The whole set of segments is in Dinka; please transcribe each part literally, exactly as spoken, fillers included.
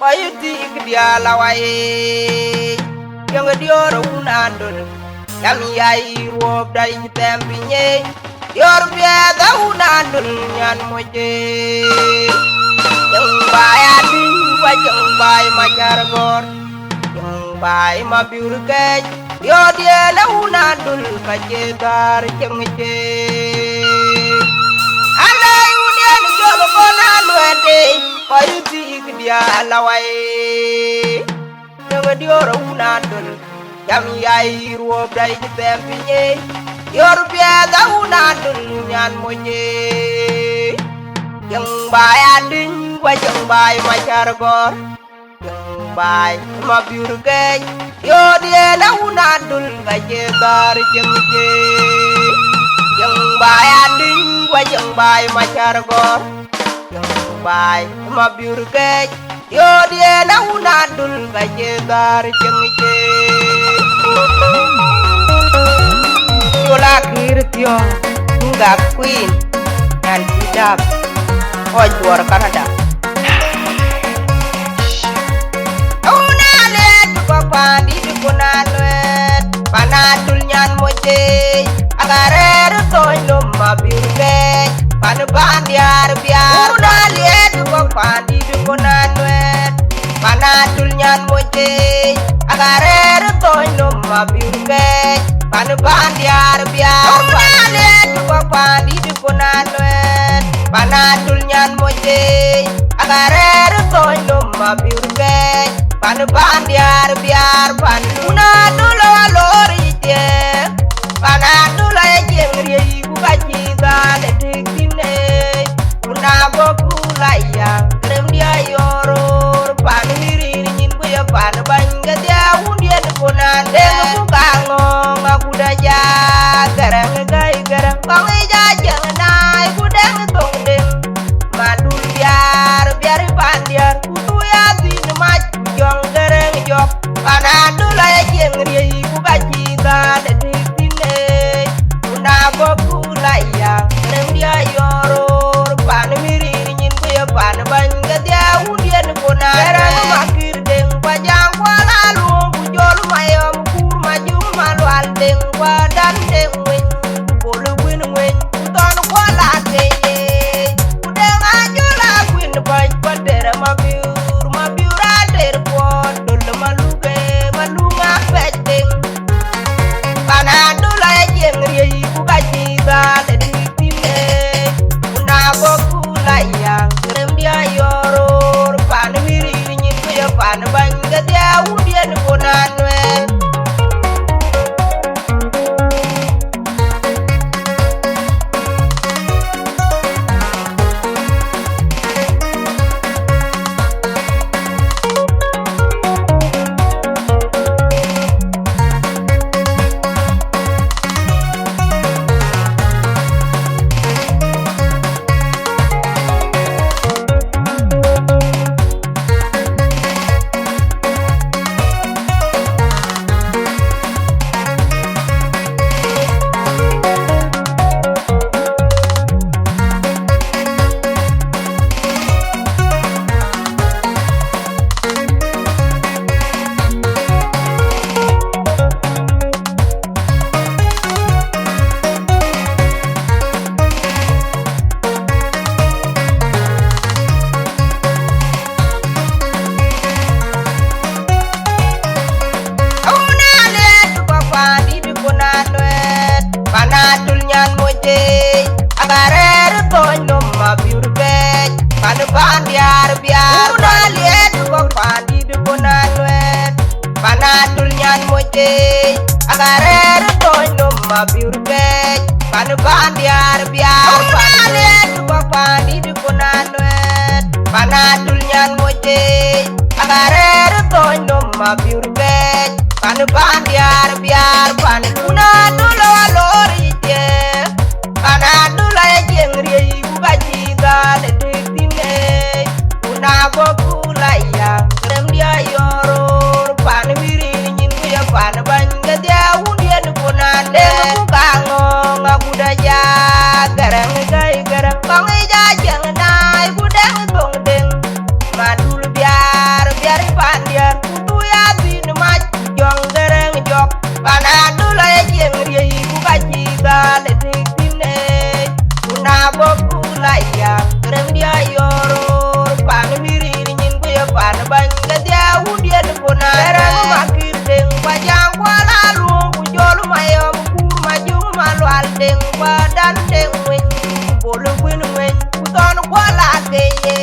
Kɔc tik diäär la wai, cieŋ diöör wun Adöl, cam yai ruɔ̈p dai cï thɛm piny ë, diöör piɛth a wun Adöl nyan moc ë. Cieŋ baai Adïŋ, wa cieŋ baai Macär Gɔ̈ɔ̈r, cieŋ baai Mabiur Kɛ̈c, diöördiɛ̈n a wun Adöl ka cie dhäär cieŋ cie. Alai wun yen jɔl kɔn aluɛɛt ë, kɔc tik diäär la wai. Cieŋ diöör a wun Adöl, cam yai ruɔ̈p dai cï thɛm piny ë, diöör piɛth a wun Adöl nyan moc ë. Cieŋ baai Adïŋ, wa cieŋ baai Macär Gɔ̈ɔ̈r, cieŋ baai Mabiur Kɛ̈c, diöördiɛ̈n a wun Adöl ka cie dhäär cieŋ cie. Cieŋ baai Adïŋ, wa cieŋ baai Macär Gɔ̈ɔ̈r, cieŋ baai Mabiur Kɛ̈c, diöördiɛ̈n a wun Adöl ka cie dhäär cieŋ cie. Col akïr thiɔ̈ŋ, Gak Queen, nyan cï dap, kɔc duɔ̈ɔ̈r Canada. Wun Aliɛt kɔ̈k pandït kun aluɛɛt, pan Adöl nyan moc ë, agarɛɛr thɔ̈ny lom Mabiur Kɛ̈c, pan pan diäär biäär. Wun Aliɛt kɔ̈k pandït kun aluɛɛt, pan Adöl nyan moc ë, agarɛɛr thɔ̈ny lom Mabiur Kɛ̈c, pan pan diäär biäär. Wun Aliɛt kɔ̈k pandït kun aluɛɛt, pan Adöl nyan moc ë, agarɛɛr thɔ̈ny lom Mabiur Kɛ̈c, pan pan diäär biäär. Pan wun Adöl wa lor yic thiëëk, pan Adöl aye cieŋ riëëc ku ka cï dhal ë tik thïn ë. Wun abɔ̈ pul aya, rem diäär yɔ̈ɔ̈r, pan wïïr nyin ku ye pan bäny kedhie wun yen kun an deŋ ku ka ŋɔ̈ɔ̈ŋ agut aja. Gäräŋ ë gäi Gäräŋ, kɔŋ yic a cieŋ naai ku deŋ thoŋ deŋ. Madul biäär, biäär ë pan diäär, ku tui adhïn mac, ku jɔŋ Gäräŋ jɔk. Pan Adöl aye cieŋ riëëc ku ka cï dhal ë tik thïn ë. Wun abɔ̈ pul aya, rem diäär yɔ̈ɔ̈r, pan wïïr nyin ku ye pan bäny kedhie wun yen kun an. Gäräŋ Makïr Deŋ, ku Ajaŋ Kuɔl Aluɔŋ, ku Jol Mayɔm, Kur Majuŋ Malual Deŋ, ku Adan Deŋ Weny, ku Bol Wën Weny, ku Thɔn Kuɔl Akeny, ku Deŋ Ajol Akuën Bäc, ku Ater Mabiur, Mabiur Ater Kuɔt, Döl Maluk, Maluk Apɛc Deŋ. Pan Adöl aye cieŋ riëëc ku ka cï dhal ë tik thïn ë. Wun abɔ̈ pul aya, rem diäär yɔ̈ɔ̈r, pan wïïr nyin ku ye pan bäny kedhie wun yen kun aluɛɛt. Wun Aliɛt kɔ̈k pandït kun aluɛɛt, pan Adöl nyan moc ë, agarɛɛr thɔ̈ny lom Mabiur Kɛ̈c, pan pan diäär biäär. Wun Aliɛt kɔ̈k pandït kun aluɛɛt, pan Adöl nyan moc ë, agarɛɛr thɔ̈ny lom Mabiur Kɛ̈c, pan pan diäär biäär. Wun Aliɛt kɔ̈k pandït kun aluɛɛt, pan Adöl nyan moc ë, agarɛɛr thɔ̈ny lom Mabiur Kɛ̈c, pan pan diäär biäär. Pan wun Adöl wa lor yic thiëëk, pan Adöl aye cieŋ riëëc ku ka cï dhal ë tik thïn ë. Wun abɔ̈ pul aya, rem diäär yɔ̈ɔ̈r, pan wïïr nyin ku ye pan bäny kedhie wun yen kun an deŋ ku ka ŋɔ̈ɔ̈ŋ agut aja. Gäräŋ ë gäi Gäräŋ, kɔŋ yic a cieŋ naai ku deŋ thoŋ deŋ. Madul biäär, Rem dia yoror, pan mirir nyin ku ye pan bany, ke dia wun ye de pona. Rem makir deng, pa jang kuala luong, ku jol mayom, kur majung malual deng, pa dan deng winy, ku bol kuin winy, ku ton kuala ke ye.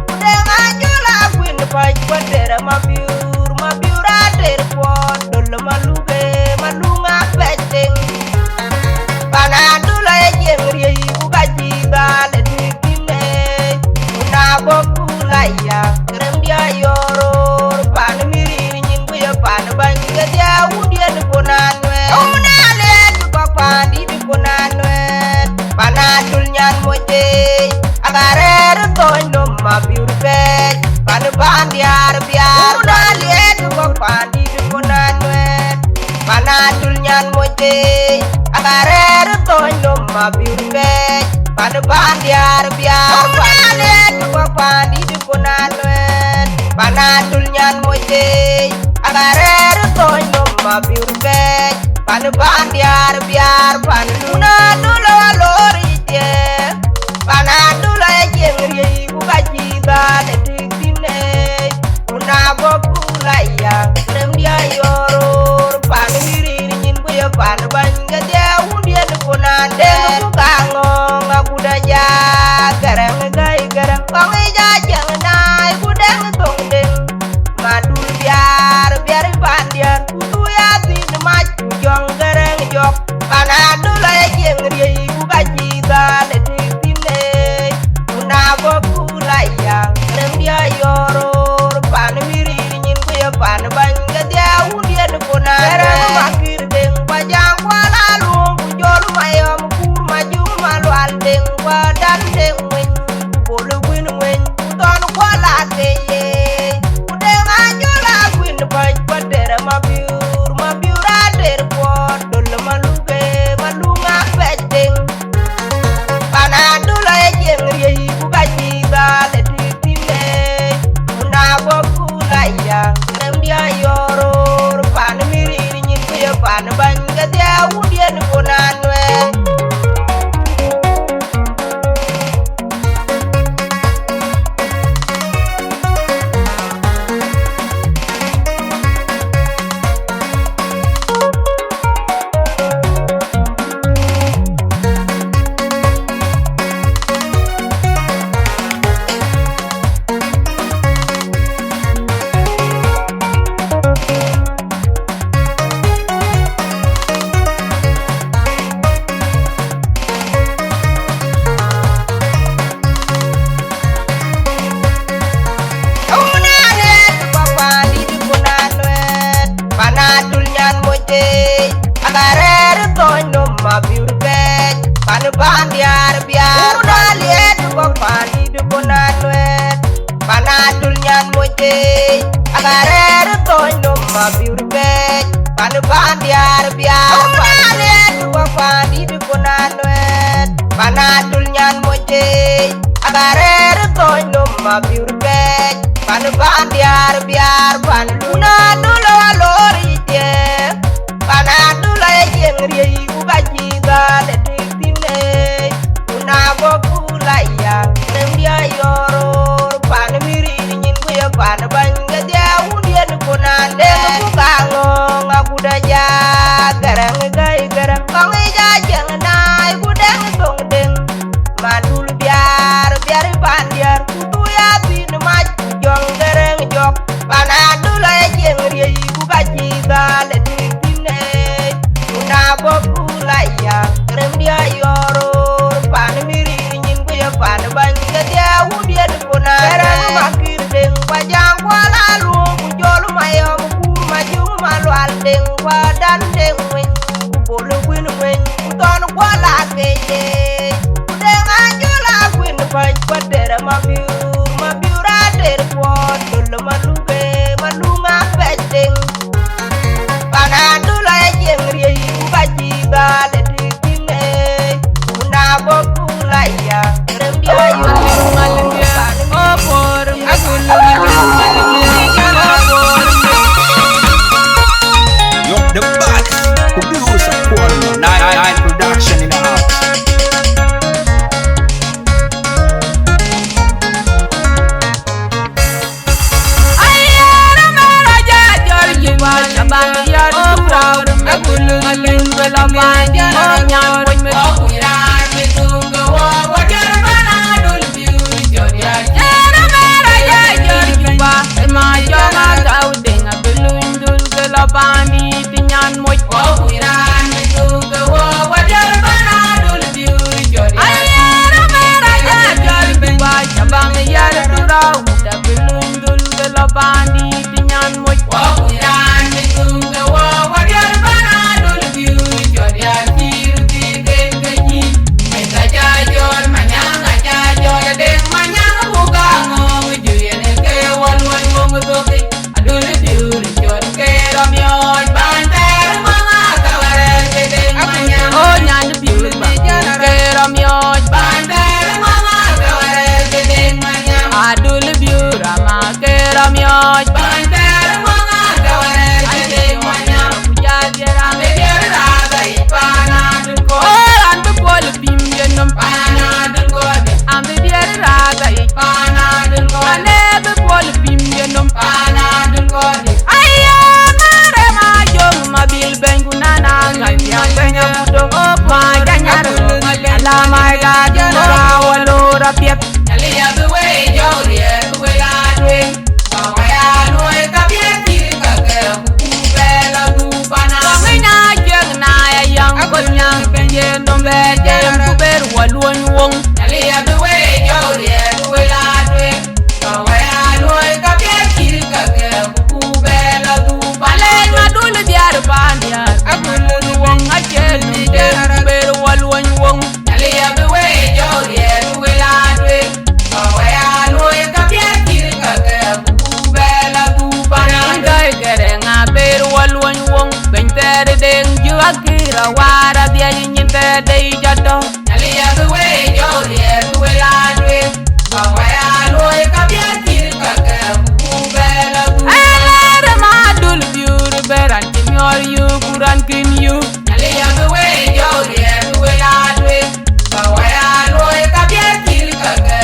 Ku deng ajola kuin pach, ku tere mabiur, mabiur ater kuon, dol maluge, malunga pet deng. Panadol aye jiëŋ riëi ku ka cï dhal ë tik tïnë. Ku na bɔ̈ pul aya, rem dia yoror, pan mirir nyin ku ye pan bäny, ke dia wun ye de pona nuɛɛr. Ku na le bï kɔ̈k pan dït de pona nuɛɛr. Panadol nyan moc ë, aka rɛ̈ɛ̈r ë thöny nɔm ma biur kɛɛc. Pan pan diaar biaar, ku na le bï kɔ̈k pan dït de pona nuɛɛr. Panadol nyan moc ë, aka rɛ̈ɛ̈r ë thöny nɔm ma biur kɛɛc. Pan pan diaar biaar, ku na le bï kɔ̈k pan dït de pona nuɛɛr. Panadol nyan moc ë, aka rɛ̈ɛ̈r ë thöny nɔm ma biur kɛɛc. Pan pan diaar biaar, pan Panadol alor yic ye. Panadol aye jiëŋ riëi ku ka cï dhal ë tik tïnë. Ku na bɔ̈ pul aya, rem dia yoror, pan mirir nyin ku ye pan bäny, ke dia wun ye de pona nuɛɛr. Ku ka ŋɔ̈ŋ agut aya, Gäräŋ gäi Gäräŋ, kɔŋ yic ajiëŋ naai ku dɛŋ thoŋ deng. Madul biaar, biaar pan diäär, ku thu ya thïn mac, ku jɔŋ Gäräŋ jɔk. Panadol aye jiëŋ riëi ku ka cï dhal ë tik tïnë. Ku na bɔ̈ pul aya, rem dia yoror, pan mirir nyin ku ye pan bäny, ke dia wun ye de pona nuɛɛr. Rem makir deng, pa jang kuala luong, ku jol mayom, kur majung malual deng, pa dan deng winy, ku bol kuin winy, ku thɔn kuala ke ye. Ku deng ajola kuin bäc, pa tere mabiur, mabiur ater kuɔt, dol maluge, malunga pet deng. Panadol aye jiëŋ riëi ku ka cï dhal ë tik tïnë. Ku na bɔ̈ pul aya, rem dia yoror, pan mirir nyin ku ye pan bäny, ke dia wun ye de pona nuɛɛr. Panadol nyan moc ë, aka rɛ̈ɛ̈r ë thöny nɔm ma biur kɛɛc. Pan pan diäär biaar, ku na le bï kɔ̈k pan dït de pona nuɛɛr. Panadol nyan moc ë, aka rɛ̈ɛ̈r ë thöny nɔm ma biur kɛɛc. Pan pan diäär biaar, ku na le bï kɔ̈k pan dït de pona nuɛɛr. Panadol nyan moc ë, aka rɛ̈ɛ̈r ë thöny nɔm ma biur kɛɛc. Pan pan diäär biaar, pan Panadol alor yic ye. Panadol aye jiëŋ riëi ku ka cï dhal ë tik tïnë. Ku na bɔ̈ pul aya, rem dia yoror, pan mirir nyin ku ye pan bäny, ke dia wun ye de pona nuɛɛr. Ku ka ŋɔ̈ŋ agut aya, Gäräŋ gäi Gäräŋ, kɔŋ yic ajiëŋ naai ku dɛŋ thoŋ deng. Madul biaar, biaar pan diäär, ku thu ya thïn mac, ku jɔŋ Gäräŋ jɔk. Panadol aye jiëŋ riëi, ku ka cï dhal ë tik tïnë. Ku na bɔ̈ pul aya, rem dia yoror, pan mirir nyin ku ye pan bäny, ke dia wun ye de pona nuɛɛr. Gäräŋ makir deng, pa jang kuala luong, ku jol mayom, kur majung malual deng, pa dan deng winy, ku bol kuin winy, ku thɔn kuala ke ye. Ku deng ajola kuin pɛc, ku ater mabiur, mabiur ater kuɔt, dol maluge, malunga pɛc deng. Panadol aye jiëŋ riëi, ku ka cï dhal ë tik tïnë. Ku na bɔ̈ pul aya, rem dia yoror. Yo, the baddest producer, Paul Nine, Nine Production in the house. Paana dul kɔn. Ane bï puɔl pim yenɔm. Paana dul kɔn. Aya, mare ma jong ma bil bɛny ku nana ŋa piaŋ bɛny abuto. Ma janyar. Ala ma ga dum ra walo ra piɛth. Nyali ya bi we jɔ riɛl we la tueŋ. Ba wa ya luɔi ka piɛth kir ka kɛ ku bɛ la du pana. Kɔŋ ina jeng na ya yaŋ kol nyaŋ bɛny yenɔm bɛ jɛm ku ber wa luɔny woŋ. Nyali ya bi we jɔ riɛl we la tueŋ. Ba wa ya luɔi ka piɛth kir ka kɛ ku bɛ la du pana. Alɛc ma dul diaar pan diaar. Akul woŋ acɛl num der ku ber wa luɔny woŋ. Nyali ya bi we jɔ riɛl we la tueŋ. Ba wa ya luɔi ka piɛth kir ka kɛ ku bɛ la du pana. Gai gɛrɛ ŋa ber wa luɔny woŋ. Bɛny thɛɛr deŋ ju akir awar adhiac nyin thɛɛr dei jɔ tɔ. Nyali ya bi we jɔ riɛl we la tueŋ. Ba wa ya luɔi ka piɛth kir ka kɛ ku bɛ la du. Ɛlɛɛr ma dul biur bɛ ran ci miɔr yu ku ran kin yu. Nyali ya bi we jɔ riɛl we la tueŋ. Ba wa ya luɔi ka piɛth kir ka kɛ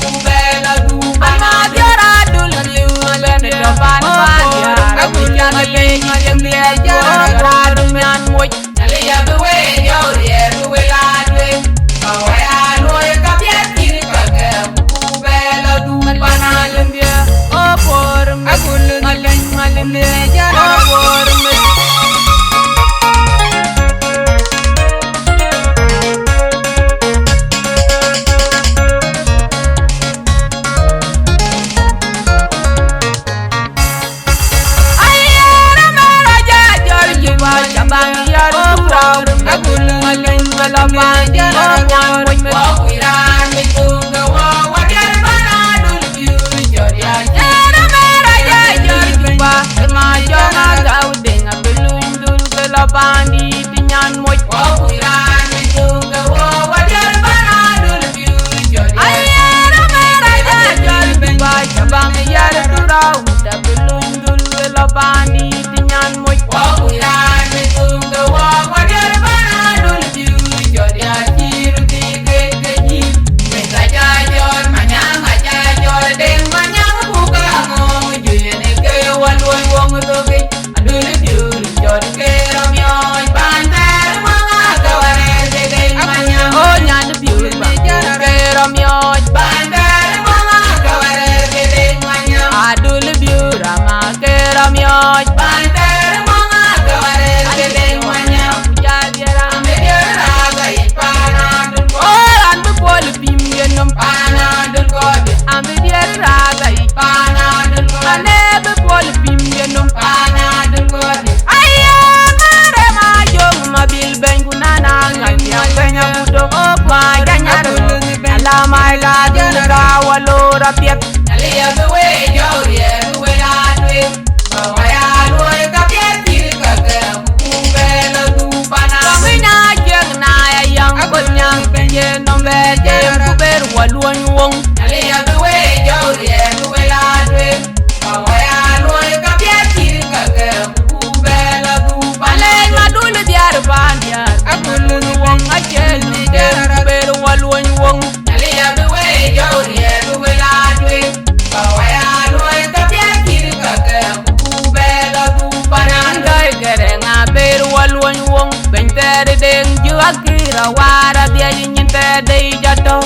ku bɛ la du. Ama biɔr adul biur bɛ ni tɔ pan pan ya. Aku can le ni jɛ biɛ jɔ ra du nyan moc. Nyali ya bi we jɔ riɛl we la tueŋ. Ba wa ya luɔi ka piɛth kir ka kɛ ku bɛ la du pana. Malin bia o por mi. Aku le malin malin bia jɔ o por mi. Adul biur ama kera miɔc. Pan ter mɔŋa kaware kede manya. Kujal yera. Ambe yera ga ipanan. Oran bi puɔl pim yenɔm. Panan dul kɔde. Ambe yera ga ipanan dul kɔde. Ane bi puɔl pim yenɔm. Panan dul kɔde. Aya, mare ma jong ma bil bɛny ku nana ŋa piaŋ bɛny abuto. Ma janyar. Ala ma ga dul ga walo ra piɛth. Nyali ya bi we jɔ riɛl we la tueŋ. Ba wa ya luɔi ka piɛth kir ka kɛ ku bɛ la du pana. Kɔŋ ina jeng na ya yaŋ kol nyaŋ bɛny yenɔm bɛ jɛm ku ber wa luɔny woŋ. Nyali ya bi we jɔ riɛl we la tueŋ. Ba wa ya luɔi ka piɛth kir ka kɛ ku bɛ la du pana. Alɛc ma dul diaar pan diaar. Akul woŋ acɛl num der ku ber wa luɔny woŋ. Nyali ya bi we jɔ riɛl we la tueŋ. Ba wa ya luɔi ka piɛth kir ka kɛ ku bɛ la du pana. Gai gɛrɛ ŋa ber wa luɔny woŋ. Bɛny thɛɛr deŋ ju akir awar adhiac nyin thɛɛr dei jɔ tɔ.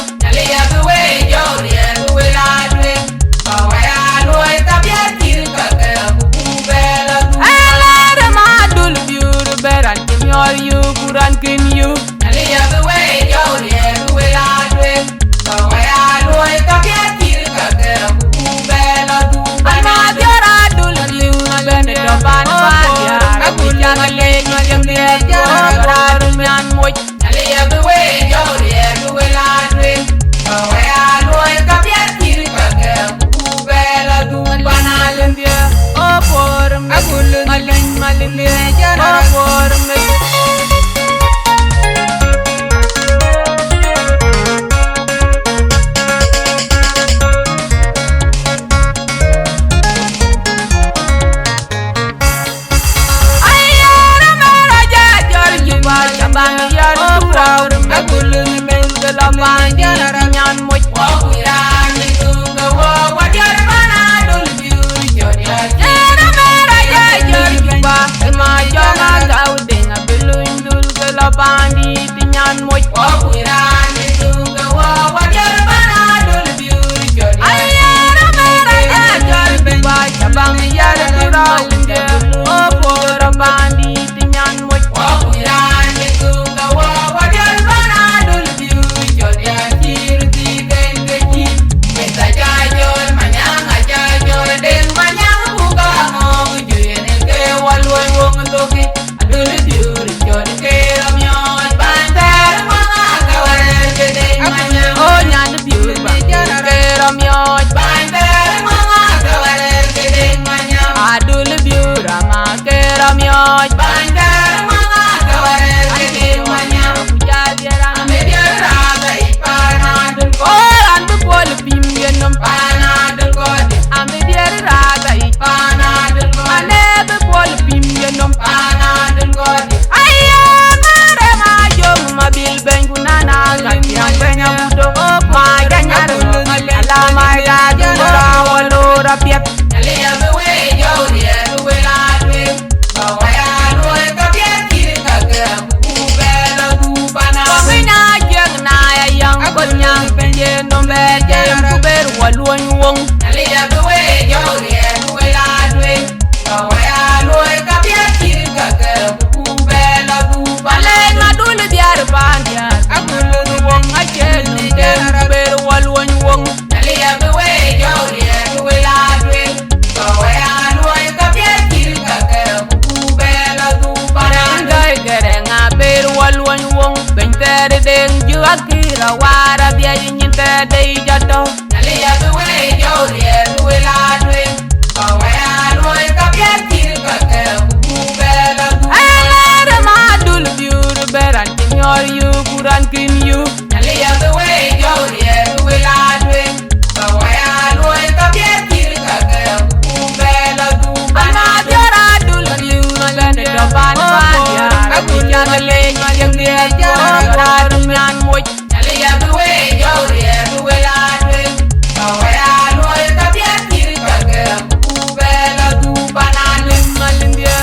Ai, da, da, wa, lo, ra, piɛth. Nyaliya bi we jɔw riɛl, bi we la tueŋ. Ba wa ya luɔi ka piɛth kir ka kɛ, ku bɛ la du pana. Ba mi na jiɛk na ya yaŋ, kol nyaŋ piny je nom bɛ jɛ yam, ku ber wa luɔny woŋ. Nyaliya bi we jɔw riɛl, bi we la tueŋ. Ba wa ya luɔi ka piɛth kir ka kɛ, ku bɛ la du pana. Lɛc ma dul diaar pan diaar, a gul woŋ a cɛ num den, ku ber wa luɔny woŋ. Nyaliya bi we jɔw riɛl, bi we la tueŋ. Ba wa ya luɔi ka piɛth kir ka kɛ, ku bɛ la du pana. Ŋäi gɛrɛ ŋa ber wa luɔny woŋ. Bɛny thɛɛr deŋ ju akir a war a biɛc nyin thɛɛr de ic atɔ. Nyaliya bi we jɔw riɛl, bi we la tueŋ. Ba wa ya luɔi ka piɛth kir ka kɛ, ku bɛ la du. Ai, ŋɛɛr ma dul biur bɛ ran cï miɔɔr yuk, ku ran kïn yuk. Nyaliya bi we jɔw riɛl, bi we la tueŋ. Ba wa ya luɔi ka piɛth kir ka kɛ, ku bɛ la du. Ama jɔra dul biur bɛn tɔ pan pan ya. Aku can leny ma jeng diɛ jɔra dum nyan moc. Nyaliya bi we jɔw riɛl, bi we la tueŋ. Ba wa ya luɔi ka piɛth kir ka kɛ, ku bɛ la du pana. Malin malin dia.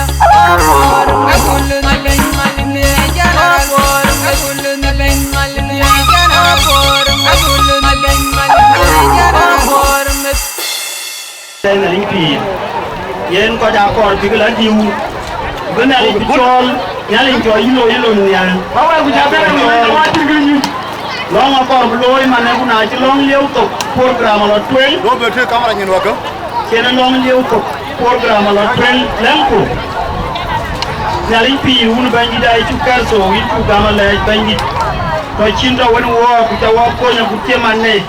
Aku malin malin dia. Jana aku malin malin dia. Jana aku malin malin dia. Jana aku Tɛ̈ Nhialic pïïr, yen kɔc aa kɔɔr bïk la diu, bï Nhialic bï cɔɔl, Nhialic cɔɔl yï looi, yï looi nhial. Ba wɛ̈ɛ̈r ku cä bɛ̈n ë wël ë wä cïn kë nyuc. Lɔ̈ŋ akɔɔr bï looi, man ë ku na cï lɔ̈ŋ lieu thok, program alɔ tueŋ. Duɔ̈k bï tëëk kamera nyin wäkë. Cïn ë lɔ̈ŋ lieu thok, program alɔ tueŋ, lɛ̈ŋku. Nhialic pïïr, wun Bɛ̈nydït, aa yï cuk Kërtho, yïn cuk gam alɛɛc Bɛ̈nydït. Tɔ̈ cïn tɔ̈ wën wɔ, ku ca wɔ kony, ku cï man ë.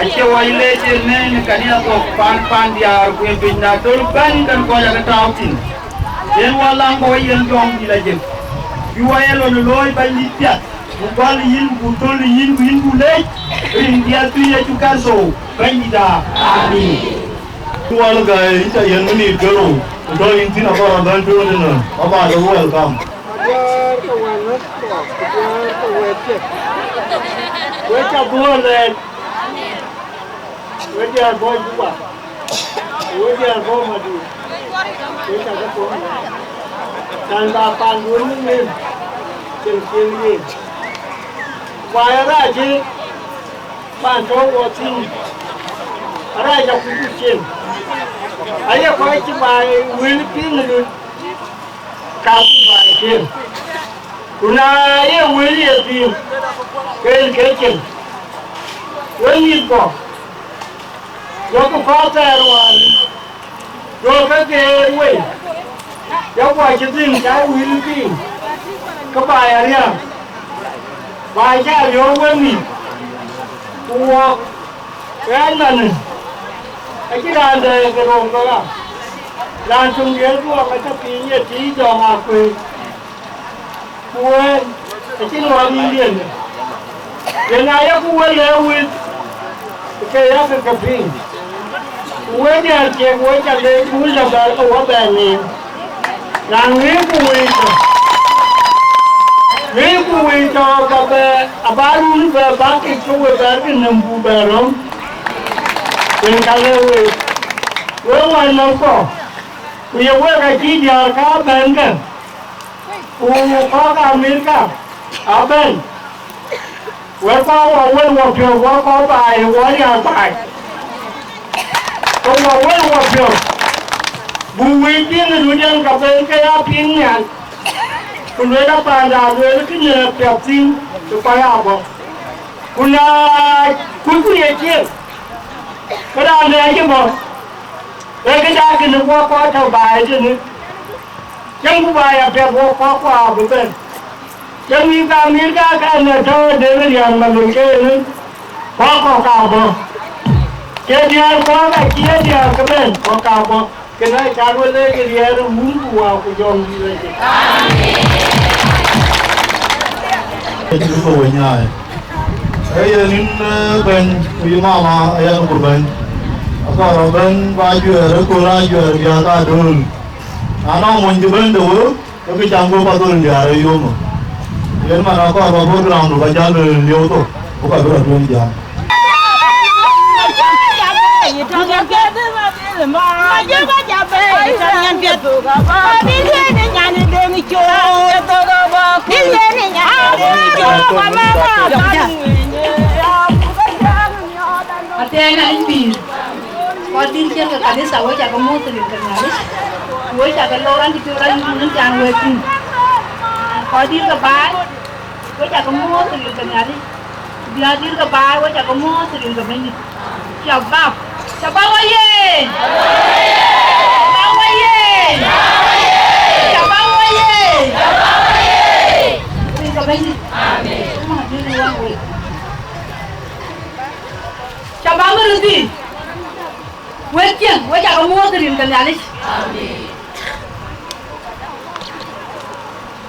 Acie wɔ yï leec ënë në kanitha thok pan, pan diäär, ku ë piny na döl bɛ̈n kën kɔc akë tääu thïn. Yen wɔ läŋ bä wɔ yiën jɔŋdït la jëk. Bï wɔ ye lon ë looi Bɛ̈nydït piath, ku gɔl yïn, ku thöl yïn, ku yïn ku leec, rin piɛth bï Yecu Kërtho Bɛ̈nydït aa. Amin. Wal gäi, yïn ca yiën minit kerou, ku tɔ̈ yïn thïn akɔɔr abɛ̈n tueŋ tënë, abä de welcome. Adiäär ke wën ŋöt kɔ̈k, ku diäär ke wën thiëk. Wek ca dhuɔ̈ɔ̈r lɛɛl. Wek diäär bɔ̈ Juba. Wek diäär bɔ̈ Madut. Wek ca ke thɔ̈ɔ̈ŋ lɛɛl. Can ba panduön ŋic nim, cïn cïn yen. Ku aya rac ë pan tɔ̈u wɔ thïn. Arac akuc ku cin. Aye kɔc cï baai wël piŋ ë lut. Ka bï baai cin. Ku na ye wël ye piŋ, ke yen ke cin. Wek mïthkɔ, duɔ̈kkë kɔ̈k thɛɛr wään, duɔ̈kkë geer wei, yak guɔ cï dhil ca wïl piŋ, ke baai ariäk, baai ca riɔ̈ɔ̈k wek mïth, ku wɔɔk. Ɣɛn manë, acïn raan dɛ̈ ke rööŋ ke ɣa, raan töŋ diëër dhuɔɔk atɔ̈ piny ye tiic dɔm akuëër, ku wëën acïn ɣɔn yïn diënde. Yen na yeku wël ë wël, ke yak ke piny. Ku wek diäär ciëk, wek ca leec, ku wël dɔ̈ bɛ̈ɛ̈r ke wɔ bɛ̈ɛ̈r neem. Raan ŋiɛc ku wëi tɔ̈, ŋiɛc ku wëi tɔ̈, ka bɛ, abä run bɛ bäk ke cï we bɛ̈ɛ̈r ke nɛ̈m, buk bɛ röm. Yen ka le wek, wek wänmääthkɔ, ku ye wek acï diäär kä bɛ̈n kë, ku kɔ̈k Amerika abɛ̈n. Wek kɔc wɔ wël wɔ piɔ̈u, wɔ kɔc baai, wɔ riääk baai, ke wɔ wël wɔ piɔ̈u, buk wëi piŋ ë duɔ̈ɔ̈r yen ka ben ke ya piŋ nhial, ku lueel apaanda, lueel kë nyin apiɛth thïn ë kɔc abɔ̈. Ku na kucku ye ciëën, ke raan dɛ̈ acï bɔ̈, ee këda kënë wɔ kɔc tɔ̈ baai tënë. Cäŋ ku ba ya piɛth wɔ kɔ̈k kua bï bɛ̈n. Cäŋ mïth ka mïth ka kɛn ë tɔ̈ ë Deŋ Riäŋ Malöŋ ke ënë, kɔ̈k kɔ̈k ka bɔ̈. Ke diäär kɔ̈k ka cie diäär ke bɛ̈n, kɔ̈k ka bɔ̈. Kënë aca wek leec ë riɛɛr ë Wun ku Wä ku Jɔŋdït Lajik. Ee cï ke we nyaai. Ee yen yïn, ee, bɛ̈ny, ku yï mama, ee yen kur bɛ̈ny. Akɔɔr rɔt bɛ̈n ba juɛɛr, ë kor aa juɛɛr biäk aa dööl. Na nɔŋ mony cï bɛ̈n de wëu, ke kë cam guöp athöl diäär ë yom. Yen man akɔɔr ba program du ba jäl bï lieu thok, ku ka bï rɔt tueŋ jam. Athiɛɛny Nhialic pïïr, kɔc dït ciël ke kanitha, wek cakë muɔ̈th rin ke Nhialic, wek cakë lor an, cï piɔ̈u rɔt yïn, wun can wek tïŋ. Kɔc dït ke baai, wek cakë muɔ̈th rin ke Nhialic, ku diäär dït ke baai, wek cakë muɔ̈th rin ke Bɛ̈nydït. Shabab, shabab oye! Shabab oye! Shabab oye! Rin ke Bɛ̈nydït. Amen. Shabab ë röt thii, wek ciëŋ, wek cakë muɔ̈th rin ke Nhialic. Amen.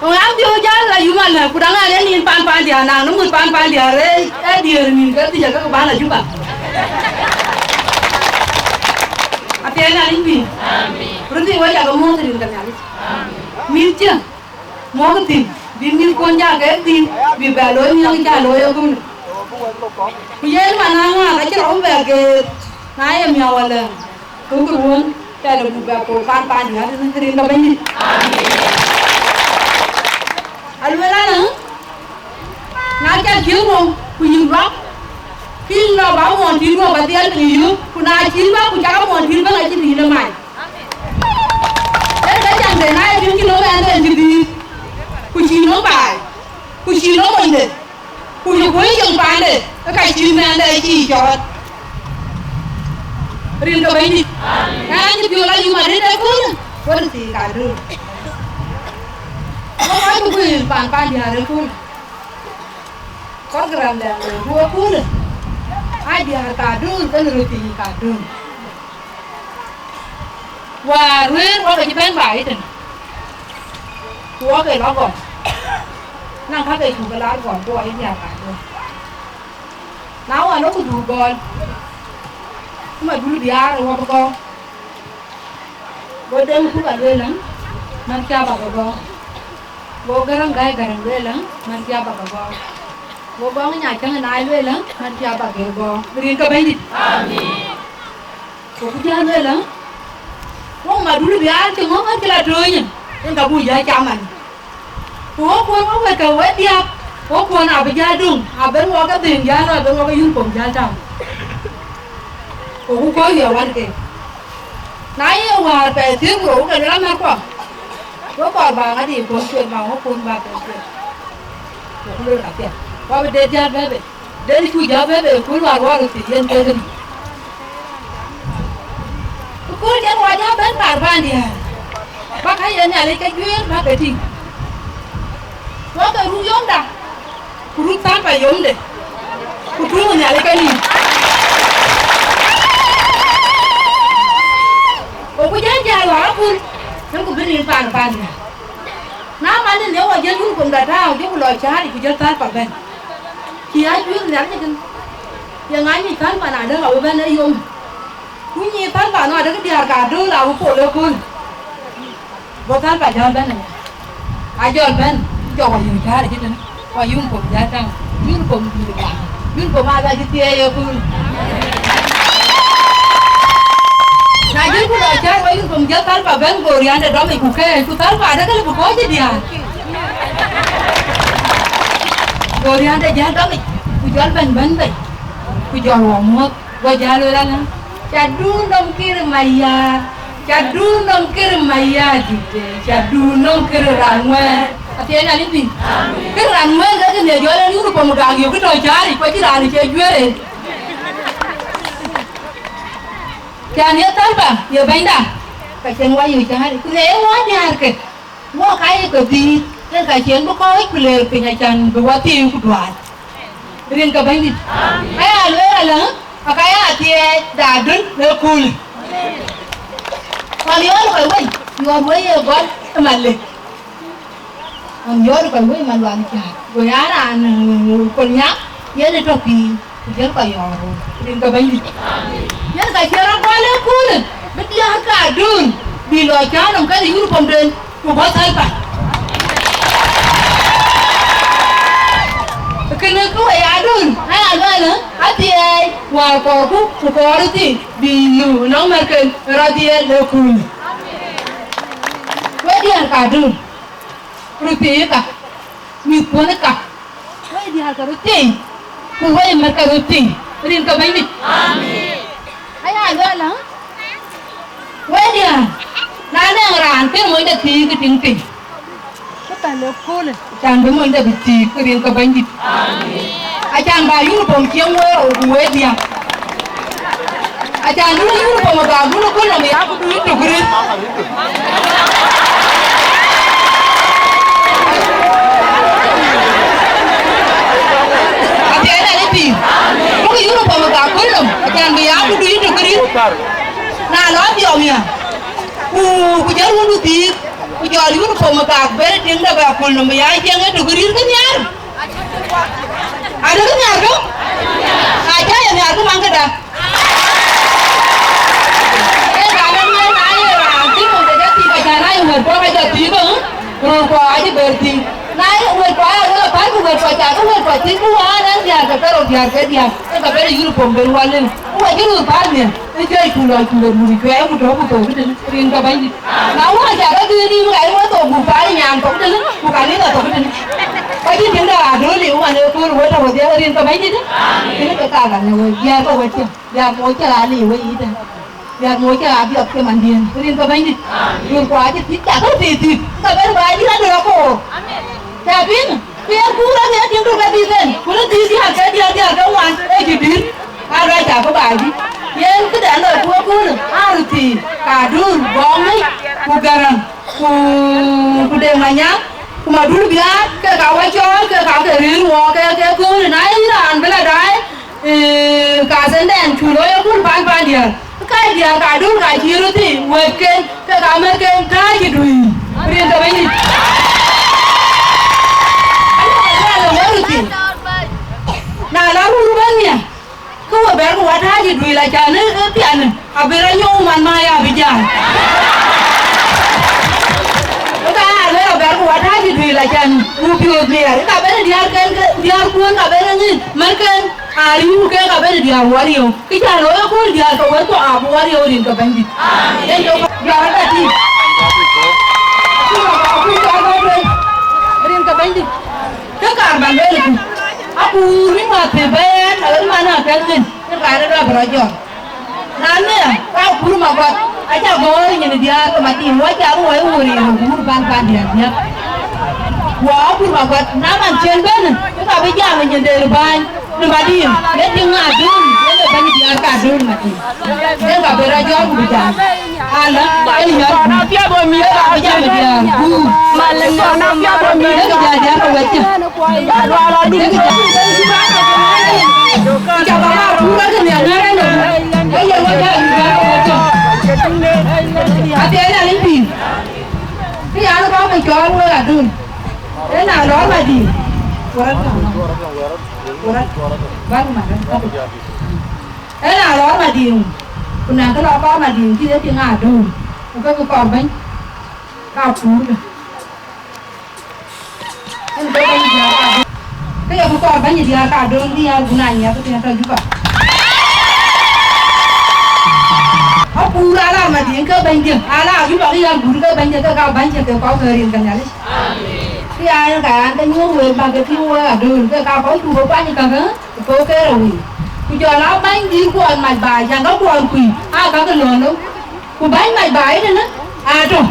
Ŋa dhiëu jäl la yum alë, ku daŋ aa rin pan pan diäär, naŋ në mut pan pan diäär, ee, ee diëër nïn ke dhïc ke bän la Juba. Athiɛɛny Nhialic pïïr. Amen. Röt thii, wek cakë muɔ̈th rin ke Nhialic. Amen. Mïth ciëŋ. Muɔ̈kkë thïn, bï mïthkuɔn jɔ ke thïn, bï bɛ looi miäk cä looi ëköölë. Ku yen man aa ŋaak acï rɔt bɛ geet, na ye miäu alë, kë ku ruɔ̈n, tɛ̈dë buk bɛ poor pan pan diäär rin ke Bɛ̈nydït. Aluel an, na cä cïn rou, ku yïn luak, kï yïn lɔ ba muɔɔn tït wok ba dhiɛl piny yök, ku na cïn luak, ku cak muɔɔn tït bɛ̈n acï tïït ë mac. Yen ke cäŋde, na ye bï cïn nɔm ɛn en cï dhïïr, ku cïn nɔm baai, ku cïn nɔm monyde, ku cï kuöc yeŋ paande, ke ka cïn mɛnhde acï cɔɔt. Rin ke Bɛ̈nydït. Ɛn acï piɔ̈u la yum arëët ëköölë, wën thii ka döör. Wok kɔc ku guëër pan pan diäär ëköölë. Program dɛn loi ku ëköölë, aa diäär ka döör, kënë röt thii ka döör. Wäär ruëër wok acï bɛ̈n baai ëtënë, ku wok ke lɔ gɔl, na ka ke cuk ke lar gɔl, ku wok ye diäär ka döör. Na wën, ku dhuk gɔl, ku Madul diäär ë wok bï gɔ̈ɔ̈r. Go Deŋ Kuk a lueel an, man cä bä ke gɔ̈ɔ̈r. Go Gäräŋ Gäi Gäräŋ lueel an, man cä bä ke gɔ̈ɔ̈r. Go Gɔŋ Nyacäŋ ë Naai lueel an, man cä bä ke gɔ̈ɔ̈r. Rin ke Bɛ̈nydït. Amen. Go ku jä lueel an, wok Madul biaar cï ŋö ɣän cï la töönyë, yen ka buk jä cam an. Ku wok kuɔn wok wek ke wek diäk, wok kuɔn abï jä döŋ, abën wok ke dhëŋ jä nɔ, abën wok ke uniform jä täu. Ku ku kɔ̈ɔ̈c yɔ wan ke. Na ye wäär pɛɛi thiëër ku rou ke luel amärkuɔ, wek kɔɔr ba ŋadï kuɔn cuet ba wok kuɔn ba pɛɛi cuet. Ku ku luel apiɛth. Ku abï de diäk bɛ̈ɛ̈i bei. Den cu jɔ bɛ̈ɛ̈i bei ëkööl wäär wok röt thii yen kek ënë. Ëkööl yen wɔ jɔ bɛ̈n kaar pan diäär. Bäk ka ye Nhialic ke juëër bäk ke tïŋ. Wok ke ruk yomda, ku ruk Thalpa yomde, ku tuŋ Nhialic ke nïïm. Ku ku jä jäl wäär akun, yen ku bï rin pan pan diäär. Na man ë ne wɔ jël uniform da tääu, jɔku lɔ cäär yic ku jël Thalpa bɛ̈n. Cï aa juëër Nhialic ëtën. Ye ŋa nyic Thalpa na däk awï bɛ̈n ë yom? Ku nyic Thalpa nɔ adäk diäär ka döör awï pol ëkööl. Go Thalpa jɔl bɛ̈n ëya. A jɔl bɛ̈n, jɔ wɔ yök cäär yic ëtën. Wɔ uniform jä täŋ, uniform dït gam, uniform aa bɛ cï thiëëc ëkööl. Na jël ku lɔ cäär wɔ uniform jël Thalpa bɛ̈n, go riände dɔm yic ku kɛ̈ɛ̈c, ku Thalpa adäk lë bï kɔ̈ɔ̈c ë diäär. Go riände jäl dɔm yic, ku jɔl bɛ̈n bɛ̈n bei, ku jɔl wɔ muɔ̈th, go jäl lueel an, ca dun dɔm kir mayar. Ca dun nɔm kër mayadït, ca dun nɔm kër raan ŋuɛ̈ɛ̈n. Athiɛɛny Nhialic piny. Kër raan ŋuɛ̈ɛ̈n ke kënë jɔl en uniform gak yök tɔ̈ cäär yic, ku acïn raan cie juëër en. Can ye Thalpa ye bɛ̈nyda, ka cïn wɔ yök cäär yic, ku në ye wɔ diäärke. Wok ka ye ke dhïïr, yen ka cïn bï kɔ̈ɔ̈c ku leer piny acan bï wɔ thiëëu ku duaar. Rin ke Bɛ̈nydït. Aya lueel alä, aka ya thiëëc da dun në köölë. Ɣɔn yɔɔr kɔc wei, yɔɔr wei ye gɔl ë Malek. Ɣɔn yɔɔr kɔc wei Malual Cäät. Go ya raan, eh, Kolnyaŋ, yen ë tɔ̈ piny. Ku jël kɔc yɔ̈ɔ̈k röt, rin ke Bɛ̈nydït. Yen ka cï rɔt gɔl ëköölë, bï diäär ka döŋ, bï lɔ cä nɔm kɛn ë uniform den, ku bɔ̈ Thalpa. Kënë kë we ya döŋ, aya luɛɛlë, a Athiɛɛi wäär kɔɔrku ku kɔɔr thii bï lëu nɔŋ märken rɔt dhiëëth ë köölë. Wek diäär ka dun, röt thii ka, mïthkuɔn ka, wek diäär ka röt thii, ku wek märka röt thii, rin ke Bɛ̈nydït. Amen. Aya lueel, aa? Wek diäär, na nɛŋ raan kën monyde thiëëk ë tiŋ piny, ke pɛ̈l ë köölë, acan bï monyde bï thiëëk rin ke Bɛ̈nydït. Acan bä uniform cieŋ wëër rou ku wek diäär. Acan dun uniform ë gäk dun ë kööl nɔm ya ku dun tök rït. Athiɛɛi ënɔɔnë pïïr, buk uniform ë gäk kööl nɔm, acan bï ya ku dun tök rït. Na lɔ biɔɔk ya, ku, ku jɔl wun du thiëëk, ku jɔl uniform ë gäk bɛ̈n ë tiŋde bɛ kööl nɔm, bï ya cieŋ ë tök rït kë nhiaar. Adï kë nhiaar kë? Acä ye nhiaar kë maŋ këda. Ee raan ëmën na ye raan cï mony de jɔ thiëëk, acan na ye wɛ̈t kuɔ ka jɔ thiëëk, ë? Röör kuɔ acï bɛ̈r thiëëk. Na ye wɛ̈t kuɔ aya wek apäl, ku wɛ̈t kuɔ ca ke wɛ̈t kuɔ thiëëk, ku wään ɛn diäär ke ke rou diäär ke diäär, ke ke bɛ̈n ë uniform ben wä lëu. Ku wɛ̈t cï röör päl nhial, ë juëc ku lɔc ku wɛ̈t mur cuɛɛi ku tɔ̈ ku thou këtënë, rin ke Bɛ̈nydït. Na wën, aca ke dhil nïïm, ka ye wek thou gup paal nyan thok tënë, ku kanitha thok tënë. Ka cïn tiŋde aa dööl liu man ë kööl wek tɔ̈ wedhie rin ke Bɛ̈nydït. Kënë ke kaar ɣan në wek, diäär ke wek cï, diäär moc cï ɣaa liu wek yic tënë. Diäär moc cï ɣaa biɔp ke mandiën, rin ke Bɛ̈nydït. Röör kuɔ acï thït, cak ke thït thït, ke ben bä yïn adöl akoor. Ca piŋ, ku yen kuur ake tiŋ tök ke dhil ben, ku në dhil diäär ke diäär diäär ke ŋuan, ee cï dït. Ka rɛc cä bï baai dï. Yen këdɛn loi ku ëköölë, aa röt thii, ka dun, gɔɔŋ mec, ku gäräŋ, ku, ku deŋ manyaŋ, ku madun biäär, ke ka wä cɔɔl, ke ka ke rëër wɔ, ke, ke köölë, na ye yïn raan bï la daai, ee, ka thëndɛn cu looi ëkööl pan pan diäär. Ka diäär ka dun ka cï röt thii, wɛ̈tken, ke ka märken, tääc ë dui. Rin ke Bɛ̈nydït. Aluɔɔi, aluɔɔi, aluɔɔi, röt thii. Na la run bɛ̈n nhial, ke we bɛ̈r ku wa tääc ë duëël, acan ë, ë pianë abï rɔt nyɔu man ma ya bï jai. Ë ka ya lueel abɛ̈r ku wa tääc ë duëël, acan ku piööth miɛɛr, ë ka ben ë diäärken, ke diäärkuön ka ben ë ŋïn, märken aa riëëu, ke ka ben ë diäär wariëëu. Kë cä looi ëkööl diäär ke wek kɔ̈k abï wariëëu rin ke Bɛ̈nydït. Amen. Yen jɔ jɔt rɔt atïŋ. Ku jɔt rɔt wek rin ke Bɛ̈nydït. Ke kaar bä lueel ku, akuur rin wäthii bɛ̈ɛ̈r, aɣet man akɛ̈th ŋën, ke kaar ë rap rɔt jɔt. Na nhial, ka kuur Maguɔt, acä gɔ̈ɔ̈r nyin ë diäär ke Madiŋ, wä cä röt wä ye wor yen kuur pan pan diäär diäk. Wä kuur Maguɔt, na man cïn bɛ̈n, ke ka bï jam ë nyin de bäny, në Madiŋ, ye tiŋ adun, ye le bɛ̈ny diäär ka adun Madiŋ. Yen ka bï rɔt jɔt ku bï jam. Ala, yen yɔt. Kɔn apiɛth ë mïth ka bï jam diäär. Mal ë kɔn apiɛth ë mïth. Yen ka jam diäär ka wɛ̈t cï. Yen ka jam. Cä bä ma pur ka kë nhial na rɛ̈n ë. Yen wä jam diäär ka wɛ̈t cï. Athiɛɛi na lïm pïïr. Kë yan kɔn ke cɔɔl wek adun. Yen na lɔɔr Madiŋ. Wɛ̈t ka. Wɛ̈t. Bäk man. Ëna lɔɔr Madiŋ, ku na kë lɔ kɔɔr Madiŋ cï ye tiŋ adun, ku ke bï kɔɔr bɛ̈ny ka puurkë. Yen ke bɛ̈ny diäär ka adun. Ke ye bï kɔɔr bɛ̈ny diäär ka adun bï ya gun anyiɛth ke tɔ̈ Juba. Apuur alar Madiŋ ke bɛ̈nydiɛ̈, alar Juba ke ya gun ke bɛ̈nydiɛ̈ ke ka bäny cï ke kɔɔr ke rin ke Nhialic. Amen. Ke ya yen ka yan ke nyuɔ̈th wek bäk ke tïŋ wek adun ke ka kɔc ku bï kuany käkë. Ku ke rou wei. Ku jɔl a bäny dït kuɔɔth mac baai, cäŋ ke kuɔɔth kuï, aa ka ke lɔ̈ɔ̈lë. Ku bäny mac baai tënë, aa tɔ̈.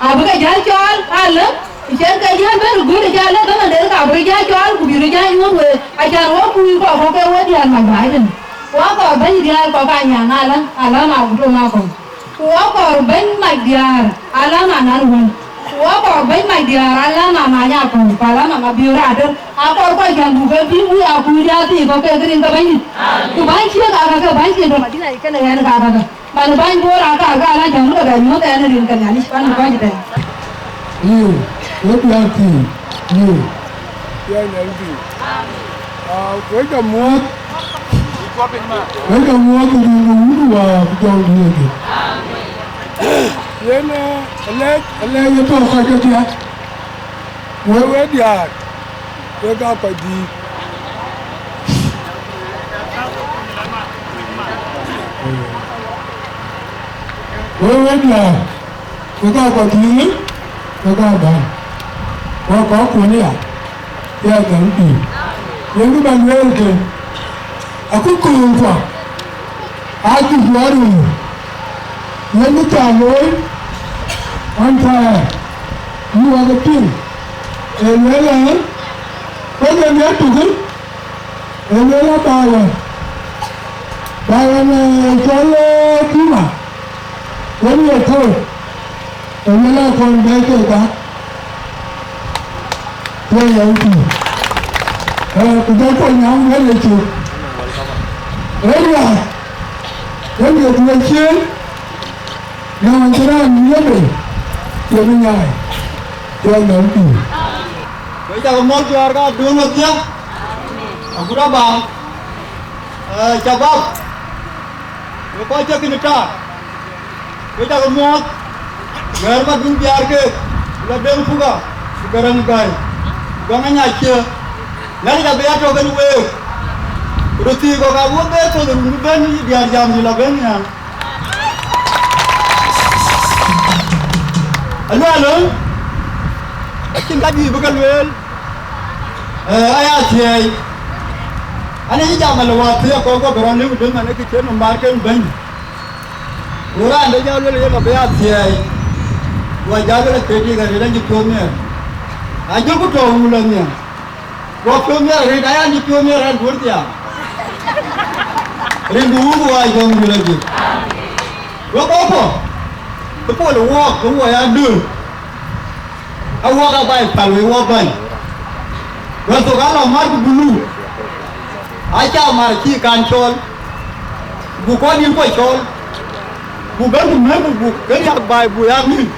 Abï ke jäl cɔɔl, alë, ku cïn ke jäl bɛ̈n ë göt ë jäl, lë ke man de ka bï jäl cɔɔl, ku bï röt jäl nyuɔ̈th wei, acan wok kuï kɔ̈k kɔ̈k ke wek diäär mac baai tënë. Ku akɔɔr bäny diäär kɔ̈k aa nyaŋ alë, alë ma ku tɔ̈ ŋa kɔ̈k. Ku akɔɔr bɛ̈ny mac diäär alama nan wën. Ku akɔɔr bɛ̈ny mac diäär alama many akɔ̈u, ku alama mabiöör adöl. Akɔɔr kɔc cän buk ke bï wïc akuc diäär thii kɔ̈k kek rin ke Bɛ̈nydït. Ku bäny ciëk aa kakë, bäny cïn tɔ̈ Madina yic kënë ɣɛn aa kakë. Man bäny Bor aa kakë, ala jam ke bɛ nyuɔ̈th ɛn rin ke Nhialic, pan kɔc tɛ̈n. Liu, wek diäär thii, liu. Yen en thii. Aa, wek jɔ muɔ̈ɔ̈th. Wek jɔ muɔ̈ɔ̈th rin ke Wun Wäär ku Jɔŋdït Lajik. Yen, ee, alɛɛc, alɛɛc ë tɔ̈u kɔc kedhie. Wek, wek diäär, wek aa kɔc dïït. Wek, wek diäär, wek aa kɔc thiëëŋ, wek aa bäny, wek kɔc kuɔn aya, ya gäm pïïr. Yen kë bä lueel ke, akëkööl kuɔ aa cuk luɔɔr röör. Yen kë cä looi, ɣɔn thɛɛr, yï wak e piŋ, ee lueel ë, wek ë miɛt tukë, ee lueel ë bä wä, bä wä në cɔl, ee, Pima, yen ye kööt, ee lueel ë kɔn bɛ̈ɛ̈i ke gak, ke yɛn tïŋ. Ee, ku jɔ kɔc nyam wël ë cök. Ee riääk, yen ye duööc ciëën, na wën cï raan yï ëbën, ye bï nyaai, ke yɛn tïŋ. Wek cä ke mɔ̈l juäär ka duööŋ wedhie, agut abä, ee, cabap, wek kɔc cï kënë tak, wek cä ke muɔɔth, ŋɛ̈ɛ̈r Madun biaar keek, ku la Deŋ Puga, ku Gäräŋ Gäi, ku Gɔŋ Anyac cie, Nhialic abï ya tɔ̈ kën week, ku röt thii kɔ̈k abï we beer thoth run bï bɛ̈n yï diäär jam dï la bɛ̈n nhial. Aluɛɛl, acïn ka juëc bï ke lueel, ee, aya thiɛɛi. An, ë jam alë wäthii akɔ̈k guɔ bï rɔt lëu döŋ an, ë kë cï nɔm baar ken bɛ̈ny. Ku raan de jɔ lueel yen abï ya thiɛɛi. Guɔ jɔ lueel ke dik arëët an, cï piɔ̈u miɛt. Ajɔku tɔ̈ wun lɔ nhial. Guɔ piɔ̈u miɛt arëët, aya an, cï piɔ̈u miɛt raan duöör thiaak. Rin ku wun ku wac dɔm dït adï. Wek kɔc kɔ̈k, ë pol ë wɔɔk, ke wɔ ya döör. Awɔk abaai päl wei wɔ bäny. Wek thok alɔ mar ku bulu. Aca mar cï kan cɔɔl. Buk kɔc dït kuɔ cɔɔl. Buk bɛ̈n ku mɛ̈k ku buk ke riäk baai buk ya mïth.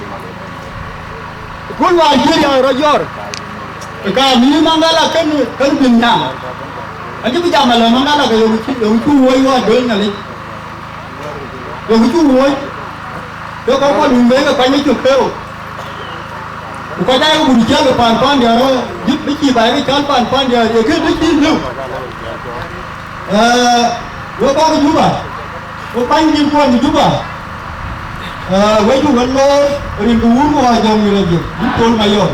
Kul wäär cï riäk rɔt jɔr. Ka mïth Maŋgala kën, kën bï nyaŋ. Acï bï jam alɔ Maŋgala ke yöŋ cï, yöŋ cï woi wɔ döl Nhialic. Yöŋ cuk wööc, ke kɔc kɔ̈k luny bei ke kuany ë cök keeu. Ku kɔc aa ye ku bï ciɛl ke paan pandiɛɛr, jït bï cïï baai ke cɔl paan pandiɛɛr, ye kë bï cïï lëu. Ee, wek kɔc ke Juba, wek kuany dït kuɔn ke Juba. Ee, wek cuk wek loor, rin ke wun ku ɣɔ̈c jɔŋ yï rɔt jël, yï Pol Mayɔr.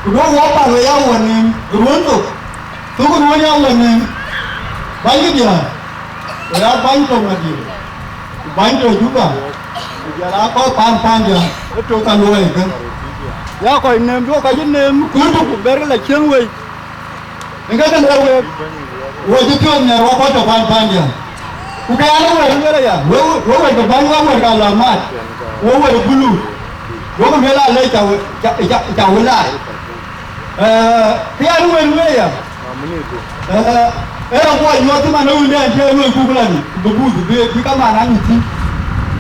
Ku duɔ̈k wɔ pal wek ya wɔ nïïm, ruɔ̈n thok. Thuk ruɔ̈n ya wɔ nïïm, bäny ke diäär, ku ya bäny tɔ̈ Madït, ku bäny tɔ̈ Juba, ku jɔl aa kɔc paan pandiɛɛr ë tök ka luɔi ëkë. Ya kɔc neem, duɔ̈k kɔc ë neem, kuöördï ku bɛ̈rkï la cieŋ wei. Ëke ke lëu week, wɔ cï piɔ̈ɔ̈th nhiaar wɔ kɔc tɔ̈ paan pandiɛɛr. Ku ke an, wɛ̈t lueel aya, wek, wek wɛ̈t ke bäny, wek wɛ̈t ke alamat, wek wɛ̈t ë bulu, wek lueel alë ca we, ca, ca, ca we laai. Ee, kë ya wël wël ya. Ee, ee, raan kuɔ nyuɔɔth cï man ë wënde ɛn cï ë luɔi kuk lani, bï buth, bï, bï kamaan anyuth thïn.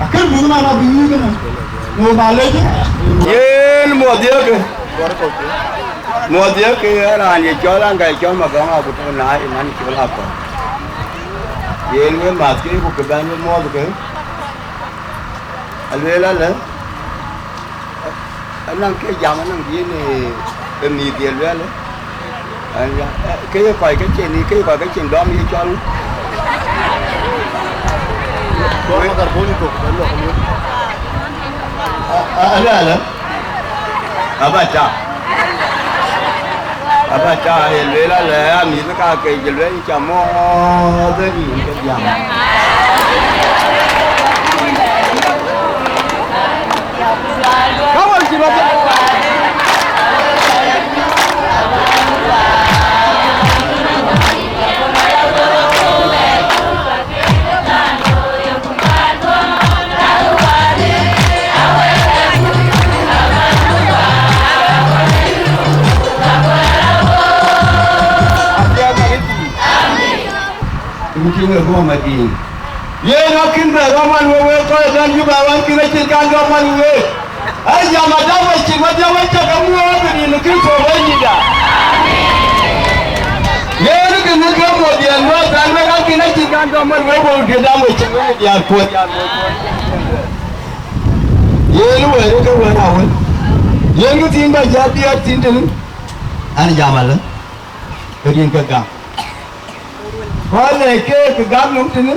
Akën buth man abï nyuuth kënë. Ŋö ba lec? Yen muɔdhiëëkë. Muɔdhiëëkë ee raan ye cɔl Aŋgɛc cɔl Magɔŋ Agut na ë man cɔl Akɔ̈l. Yen we mäthkï ku kë bɛ̈n we muɔɔthkë. Alueel alë. Anɔŋ ke jam, anɔŋ diën ë, ë mïth ye lueel, ë, an ya, ë, ke ye kɔc ke cin, ke ye kɔc ke cin dɔm ye cɔl. Cɔl Makar Boni kok, bɛ lɔ kɔn wek. A, a, alueel, aba ta. Aba ta, ye lueel alë, a mïth ka ke ye lueel. Ca muɔɔth ë rin ke diäŋ. Ka wël cï rɔt. Amen. Rin cï ŋö guɔ̈m adï? Yen akïn bɛ rɔm an, wek, wek kɔc dän Juba, wan kïn acïn kan dɔm an, wek. Ai, jam adäŋ wecin, wadhia wecak amuɔɔth rin Krïtho Wënyda. Yen kënë ke muɔdhiɛn wɛ̈ɛ̈t an, wek akïn acïn kan dɔm an, wek, wek kë däŋ wecin, wek diäär puɔ̈th. Yen wëër ke wën awën. Yen kë thiin bä jat diɛɛr thïn tënë. An, jam alë, ke rin ke gam. Kɔc lɛc keek kë gam nɔm tënë,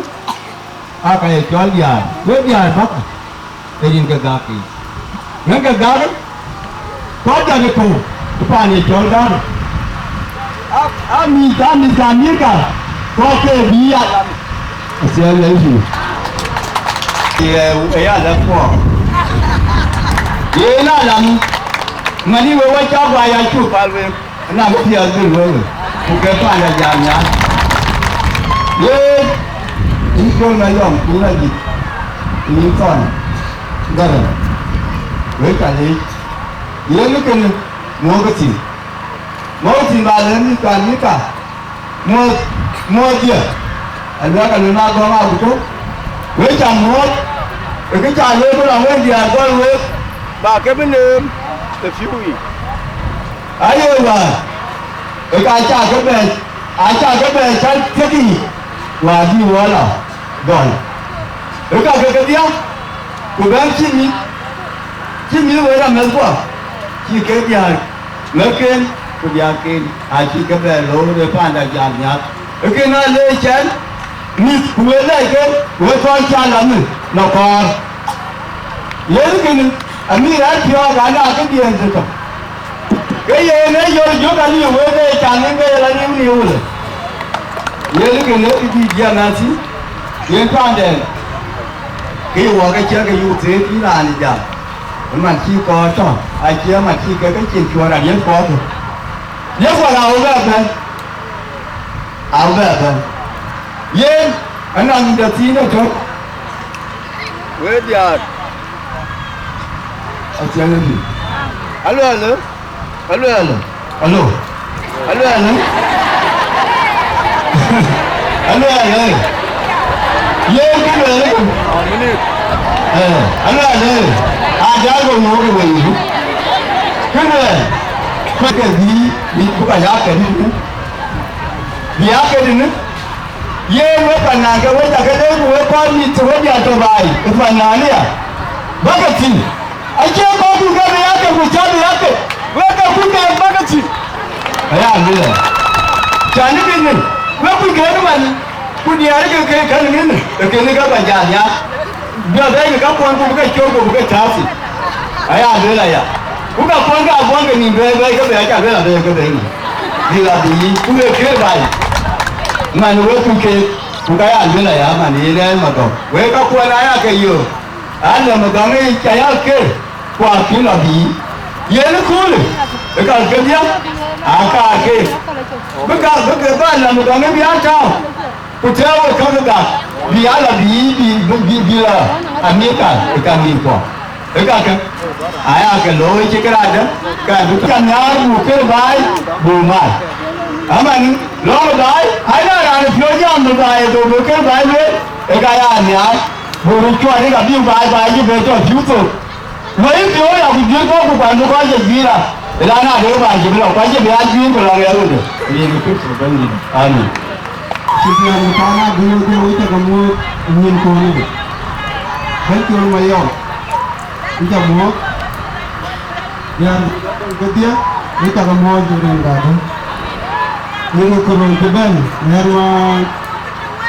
aa ka ye cɔl diäär, wek diäär bäkë. Ke yïn ke gäk yiic. Ŋäc ke gäk, kɔc däk ë kou, ë paan ye cɔl gäk. A, a mïth, a mïth Amerika, kɔc ke bï ya lam. Acie lɛ̈i pïïr. Ye, ë ya lɛ̈k kuɔ. Ye na lam, mani we wä cak wa ya cuk pal we. Anɔŋ piɛth dhil wël, ku ke panda jam nyan. Ye, yïn Col Mayɔm, yïn Ajïth, yïn Thɔn, Gärä, wek ca leec. Yen kënë, muɔ̈kkë thïn. Muɔ̈kkë thïn ba lɛ̈k mïth kan mïth ka. Muɔ̈th, muɔ̈th dhië. Aluɛk, aluɛk na gɔ̈m agutu. Wek ca muɔ̈th, ë kë ca looi bï rɔm wek diäär gɔl wek, ba ke bï neem ë pïu yic. Aye wäär, ë ka ca ke bɛ̈ɛ̈c, a ca ke bɛ̈ɛ̈c cä thiëk yiic, wäär dï wä lɔ gɔl. Ë ka ke kedhie, ku bɛ̈n cï mïth, cï mïth wël amɛ̈thkuɔ, cï ke diäär mɛ̈thken ku diäärken, acï ke bɛ loor ë panda jal nhial. Ë kënë aa leec ɛn, mïth ku wël lɛc ke, wek kɔc ca lɔ mïth lɔ kɔɔr. Yen kënë, amï rɛ̈ɛ̈r piɔ̈ɔ̈k an, aa këdiɛ̈n tëtök. Ke yen ë yöl jök aliu wëëtë can ŋic ke ye la nim ni wulë. Yen kënë ë dït jiɛɛm ëthïn, yen paandɛn, ke ye wɔ ke ciɛk ke yuk theek yïn raan ë jam. Ë man cï kɔɔr tɔ̈, acie man cï ke ke cin cuɔɔr an, yen kɔɔr tɔ̈. Yen kɔɔr a wek bɛ bɛ̈n, a wek bɛ bɛ̈n. Yen, anɔŋ de thiin ëtök. Wek diäär. Acie yen bï. Aluɛɛlë. Aluɛɛlë, alo. Aluɛɛlë. Aluɛɛlë. Ye kë luɛɛlë. Eh, aluɛɛlë. A jal go nyuɔɔk wei. Kë luɛɛl. Kë ke bï, bï, bï ka ya ke ni. Bï ya ke ni. Yen wek Panaŋ ke wek ca ke leec ku wek kɔc mïth cï wek diäär tɔ̈ baai ë Panaŋ aya, bäkë thïn. Acie kɔc ku ke bï ake ku cä bï ake, wek ke kuc ke bäkë thïn. Aya lueel. Cän ë kënë, wek kuc ke ëmën, ku diäär ke ke kän ŋinë, ë kënë ke bä jal ya. Bï abɛ̈ɛ̈i kakuɔn ku bï ke cöök ku bï ke cääth thïn. Aya lueel aya. Ku kakuɔn ke abuɔ̈n ke nïïm bɛ̈ɛ̈i bɛ̈ɛ̈i ke bɛ̈ɛ̈i, aca lueel abɛ̈ɛ̈i ke bɛ̈ɛ̈i nïïm. Dhil abï yic, ku le këër baai. Man wek kuc keek, ku ka ya lueel aya man yen ɛn Magɔ̈k. Wek kakuɔn aya ke yöök. An, lɔ Magɔ̈k ë ca ya këër, ku akï lɔ bï yic. Yen ë köölë, ë ka kedhie, aa ka keek. Bï ka, bï ke ba lɔ Magɔ̈k ë bï a tääu. Ku tëë wek käk gak, bï ya lɔ bï, bï, bï, bï, bï lɔ Amerika ë ka nïïm kuɔ. Ë kakë, aya ke looi cï kërac dɛ̈, ka bï cä nhiaar buk kër baai, buk mac. Aman, lɔ̈ŋ ë baai, aya raan ë piɔ̈u jam bï baai ë dhok bï kër baai lueel, ë ka ya nhiaar, buk röt cuɔt ë ka bï baai, baai cï bɛ tɔ piu thok. Luɔi piɔ̈u ya ku juëc bɔ̈ ku kuany bï kɔc ye juiir a, ë raan ade baai cï bï lɔ, kuany cï bï a juiir ku lɔ ɣɛɛr wëde. Rin Kërtho Bɛ̈nydït. Amin. Cï piɛŋ ë paan Aguur ke wec cä ke muɔ̈ɔ̈th ë nyin kɔn ëbɛ̈n. Bɛ̈ny Col Mayɔm, wec cä muɔ̈ɔ̈th, diäär kedhie, wec cä ke muɔ̈ɔ̈th ë rin kadï. Rin ë Kërtho cï bɛ̈n, rin wään,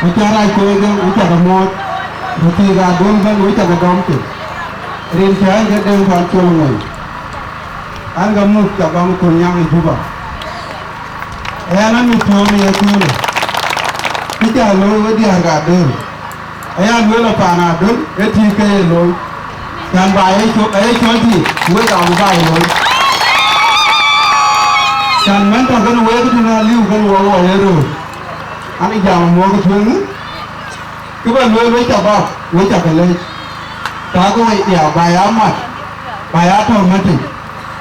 wec cä rac kɔɔrde, wec cä ke muɔ̈ɔ̈th, röt thiik adöŋ bɛ̈n, wec cä ke dɔm piny. Rin cä ɛn ke Deŋ Kuan Col Ŋuɔ̈ny. An, ke muk cä gɔm Kolnyaŋ ë Juba. Ɣɛn amit piɔ̈u në ye köölë, kë cä looi we diäär ke Adöl, aya lueel ë paan Adöl, ee tik ke ye looi. Cän ba ye cɔl, aye cɔl tik, wek abï ba ye looi. Cän mɛn tɔ̈ kënë wek tënë aliu kënë wɔ wɔ ye röör. An, ë jam muɔ̈k ë tueŋë, kë bä lueel wek cä bak, wek cä ke lec. Taakë wek ya, ba ya mat, ba ya tɔ̈u matic.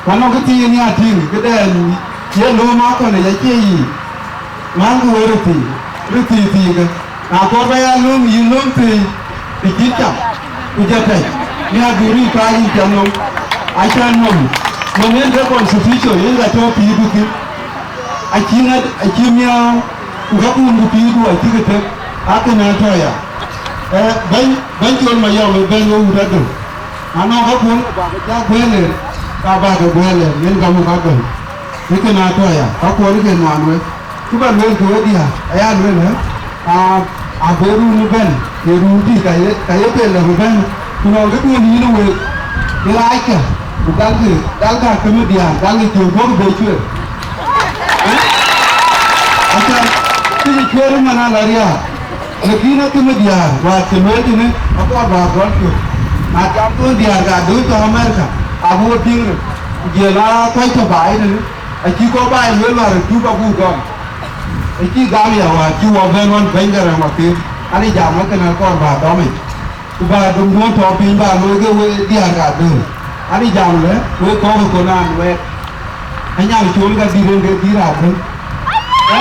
Ku anɔŋ kë thiin ya tïŋ, këdɛn ye lööm akɔ̈l yic acie yic. Mäŋkï wek röt thii, röt thii thiikë. Na kɔɔr bä ya lööm, yïn lööm thii, të cït cam, ku jɔ tɛ̈c, miäkdu rïïu kaac yïn cä nöm. Acä nöm, nöm yen ke constitution, yen ka tɔ̈ pïïrdu thïn. Acï ŋät, acï miääu, ku ka kuum ku pïïrdu acï ke tëk, akënë atɔ̈ ya. Eh, bɛ̈ny, bɛ̈ny Col Mayɔm ë bɛ̈n we wut adöŋ. Anɔŋ ka kuɔn, ba ke ja guɛ̈ɛ̈r, ka ba ke guɛ̈ɛ̈r, yen ka muk adöŋ. Ë kënë atɔ̈ ya, ka kuɔn ke nuan wek. Cï bä lueel ke we diäär, aya lueel, ë, a, a bë run ëbɛ̈n, ye run dï ka ye, ka ye pel lɔ ëbɛ̈n, Ku nɔŋ këduön yïn ë week, bï raackë, ku galkï, galkï akëmë diäär, galkï cï guɔ̈k bei cuëër. Aca, këc cuëër ëmën ala riääk, lakin akëmë diäär, wäär cï lueel tënë, akɔɔr bä gɔl cök. Na jam thuɔ̈n diäär ka dööc tɔ̈ Amerika, abï we piŋ röt, ku jël aa kɔc tɔ̈ baai tënë, acï kɔc baai lueel wäär ë Juba buk gɔl. Acï gam ya wäär cï wɔ bɛ̈n ɣɔn bɛ̈ny ke rɛ̈m apïïr, an, ë jam ë kënë akɔɔr bä dɔm yic. Ku bä dom duɔ̈n tɔ̈ piny bä looi ke we diäär ka dööl. An, ë jam lë, wek kɔ̈k ë kɔn an, wɛɛt. Anyaŋ col ka dït en ke dït abël. Ë?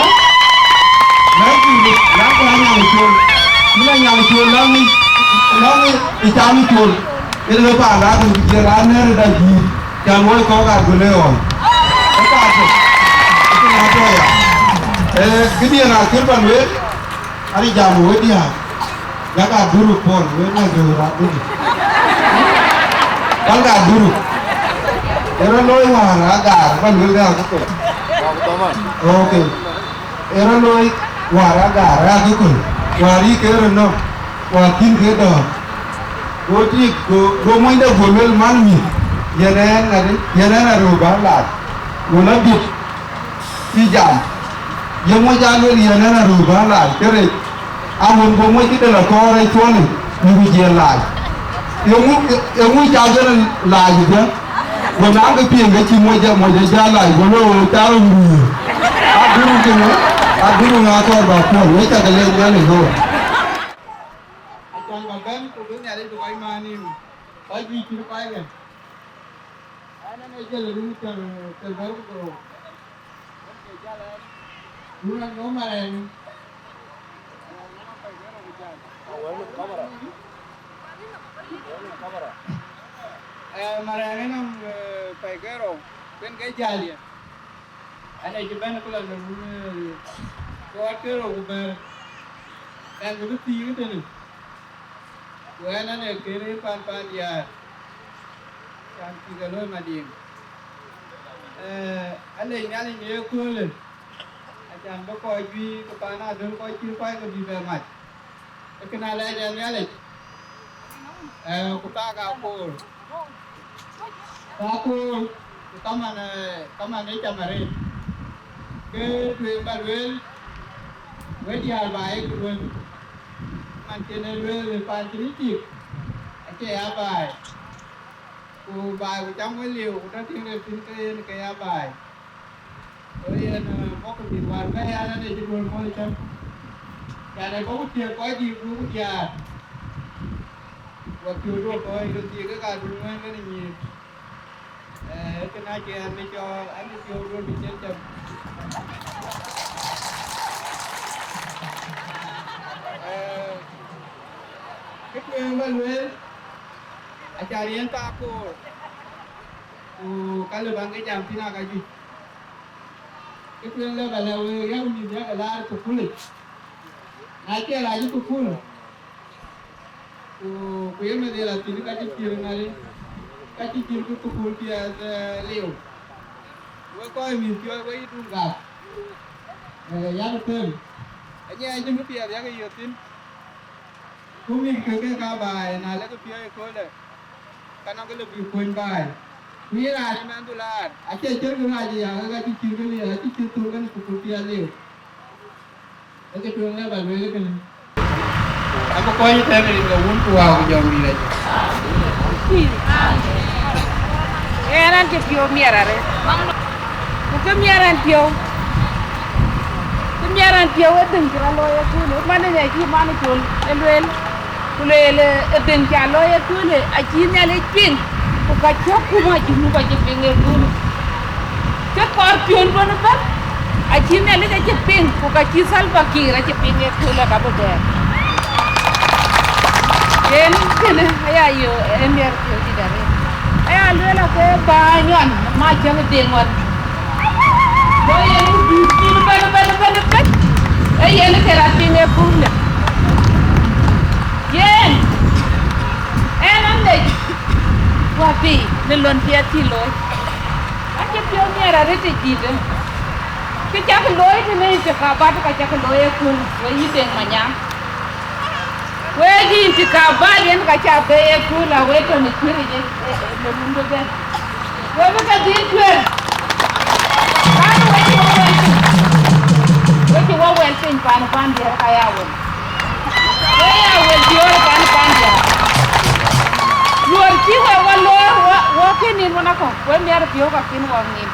Lɛ̈k dït, lɛ̈k anyaŋ col. Yïn anyaŋ col, lɔ̈ŋ ë, lɔ̈ŋ ë, ë cam ë col. Yen ë paan ladhim ku jiël an, nɛ̈r ë da dït. Cam wek kɔ̈k aa gule ɣɔn. Ë ka tök. Ë tök na tɔ̈ ya. Ë, këdiën akër bä lueel. Ani jam wek diäär, yak aduru pɔl, wek na jɔ aduru. Pal ka aduru. Ero looi wäär agar, pal wel ga ko. Okay. Ero looi wäär agar, a ko. Wäär yi ke ro no, wäär kin ke do. Go tik, go, go moin de go wel man mi. Yenen ade, yenen aro ba la. Go la bit. Cï jam, ye moc aa luel yɛn ɛn aröör bä lac kërɛc, awën bï moc këde lɔ kɔɔr ë cuɔlë, bï ku jiɛɛl lac. Eeŋu, eeŋu ca gën lac ëbɛ̈n? Go naŋ kë piŋ ke cï moc ë, moc ë jäl lac, go lɔ ɣöö ca röm röör. Aduru kënë, aduru ŋa kɔɔr bä kuɔl, wek cä ke lɛc Nhialic ɣöö. Acan bä bɛ̈n, ku bï Nhialic bï kɔc maan nïïm, kɔc juëc cït kɔckë. Ɛn, ɛn ee jël rin cäŋ, cäŋ bɛ̈ɛ̈r ku dhorou. Wun anɔŋ marɛɛŋ. Ë, marɛɛŋ ë nɔm, ë, pɛ̈i ke rou, kën ke jäl ye. Ɛn ee cï bɛ̈n ku la në wun, ë, ke wat ke rou ku bɛ̈ɛ̈r. Ɛn, kë bï thiik ëtënë. Ku ɛn, ɛn ee kën ë pan, pan diäär, can cï ke looi Madiŋ. Ee, alec Nhialic në ye köölë, acan bï kɔc juëc ke paan adöl kɔc cït kɔckë bï bɛ mac. Ee kën alɛɛc ɛn Nhialic, ee, ku thaak akoor. Thaak akoor, ku kaman, ee, kaman ë cam arëët. Ke tueŋ bä lueel, wek diäär bä ye kë lueel. Man cïn ë lueel ë paan cïn ë tik, acie ya baai. Ku baai ku cam wek liu, ku tɔ tiŋ de thïn ke yen ke ya baai. Go yen, eh, bɔ̈ ku mïth wäär bɛ̈ɛ̈i an, ade cï duöl mɔ̈l cäm. Can ë bɔ̈ ku thiëëk kɔc dïït ku ku diäär. Wa piööcduö kɔc, röt thiëëk ke ka duöl ŋuɛ̈ɛ̈n kenë nyïïr. Eh, kënë acie an, bï cɔɔl, an, bï piɔ̈u duöl bï cïn cäm. Eh, kë tueŋ bä lueel, acan yen thaak koor, ku ka lë bäŋ ke jam thïn aa ka juëc. Kë tueŋ lë bä lɛ̈k week, yak mïth yak laar thukulic. Na cie rac ë thukul, ku, ku ye meth ye la thïn, ka cï cïr ŋäri, ka cï cïr kë thukul piɛth, eh, liu. Wek kɔc mïth piɔ̈ɔ̈c, wek yï dun gak, eh, yak them. Anyiɛɛc cïn kë piɛth yak yök thïn. Ku mïth kë ke ka baai, na lek piɔ̈ɔ̈c ëkööldɛ, ka nɔŋ kë lë bï kuöny baai. Ku ye raan ë mɛnhdu laar, acie cïr kë rac ë yak, ka cï cïr kë liu, acï cïr thuk kën thukul piɛth liu. Ee kë tueŋ lë bä lueel kënë. Abï kɔc ëtɛ̈ɛ̈n rin ke Wun ku Wää ku Jɔŋdït Lajik. Ɣɛn an, cï piɔ̈u miɛt arëët. Ku kë miɛt ɛn piɔ̈u, kë miɛt ɛn piɔ̈u ë dhëŋ cï rɔt looi ëköölë, man ë ŋɛc cï man ë col ë lueel. Ku lueel, ë, ë dhëŋ ca looi ëköölë, acï Nhialic piŋ, ku ka cï akuma Junub acï piŋ ëköölë. Kë kɔɔr piɔ̈n duön ëbɛ̈n, acï Nhialic acï piŋ, ku ka cï Salva Kiir acï piŋ ëköölë ka bï bɛ̈ɛ̈r. Yen kënë aya yö ë miɛt piɔ̈u dït arëët. Aya lueel ake bääny ɣɔn, ma cäŋ ë deŋ ɣɔn. Go yen bï pïïr ëbɛ̈n, ëbɛ̈n, ëbɛ̈n, ëbɛ̈n. Ee yen ke rɔt piŋ ëköölë. Yen, ɛn an lec wäpii në lon piɛth cï looi. Acï piɔ̈u miɛt arëët ë dïïtë. Kë cäk looi tënë intikabat, ka cäk looi ëkööl, wek yï Deŋ Manyaŋ. Wek yï intikabat yen Ka ca bɛ̈i ë kööl, a wek tɔ̈ në cuëëric ë, ë, ë, në run bï bɛ̈n. We bï ke dhil cuëër. Raan wek cï wɔ wɛl piny. Wek cï wɔ wɛl piny pan, pan diɛɛr ka ya wël. We ya wël diöör pan, pan diɛɛr. Luɔr cï we wɔ loor, wɔ, wɔ kën nin wën akɔ̈k. We miɛt piɔ̈u ka kën wɔ ŋic.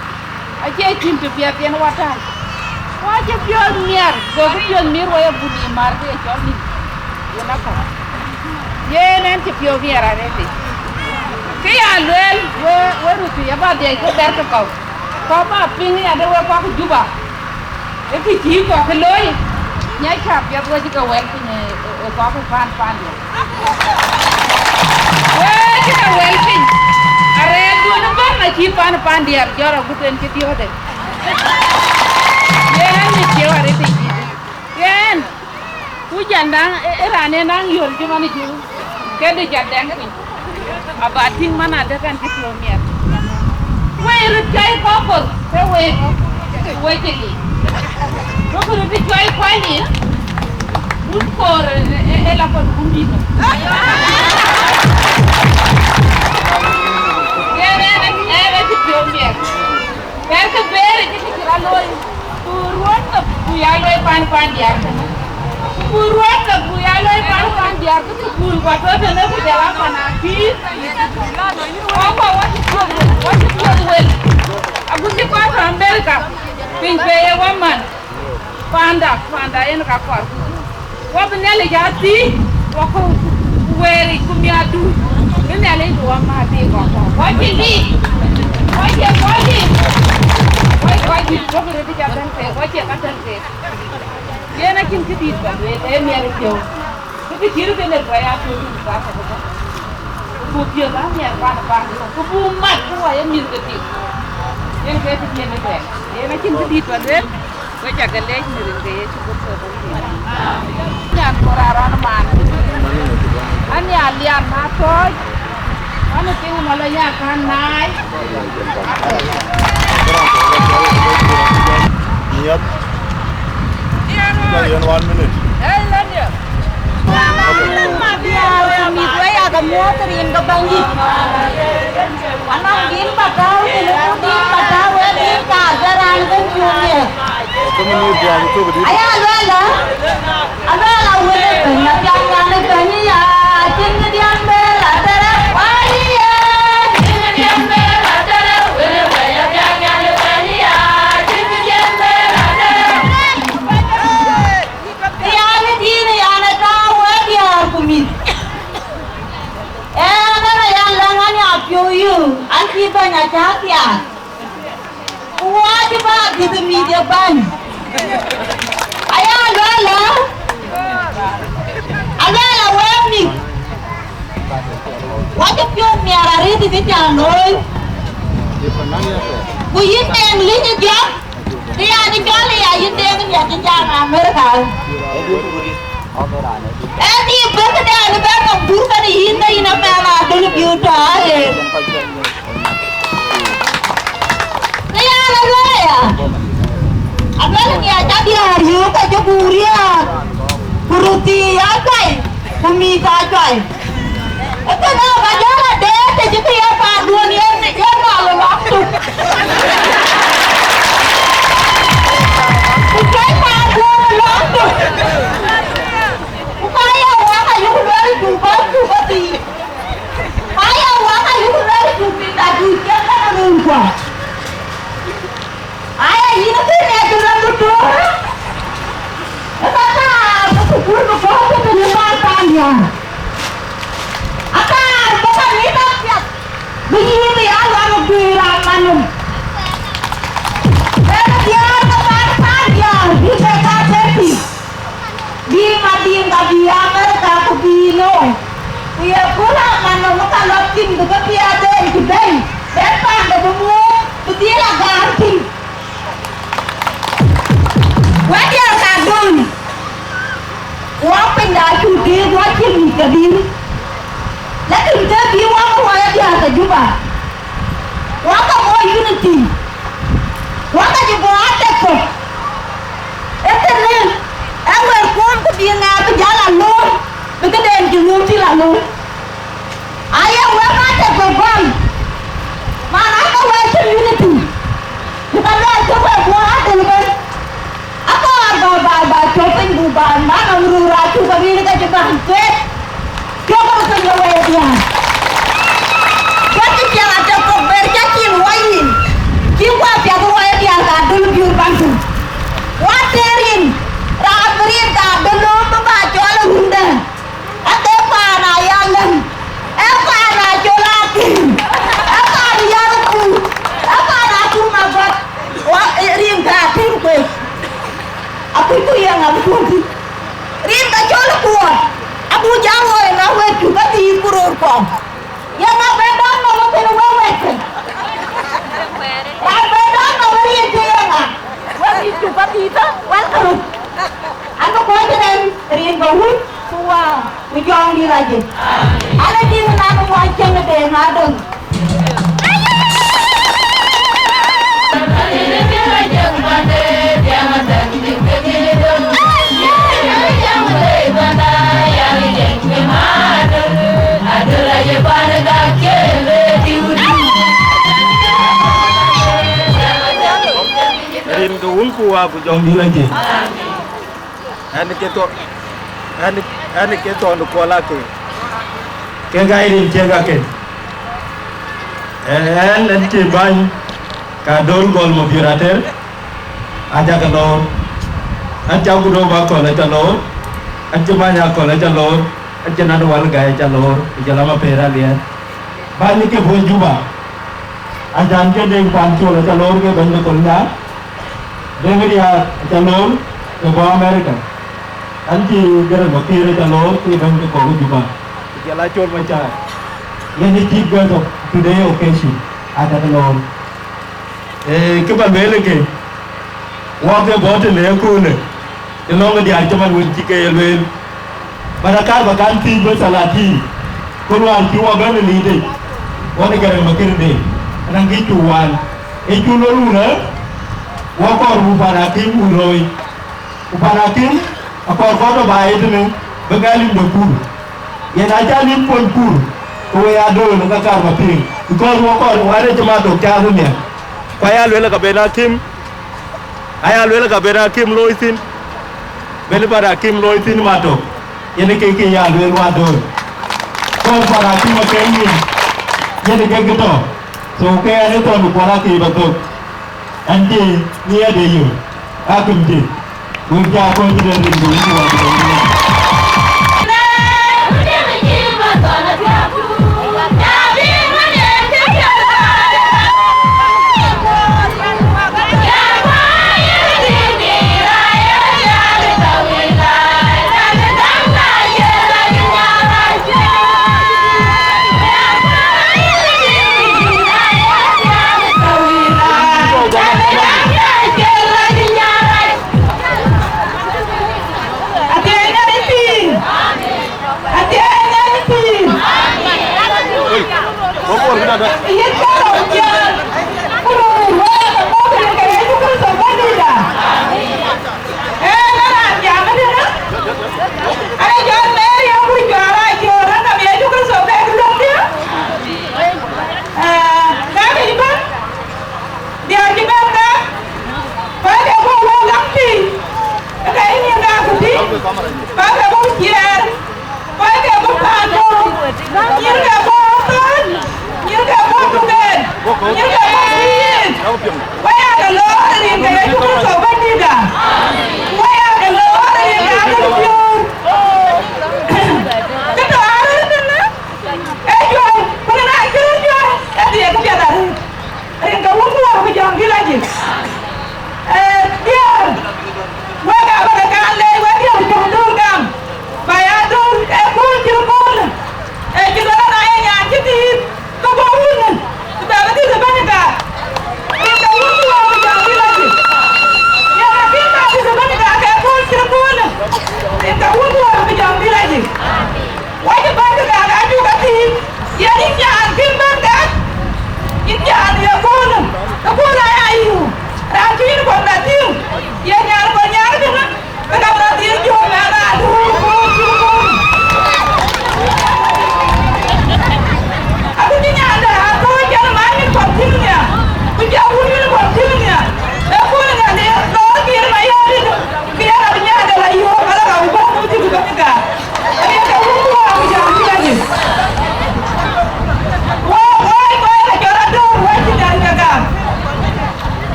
Acie cïn të piɛth yen wɔ tääc. Wɔ cï piɔ̈ɔ̈th miɛr, gokï piɔ̈ɔ̈th miɛr wɔ ye bun yï mär ke ye cɔl nïn. Yen akɔ̈k. Yen ɛn cï piɔ̈u miɛr arëëtic. Kë ya lueel, we, we röt tïc aba dhiɛc ke bɛ̈rkï kɔ̈u. Kɔ̈u ba piŋ ya de we kɔ̈k Juba. Ë kë cïï kɔ̈k looi, nya cä piɛth we cï ke wɛl piny ë, ë, ë kɔ̈k pan, pan diɛɛr. We cï ke wɛl piny, arɛɛt duön ëbɛ̈n acï pan, pan diɛɛr jɔt agut en cï diööde. Yen an, mit piɔ̈u arëëtic dït. Yen, ku janda, ë, ë raan en naŋ yöl cï man ë juŋ, ke dï jat dɛŋ piny. Aba tïŋ man adek an cï piɔ̈u miɛt. Wek röt cuai kɔ̈k koth, ke wek, wek cï lik. Duökï röt cuai kuany ë, wun koor ë, ë, ë la kɔn wun dït nɔm. Yen ë, ë, ë cï piɔ̈u miɛt. Bɛ̈ɛ̈rkï beer ë cï kë cï rɔt looi, ku ruɔ̈ɔ̈n thok ku ya looi pan, pan diäär kënë. Ku ruɔ̈ɔ̈n thok ku ya looi pan, pan diäär kë thukul ku atɔ̈ tënë ku jɔl a pan akïïr. Wɔ kɔ̈k wɔ cï piɔ̈ɔ̈th wel, wɔ cï piɔ̈ɔ̈th wel. Agut cï kɔc tɔ̈ America, piny pe ye wɔ man. Panda, panda yen ka kɔɔr. Wɔ bï Nhialic aa thiëëc, wɔ ku wëëric ku miäkdu, bï Nhialic bï wɔ määr bï kɔ̈k kɔ̈k. Wɔ cïn dïït, wɔ cie kɔc dïït, wɔ cie kɔc dïït, wɔ bï röt bï jɔ tɛ̈n keek, wɔ cie ka tɛ̈n keek. Yen acïn këdïït ba lueel, ee miɛt piɔ̈u. Ku kë cït kënë ba ya piɔ̈u dïït ba kɔ̈k kɔ̈k. Ku buk piɔ̈u ba miɛt pan pan, ku buk mat ku wɔ ye mïth ke tik. Yen ke kë cïn ë bɛ̈n. Yen acïn këdïït ba lueel. We ca ke leec në rin ke Yecu Kërtho Bɛ̈nydït. Nyan kor arɔn man. An ya lian na tɔɔc. An piŋ malɔ nya kan naai. Yep. Just in one minute. Hey, Lanya. Miɛt wei ya ke muɔ̈th rin ke Bɛ̈nydït. Anɔŋ din ba tääu, din ba tääu, wek din ka ke raan bï cuŋ ye. Kë min nyuur dhiac ë thok dït. Aya luɛɛl, aluɛɛl awël ë Bɛ̈ny, apiath nyan ë Bɛ̈ny ya, acïn kë diɛ̈n bë la tëde wai ye. Acïn kë diɛ̈n bë la tëde wël ë Bɛ̈ny, apiath nyan ë Bɛ̈ny ya, acïn kë diɛ̈n bë la tëde. Rial ë din yan ë tääu wek diäär ku mïth. Ee, ɣɛn aya läŋ an, ya piɔ̈u yï, an, cï Bɛ̈ny acä thiaak. Ku wɔ acï bä dhiëth ë mïth ye bäny. Aya luɛɛl ë, aluɛɛl ë wek mïth. Wɔ cï piɔ̈u miɛt arëët ë kë cä looi. Ku yïn Deŋ Lic ë jɔt, kë ya cï cɔl ë ya yïn Deŋ Lic acï jam America. Ee dhil bï këdɛn bɛ̈n nɔm dhur kënë yïn, ke yïn amɛn adöl bï tɔ aye. Ke ya la luɔi aya. Aluel ŋiɛc adiäär yöök ke cï guur riääk, ku röthii aa cuai, ku mïth aa cuai. Ee kënë aba jɔl a deet të cï kë ye paanduön yen, yen nɔl ë lɔm tuk. Ku cuai paanduön ë lɔm tuk. Ku ka ye wak ayuk luel, cuk bä cuk bä thii. Aya wak ayuk luel cuk piny da cuk cïn kën run kuɔ. Aya yïn kën ë cï rɔt dutöör. Ë ka kaar bï thukul bï kɔ̈k kënë në pan pan diäär. Akaar bï kanitha piath bï yïn bï ya ɣɔn ë guëër amanhom. Ë diäär ke pan pan diäär bï ke ka bɛ̈n thïn. Bï Madiŋ ka bï America ku bï nööŋ, ku ye kööl aman nɔm ë ka lɔ thïn, bï ke piɛth en cï bɛ̈n, bɛ̈n paande bï muɔ̈ɔ̈th, bï dhil agaar thïn. Wɛ̈t diäär ka döŋ, wɔ pinyda acuk tëëk, wɔ cïn mïth ke dhil. Lakin ke bï wɔ ke wɔ ye diäär ke Juba, wɔ ke bɔ̈ unity, wɔ ke cï bɔ̈ atek thok. Ee kënë, ee wɛ̈t kuɔm ku bï ŋɛk bï jäl alööm, bï këden cï lööm cï la lööm. Tuet, piɔ̈k ke piny ë wɛ̈ɛ̈r diäär. Tuet cï piɛŋ atɔ̈ kɔ̈k ber cä cil wɔ yïn. Cï kuapiɛth wɔ ye diäär ka döl biur baŋ thïn. Wɔ tëër yïn, raan bï rin ka döl lööm bï ba cɔl ë rundë. Ake paan aya lëŋ, ee paan acol akïm, ee paan yar kuc, ee paan atum agɔt. Wa, rin ka atïŋ kuec. Akucku ye ŋa bï tuɔ̈ŋ thïn? Rin ka cɔl kuɔɔr, abuk jam woi ŋa wek cuk adhiith ku röör kɔ̈u. Ye ŋa bɛ dɔm nɔm ë kënë wek wɛ̈ɛ̈tkë? Raan bɛ dɔm nɔm ë rin cï ye ŋa? Wek cï cuk adhiith ë wɛ̈lkë röt. An, bï kuɔc ënɛn rin ke Wun ku Wä ku Jɔŋdït Lajik. An, ë tïŋ nɔn ë muɔny cieŋ ë Deŋ Adöŋ. Rin ke Wun ku Wä ku Jɔŋdït Lajik. Ɛn ke thɔ-, ɛn, ɛn ke thɔn kuɔl ake. Kek aa rin ciëk ake. Ɛn, ɛn cï bäny ka döl gɔl Mabiör Ater, aca ke loor. Ɛn cä Gudop Akɔl aca loor. Ɛn cï bäny Akɔl aca loor. Ɛn cï Nat Wal Gai aca loor. Ku jɔl a Maper Aliɛɛr. Bäny ke bɔ̈ Juba. Acan ke Deŋ Pancol aca loor ke bɛ̈ny de Kolnyaŋ. David Yar aca loor ke bɔ̈ America. An cï Garaŋ Makiir aca loor ke bɛ̈ny ke kɔ̈k Juba. Ku jɔl a Col Macar. Yen ë chief guest of today occasion. Aca ke loor. Ee, kë ba lueel ke, wɔ ke bɔ̈ tënë ëköölë, të lɔ̈ŋ ë diäär cï man wën cï ke ye lueel. Bä na kaar bä kan thiëc bä thalathïn, ku luaar cï wɔ bɛ̈n ë liitic, ɣɔn ë Garaŋ Makiir de, ënɔŋ kë cuk wään, ë cuk lɔ run ë, wɔ kɔɔr buk pan akïm wun looi. Ku pan akïm akɔɔr kɔn tɔ baai ëtënë, bï gɛl lim de pur. Yen acä lim kuɔny pur, ku we aa dööl ë ka kaar bä piŋ, because wɔ kɔɔr wään ë cï ma tök caath ë miäk. Ku aya lueel ka ben akïm, aya lueel ka ben akïm looi thïn, ben pan akïm looi thïn ma tök. Yen ke kë ya lueel wa dööl. Kɔn pan akïm akën yïn, yen ke kë tɔ. So ke ɛn ë thɔn kuɔl akï bä thök. Ɛn cï nhiɛɛrde yök, akïm cï. Wek cä kɔc cï dɛ̈t rin ku wek cï wä cï dɛ̈t rin. Diäär cï bɛ̈n ka, kɔc ke bɔ̈ wɔ lam tïŋ, ke yï nyin ka ku tïŋ, kɔc ke bɔ̈ ciɛɛr, kɔc ke bɔ̈ paan döŋ, nyïïr ke bɔ̈ thöl, nyïïr ke bɔ̈ tuken,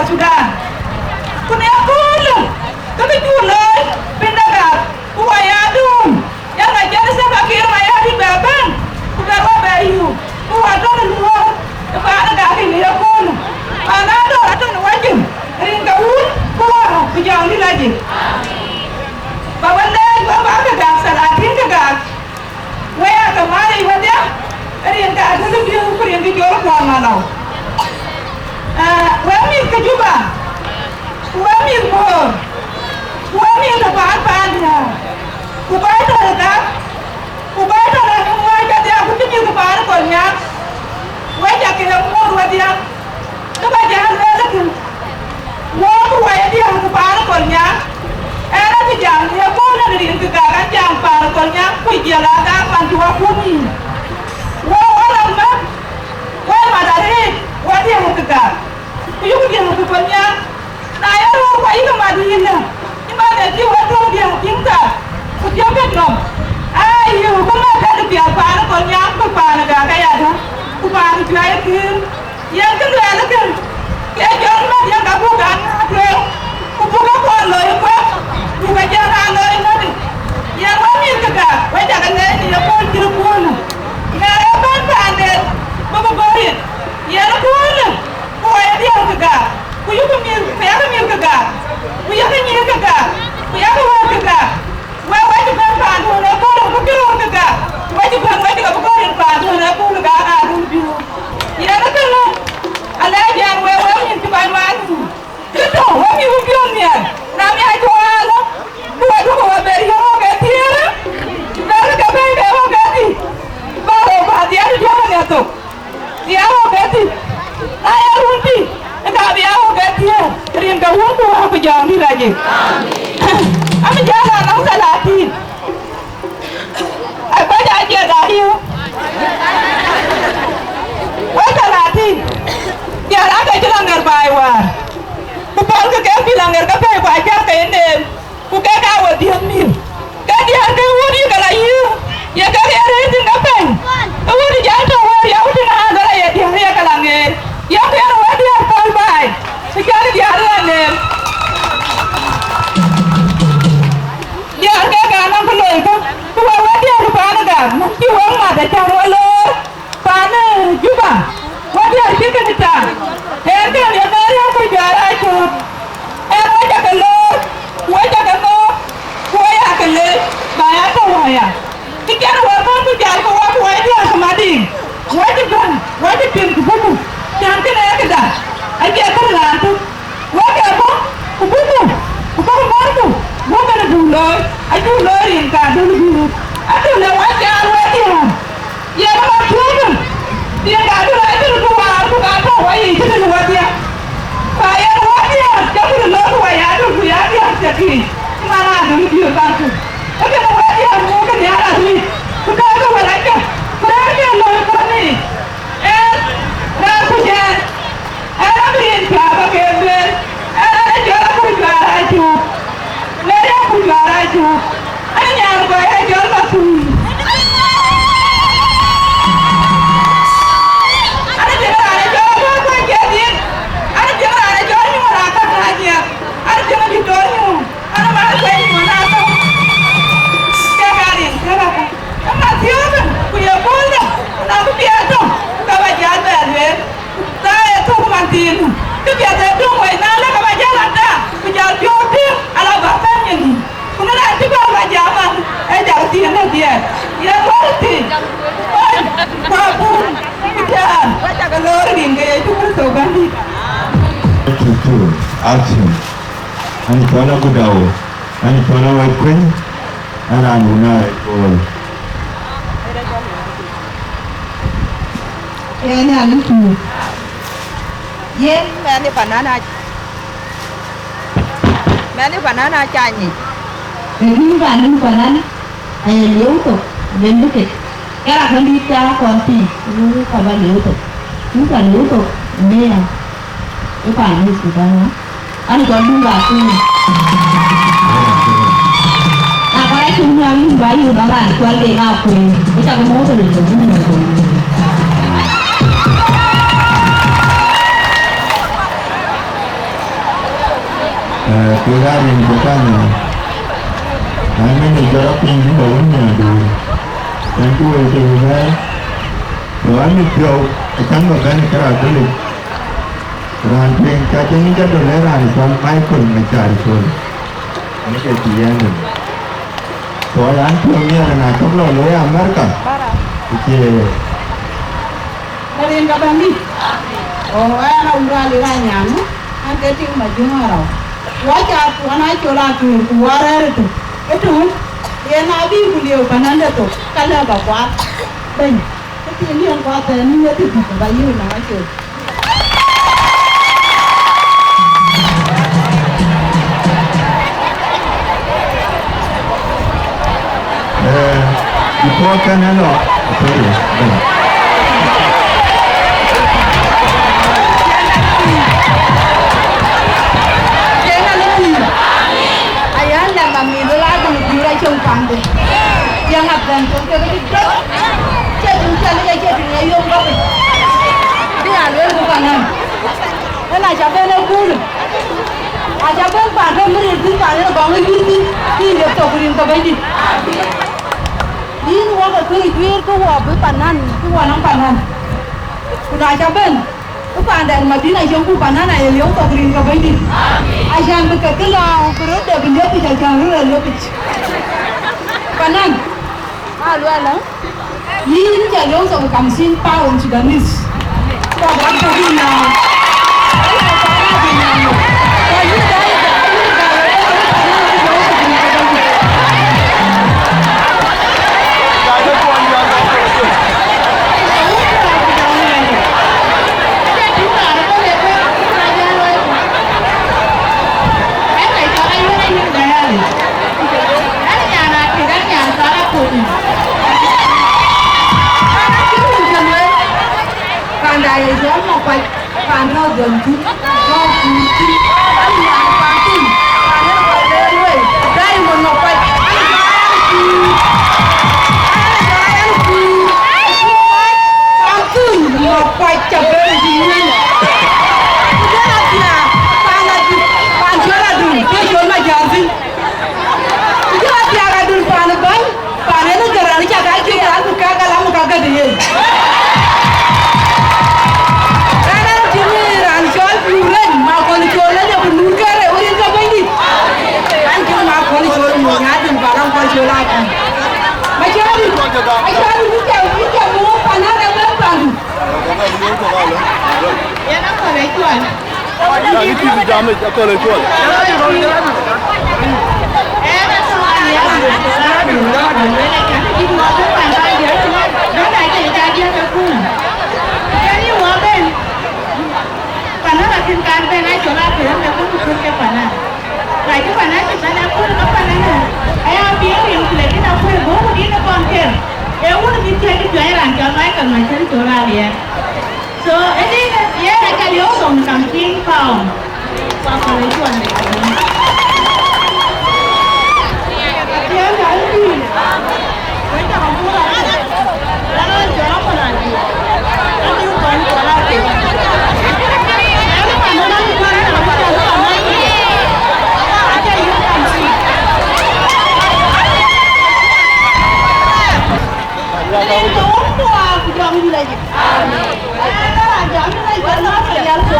Sudan. Ku në aköölë, ke kë cuk looi piny de Gak, ku wɔ ya duum, yen ka cïn Salva Kiir Mayardit bɛ bɛ̈n, ku bɛ rɔt bɛ yök, ku wɔ tɔ̈ në luɔɔr ë paan ë Gak në aköölë. Paan ë Ador atɔ̈ në wacin, rin ke Wun, ku Wä, ku Jɔŋdït Lajik. Ba wek leec, wek bäk ke Gak, salatin ke Gak. Wek aa ke Malic wedhie, rin ke Adöl Biöör ku rin ke Jɔl Kuɔl Malɔu. Aa, wek mïth ke Juba, ku wek mïth Bor, ku wek mïth ke paan paan diäär, ku kɔc tɔ̈ ë Gak, ku kɔc tɔ̈ ë Anuɔɔc kedhie, ku cï mïth ke paan Kolnyaŋ, wek ca ke muɔ̈th wedhie. Kë ba jam lueel ë kë, wok wɛ̈ɛ̈t diäär ke paan Kolnyaŋ, ɛn acï jam në akööl në rin ke Gak, an jam paan Kolnyaŋ, ku jiël aa Gak man cï wɔ kuum yïn. Wok wɔ la mät, wek mat arëët, wɔ diäär ke Gak, ku yökë diäär ke Kolnyaŋ. Na ye röör ku ayï ke mat yïn lë, cï man ë cï wek tɔ̈u diäär tiiŋ thar, ku tiɔ̈u kek nɔm. Aa, yï ku mɛt dɛ̈t piath paan Kolnyaŋ, ku paan Gak ayadäŋ, ku paan Juäi Kiir. Yen kë luɛɛl ë kën, ke jɔl mät yen ka buk an ŋa tueŋ, ku buk ke kɔn looi kuɛth, buk ke jɔl raan looi mät. Yen wek mïth ke Gak, wek ca ke leec në ye kööl cït ë köölë. Ŋɛk ë bɛ̈n paanden, bï bï gɔ̈ɔ̈r yen. Yen ë köölë, ku wek diäär ke Gak, ku yökë mïth, ku yakë mïth ke Gak, ku yakë nyïïr ke Gak, ku yakë wëu ke Gak. Wek, wek cï bɛ̈n paanduön ë kööl, ku cï röör ke Gak, wek cï bɛ̈n, wek cï ke bï gɔ̈ɔ̈r yen paanduön ë kööl, Gak aa run biöör. Yen ë kënë, alɛɛc an, wek, wek mïth cï kɔc wään thïn, kë tɔ̈u, wek mïth wun piɔ̈ɔ̈th nhial, na miac cï wään lɔ, ku wek duökï wek ber yöŋ wok ë thiëër, ber ke bɛ̈n ke wok ë thïn, ba rou ba dhiɛl diäär ë thok. Bï aa wok ë thïn, na ye run tï, ë ka bï aa wok ë thiëër, rin ke Wun ku Wä ku Jɔŋdït Lajik. Abï jäl a nɔm thalatin. Akuec aa jiɛth ariëu. Wek thalatin, diäär aake cï lɔ ŋɛ̈r baai wäär, ku pälkï ke pïl aŋer ke pɛ̈i, ku acäk ke ye neem. Ku kek aa we dhiëth mïth, ke diäär ke wut yï ke la yï, ye kek ye rëër thïn ke pɛ̈ny, ke wut jäl tɔ̈u wëër ya wut tïn aa dhal aye diäär ye ke la ŋeer, ye kuɛɛr wek diäär päl baai, ku jɔl diäär la neem. Diäär kek aa nɔm kë loikë, ku wek wek diäär paan ë Gak, cï wek mat acän wek loor. Paan ë Juba, wadiäär cï kënë tääu, ɣɛn kënë ye Mary Akuc Juäär Acuk, ɣɛn wec ake loor, wec ake nhom, ku wec ake leec, ba ya tɔ̈u wä ya. Kë cän wä bɔ̈ ku jal ke wä ku wadiäär ke Madiŋ, wec ë bɛ̈n, wec ë piŋ ku buku, cän kënë ee këda, acie kën raan tök. Wek ee bɔ̈, ku bïku, ku bïku märku, buk kënë buk looi, acuk looi rin ka Adöl Biöör. Adöl ë wä caal wek diäär. Yen ë man thiëëckë, rin ka Adöl acï röt bï waar, ku ka tɔ̈u wä yiic cï tënë wä diäär. Ka yen wä diäär, jɔkï röt looi ku wä ya Adöl, ku ya diäär cä kiic, cï man Adöl Biöör kaŋ tök. Ee kënë wä diäär muk kë nhiaar arëët, ku tɔ̈u ke wël acä, ku rɛ̈ɛ̈r ke looi kɔn yiic. Ɣɛn, raan kuc ɣɛn, ɣɛn abï rin piath ba ke lueel, ɣɛn acɔl Akuc Juäär Acuk, Mary Akuc Juäär Acuk, ɣɛn nyan kɔc acɔl Makuui. Ɣɛn atïŋ raan acɔl Akuɔ̈k Kuɔ̈c Jadid, ɣɛn atïŋ raan acɔl Nyuɔɔn Akäk Ajiɛk, ɣɛn atïŋ Diktor Nyuɔɔn. Ana man kuɛny mɔn atɔ̈, ke ka rin ke ka ka. Ama thiɔ̈ɔ̈kë, ku ye kööldä, ku na bï piɛth tɔ̈, ka ba jäl bɛ lueel. Thaa ye thök man thiin, kë piɛth ee döŋ wei, na lë ka ba jäl ata, ku jäl piɔ̈u tïŋ, ala ba pɛ̈n nyin dï. Ku na raan cï gɔl ba jam an, ee jak thiin ë dhiɛɛr. Ye wär thii, kony, ku abun, ku jään, wa cak loor rin ke Yecu Kërtho Bɛ̈nydït. Two, two, action. An cɔl Agudau, an cɔl Awäc Kuëny, an raan wun aa rɛc Bor. Yen an ë tuur. Yen mɛn ë panan a, mɛn ë panan a ca nyic. Ë bï panan panan. Aye lieu thok, lel bï kek. Kɛ̈ɛ̈r akëndït cä kɔn pïïr, ku ka ba lieu thok. Ku ka lieu thok, ë meya, ë paan ë Sudan, an, jɔl duŋ ba kuëny. Na kɔn acïn nhial yïn ba yïn ba raan cual de ŋa kuëny, ë cak mɔ̈u ke lel thok, duŋ ba kuëny. Kek aa rin ke kan ë, an, ë jɔt piny bä wun ë aduur. Thank you, wek ke bɛ̈ɛ̈i. So, an, mit piɔ̈u acäŋ bä bɛ̈n ë kë raan dhölic. Raan tueŋ ka cï ŋic adöl ë raan cɔl Michael Macar Col. Ënë ke cï yɛn döl. So, an, piɔ̈u nhiɛɛr ë na cɔk lɔ looi America. Ku cie Rin ka bɛ̈n dï? Oh, ɣɛn a wun raan dï raan nyan, an ke tiŋ Majuŋ Arau. Wa ca tuɔn a col a tuur ku wa rɛ̈ɛ̈r ëtök. Ëtök, yen a bï ku lieu panande thok, ka lɛ̈k ba kuath. Bɛ̈ny, ke thiin diɛn kuath ënë ye thiërdhïc ba yïk na acol. Eh, before kënë lɔ, sorry, ben. Aya lɛ̈m amïth la dum piur acïn pande. Yɛn abɛ̈n tök ke bï döt. Cï dum cä lec acï dum ya yom bɔ̈. Bï a luel ku kanan. Ëna cä ben ë kuur. Aca bɛ̈n paan ke mïrïïr thïn, paan yen gɔŋ ë yïn thïn, kï ye thok rin ke Bɛ̈nydït. Yïn wok ë kërë juëër kë wɔ bï panan, kë wɔ nɔm panan. Ku na ca bɛ̈n, kë paandɛn Madina cieŋ ku panan aye lieu thok rin ke Bɛ̈nydït. Acan bï ke kë lɔ bï röt de bï liep yic, acan röt ë liep yic. Panan, aa luɛɛl ë. Yïn ca yom thok kamsin pound Sudanese. Kwa ba thok yïn na. Panda ye jɔl Makuac, pan rɔ̈ɔ̈k dhɔ̈n thïn, rɔ̈ɔ̈k kuur thïn, pan nyan pan thïn, pan ë kɔc rɛ̈ɛ̈r wei, Diamond Makuac, an, an, kuur, an, an, kuur, pan thïn, Makuac ca bɛ̈n ë cï ŋuɛ̈n. Ku jɔl athiaak, pan adït, pan cɔl adun, ke cɔl Majar thïn. Ku jɔl athiaak adun pan ë bäny, pan en ë gɛ̈r raan cak aa cï raan ku kak alam ka gät ë yen. Raan an, cïn raan cɔl Nuren, ma kɔn cɔl ë ku Nur kërë, wën ke Bɛ̈nydït. An, cïn ma kɔn cɔl mony adun ba rɔm kɔn cɔl akï. Ma cɔl, ma cɔl, mi jam, mi jam, mo pan ë bɛ̈n pandu. Yen akɔl ë cuɔl. Ya, yï cïï bï jam yic, akɔl ë cuɔl. Panan akën kan bɛ̈n acɔl akën ke bï kut ke panan. Na cï panan cï bɛ̈n akut ke panan, aya piɛŋ riŋ ku le kën akuëër bɔ̈ ku dït ë kɔn ker. Ee wun bï thiëc cï piɔ̈ɔ̈c raan cɔl Michael Machel cɔl aliɛɛr. So, ënë yen aca liɔ̈ɔ̈k thoŋ kamsin pound. Ku akɔl ë cuɔl. Atiɛɛm ya ë pïïr. Wek cä ke puur arëët. Raan cɔl akɔl aa juëc. Ë pïïr kɔn cɔl aa juëc. Ënë man ëbɛ̈n ëbɛ̈n ëbɛ̈n ëbɛ̈n ëbɛ̈n ëbɛ̈n. Aca yïn kamsin. Rin ke wun ku Wä ku Jɔŋdït Lajik. Amen. Ëë, raan Jɔŋdït Lajik, Jɔŋdït Lajik.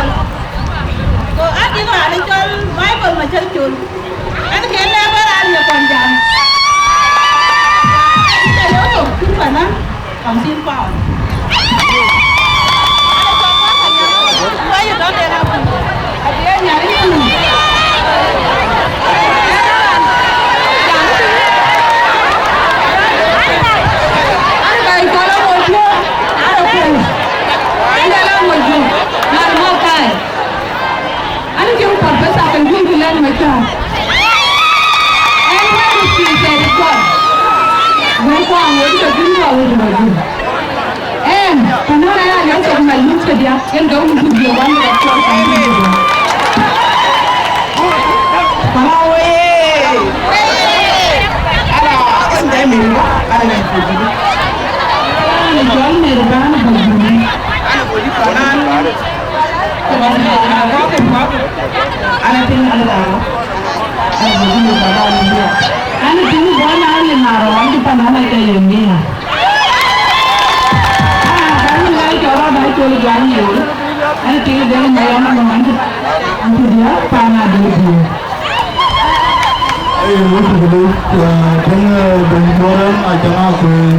So, adï raan cɔl Michael Machel Col. Ɛn ke lɛ̈k bä raan ye kɔn jam. Adï cä yɔ̈ɔ̈k thok cït panan, kamsin pound. Why you don't dare have An, cɔl Amɔ̈l Juɔ̈k, an, akuël. An, cɔl Amɔ̈l Juɔ̈k, man mɔ̈k kai. An, cïn professor ke juëc lɛ̈k Macar. Ɛn wɛ̈t ë pïïr tɛ̈ ë kɔn. Wɛ̈t kɔn wɛ̈t ke bï luɔk wɛ̈t ë Majuŋ. Ɛn, ku nu aya liɔ̈k thok Majuŋ kedhia, yen dɔ̈k Majuŋ diɛ̈ wan ë rɔt cɔl Majuŋ kedhia. Mama wee! Ala, ëmdɛ Meriba, ala na Bujuni. Ana Meriba, ana Bujuni. Ana Bujuni, ana Bujuni. Ana Bujuni, ana Bujuni. Ana Bujuni, ana Bujuni. An, tiŋ bɔ̈ na rin na rɔɔc pan an, aca ye mia. Ah, kan ŋa cɔl rɔt acol guan yol. An, tiŋ dɛ̈ ma yam nɔm an, an, tiŋ diäk pan adï diäk. Ee, wut kulu, eh, tiŋ, eh, bɛ̈ny Kuɔrɛŋ aca ŋa kueer.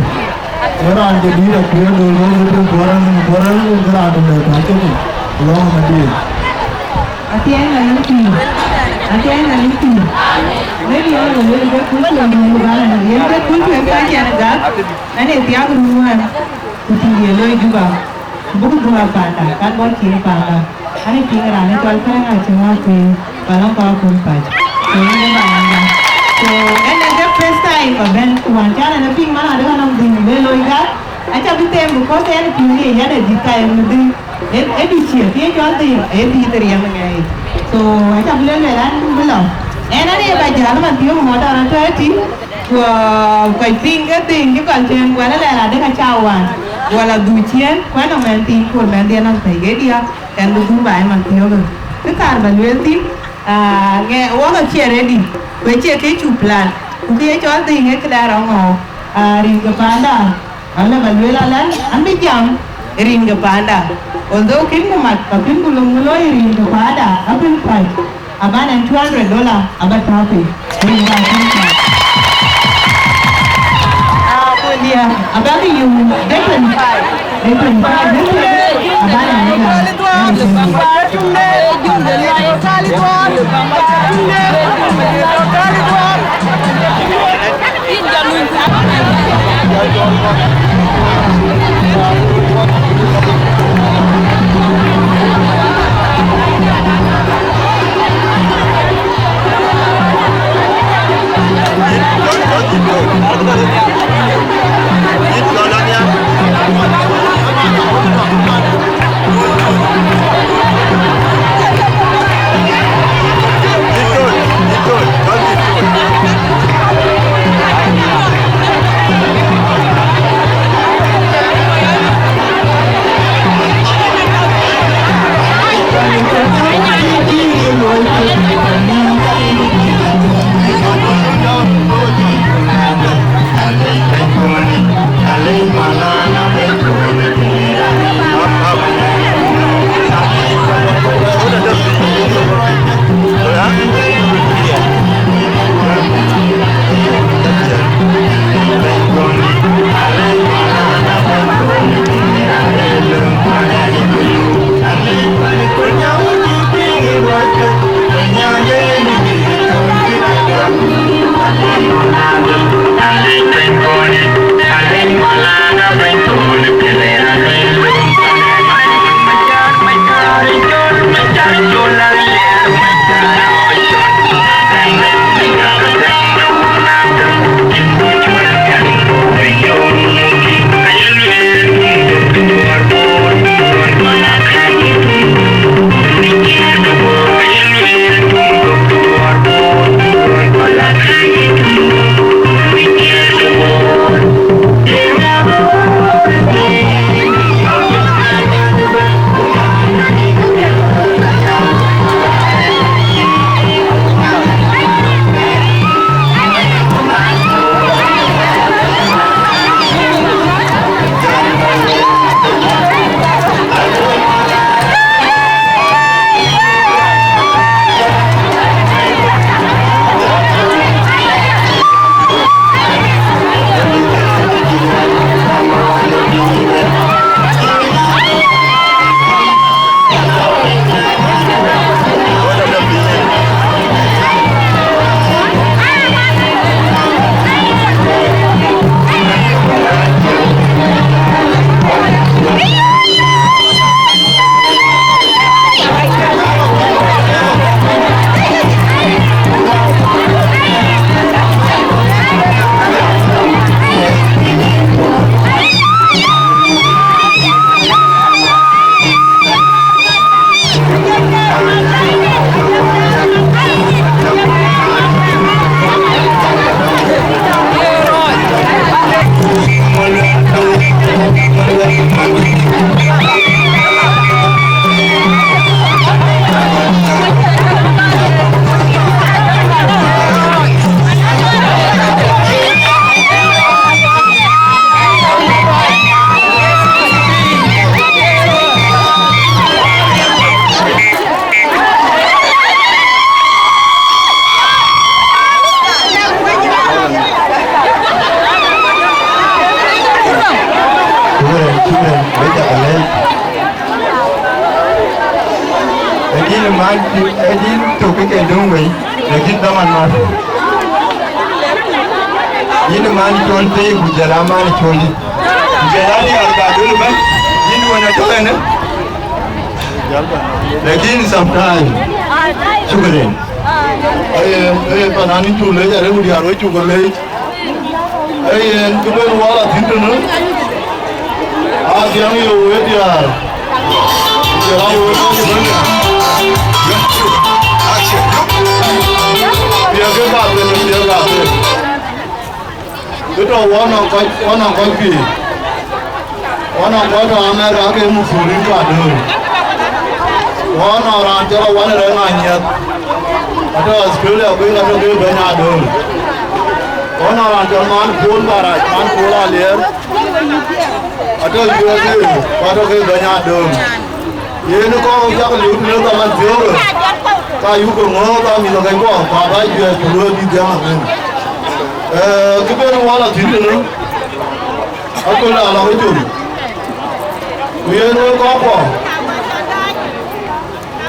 Ee raan jadït akueer dol ŋɔ̈th tiŋ Kuɔrɛŋ, tiŋ Kuɔrɛŋ, ee raan dol ë tɔ̈ cï ni. Lɔ̈ŋ ë madïïr. Athiɛɛn na lɛ̈k pïïr, athiɛɛn na lɛ̈k pïïr. Maybe ɣɔn ë lueel ke kuc tueŋ yen Uganda, yen ke kuc tueŋ ka cɛn gak, ɛn ee thiak run wään, ku tïŋ ye looi Juba, ku buk dhuk a panda, kan bɔ̈ cin panda. An ee piŋ raan ë cɔl Kërɛŋ acï ŋɔ̈ɔ̈th piny, ba lɔ kɔɔr kun pac. So yen ë ba ŋɔ̈ɔ̈th. So ɛn ee ke first time ba bɛ̈n, ku wään can ɛn ee piŋ man adï ka nɔm dhïn bï looi gak, aca bï them, because ɛn ee piŋ ye yɛn ee dhïth ka yen dhïn. Ë, ë dï cië, kë ye cɔl dhïn, ë dhïth ë riɛm ë ŋɛɛc. So, aca bï lël luel an, bï lɔ. Ɛn an, ye ba jäl man thiɔ̈k mɔ̈t an, atɔ̈ ëtï, ku, ku kɔc piŋ ke dhïn cï kɔc cɛn, ku ɛn alɛɛr adek aca wan, wala dhuk ciëën, ku ɛn nɔm mɛnhthiin, ku mɛnhdiɛn nɔm thɛi ke diäk, kɛn bï dhuk ba ë man thiɔ̈k. Kë kaar ba lueel thïn, aa, ŋɛ, wɔk acie ready, ku acie kë cuk plan, ku kë ye cɔl dhïn ë këda rɔŋ ɣɔɔk, aa, rin ke panda. Ala ba lueel alɛn, an bï jam ë rin ke panda. Although kën ku mat, ka kën ku löŋ looi ë rin ke panda, abï päc, aban ɛn two hundred dollar, aba tääu piny. Rin ka kën päc. Ah, ku diɛ̈, aba bï yum, dek twenty-five, dek twenty-five, dek twenty, aban ɛn jam. Ke döŋ wei, lakin dhaman ma fi. Yïn man col pei, ku jɔl a man col dït. Ku jɔl a diäär ka döl ëbɛ̈n, yïn wën atɔ̈ ënë. Lakin sometime, shukran. Aye, aye, panan cuk lec, arëk ku diäär wek cuk lec. Ee yen, kë ben wal athïn tënë, aa dhiaŋ ye wëët diäär, ku jɔl a wëët wok ëbɛ̈n. Piɛth ke ka thël, piɛth ka thël. Kë tɔ̈ wɔ nɔŋ kɔc, wɔ nɔŋ kɔc pïïr. Wɔ nɔŋ kɔc tɔ̈ America ke muthurin ka döör. Wɔ nɔŋ raan cɔl Awan Rɛŋ Anyiɛth. Atɔ̈ Australia kuec atɔ̈ ke bɛ̈ny adöör. Wɔ nɔŋ raan cɔl Man Kuol Barac, Man Kuol Aliɛɛr. Atɔ̈ U S A, ku atɔ̈ ke bɛ̈ny adöör. Yen kɔc cak liu tënë dhaman thiöörë, ka yuk ke ŋɔ̈ɔ̈th amïth akɛckuɔ, ku aba juɛ̈ɛ̈r ku luɔi bï dhiaŋ amen. Ee, kë ben wal athïn tënë, aköl aa lɔ ke col. Ku yen wek kɔckuɔ,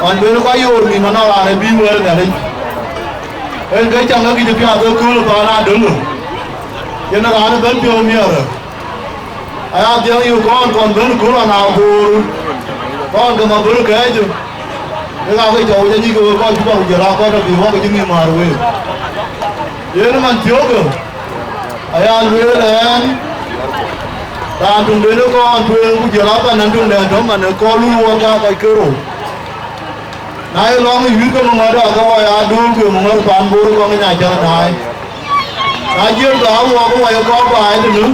ɣɔn ben kɔc yoor nïïm anɔŋ raan ë bï wëër Nhialic. En ke caŋ ke kïc piath ëkööl paan adöŋö. Yen raan ëbɛ̈n piɔ̈u miɛɛrë. Aya dhiaŋ yök kɔn kɔn bɛ̈n kööl ɣɔn aboor. Kɔn ke ma bërë kɛɛcë. Ke ka ke cɔu janyïk ke wek kɔc cï bä ku jɔl aa kɔc tɔ̈ bï wak cï nïïm määr week. Yen man thiökë, aya lueel ɛn, raan töŋden ë kɔn tueŋ ku jɔl aa pan ɛn töŋdɛn tɔ̈ man ë kɔn luui wɔ ka kɔc kerou. Na ye lɔŋ ë wïïr ke maŋɔ̈ɔ̈r, ake wɔ ya duul, ku ye maŋɔ̈ɔ̈r pan Bor kɔŋ nya cäŋ naai. Na jiël bä a wɔ ke wɔ ye kɔɔr baai tënë,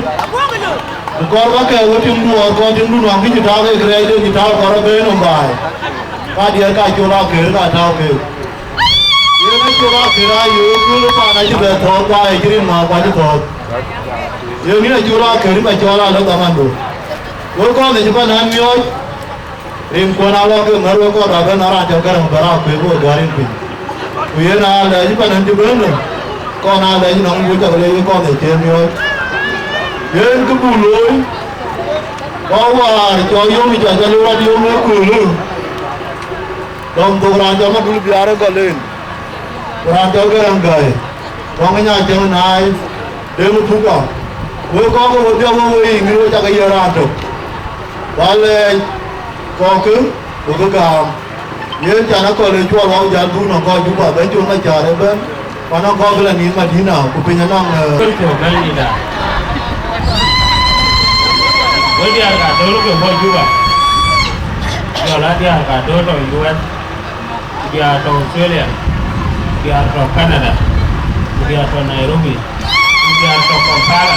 ku kɔɔr bä kɛɛk we tiŋdu ɣɔn kɔɔr tiŋdu nɔŋ kï cï tääu ke kërɛɛcden cï tääu kɔɔr abëëi nɔm baai. Ka diɛt ka col akër ka tääu keek. Yen acol akër aa ye wek kööl ë paan acï bɛ thɔ̈ɔ̈th, ku aa ye cï rin ŋɔɔk ku acï thɔ̈ɔ̈th. Yen yïn acol akër bä cɔɔl alɔ dhamandu. Wek kɔn ë cï pan an miɔɔc. Rinkuɔn aa lɔ ke mär wek kɔn abɛ̈n na raan cɔl Gäräŋ bä raan kueek wek gäär rin piny. Ku yen aa lɛc ë pan ɛn cï bɛ̈n nɔm, kɔn aa lɛc nɔm ku cak lec wek kɔn ë cï miɔɔc. Yen kë buk looi, kɔc wäär cɔl yom ë cɔl cɔl rɔt yom ë köölë. Dɔm thok raan cɔl Madul Biaar ë gɔl en, ku raan cɔl Gäräŋ Gäi, dɔm ë nya cäŋ naai, dem ë puk kɔ̈k. Wek kɔc ke wedhie wek wei ŋic wek cak ye raan tök. Ku alɛɛc kɔ̈kkë, ku bï gam. Yen can akɔ̈l ë cuɔl wau jäl dhuk nɔŋ kɔc Juba, bɛ̈n col Macar ëbɛ̈n, ku anɔŋ kɔc bï lɔ nïïm Madina, ku piny anɔŋ, eh, Kërtho bɛ̈nydïïtda. Wek diäär ka döör ke bɔ̈ Juba, jɔl a diäär ka döör tɔ̈ U S, ku diäär tɔ̈ Australia, ku diäär tɔ̈ Canada, ku diäär tɔ̈ Nairobi, ku diäär tɔ̈ Kampala,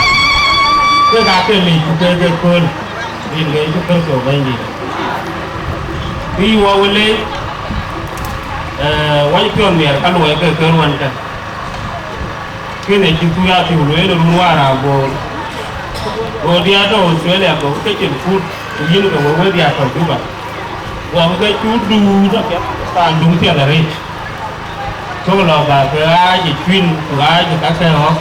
kek aa ke lec ku kek ke kööl. Rin ke Yecu Kërtho Bɛ̈nydït. Kë yï wɔ wël leec, eh, wɔ cï piɔ̈n miɛt ka luɔi ke kë ruɔ̈n kë. Kënë cï Thuria thiu lueel run waar abor. Go diäär tɔ̈ Australia go ke cin kut, ku yïn ke wek wek diäär tɔ̈ Juba. Guɔ ke cuk duut apiɛth, paan duŋ piɛth arëët. Tök lɔ bä ke ɣaac ë cuïn ku ɣaac ë kakë ɣɔ̈k.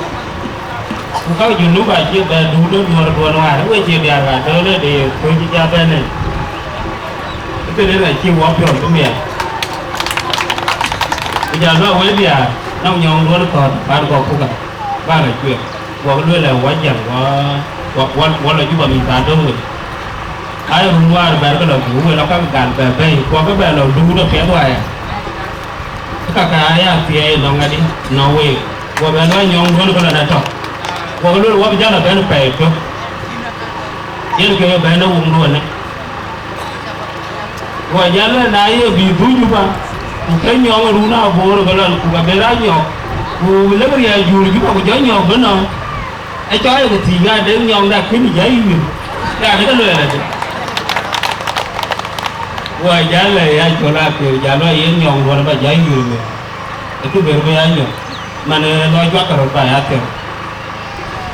Ku ka Junub acï bɛ duut ë duɔ̈ɔ̈r duɔ̈n wäär, we cie diäär ka döl ë de kuc cï ja bɛ̈n en. Këden acï wɔ piɔ̈ɔ̈th bï miɛt. Ku jal bä wek diäär nɔŋ nyɔŋ duɔ̈n kɔ̈th, bän gɔk ku ka, bä lɔ cuet. Guɔ lueel ë wɔ jiɛl, wɔ, wɔ, wɔ, wɔ lɔ Juba mïth ka döŋ wei. Aa ye run wäär bɛ̈ɛ̈r ke lɔ dhuk, wek lɔ ka gal bɛ bɛ̈ɛ̈i, guɔ ke bɛ lɔ duut apiɛth waya. Ka ka aa ya thiɛɛi nɔŋ ŋadï, nɔŋ week. Guɔ bɛ lɔ nyɔŋ duɔ̈n ke lɔ na tɔ̈. Guɔ ke lueel wɔ bï jal ë bɛ̈n pɛɛi tök. Yen ke bɛ̈n ë wum duɔ̈në. Guɔ jäl ë na ye bï dhuk Juba, ku ke nyɔŋ ë run abor ke lɔ, ku ka ben raan nyɔk, ku lek riɛɛc juur Juba, ku jɔ nyɔk bï nɔm. Ë cɔɔl ë ke thiic, ŋa de nyɔŋda kënë jai yïr, ŋa de ke lueel adï? Wɔ jäl ë ya cɔl akër, jäl ë yen nyɔŋ duɔ̈n ba jai yïr meth. Ë cï ber bï ya nyɔk, man ë lɔ juak röt ba ya thiɔ̈k.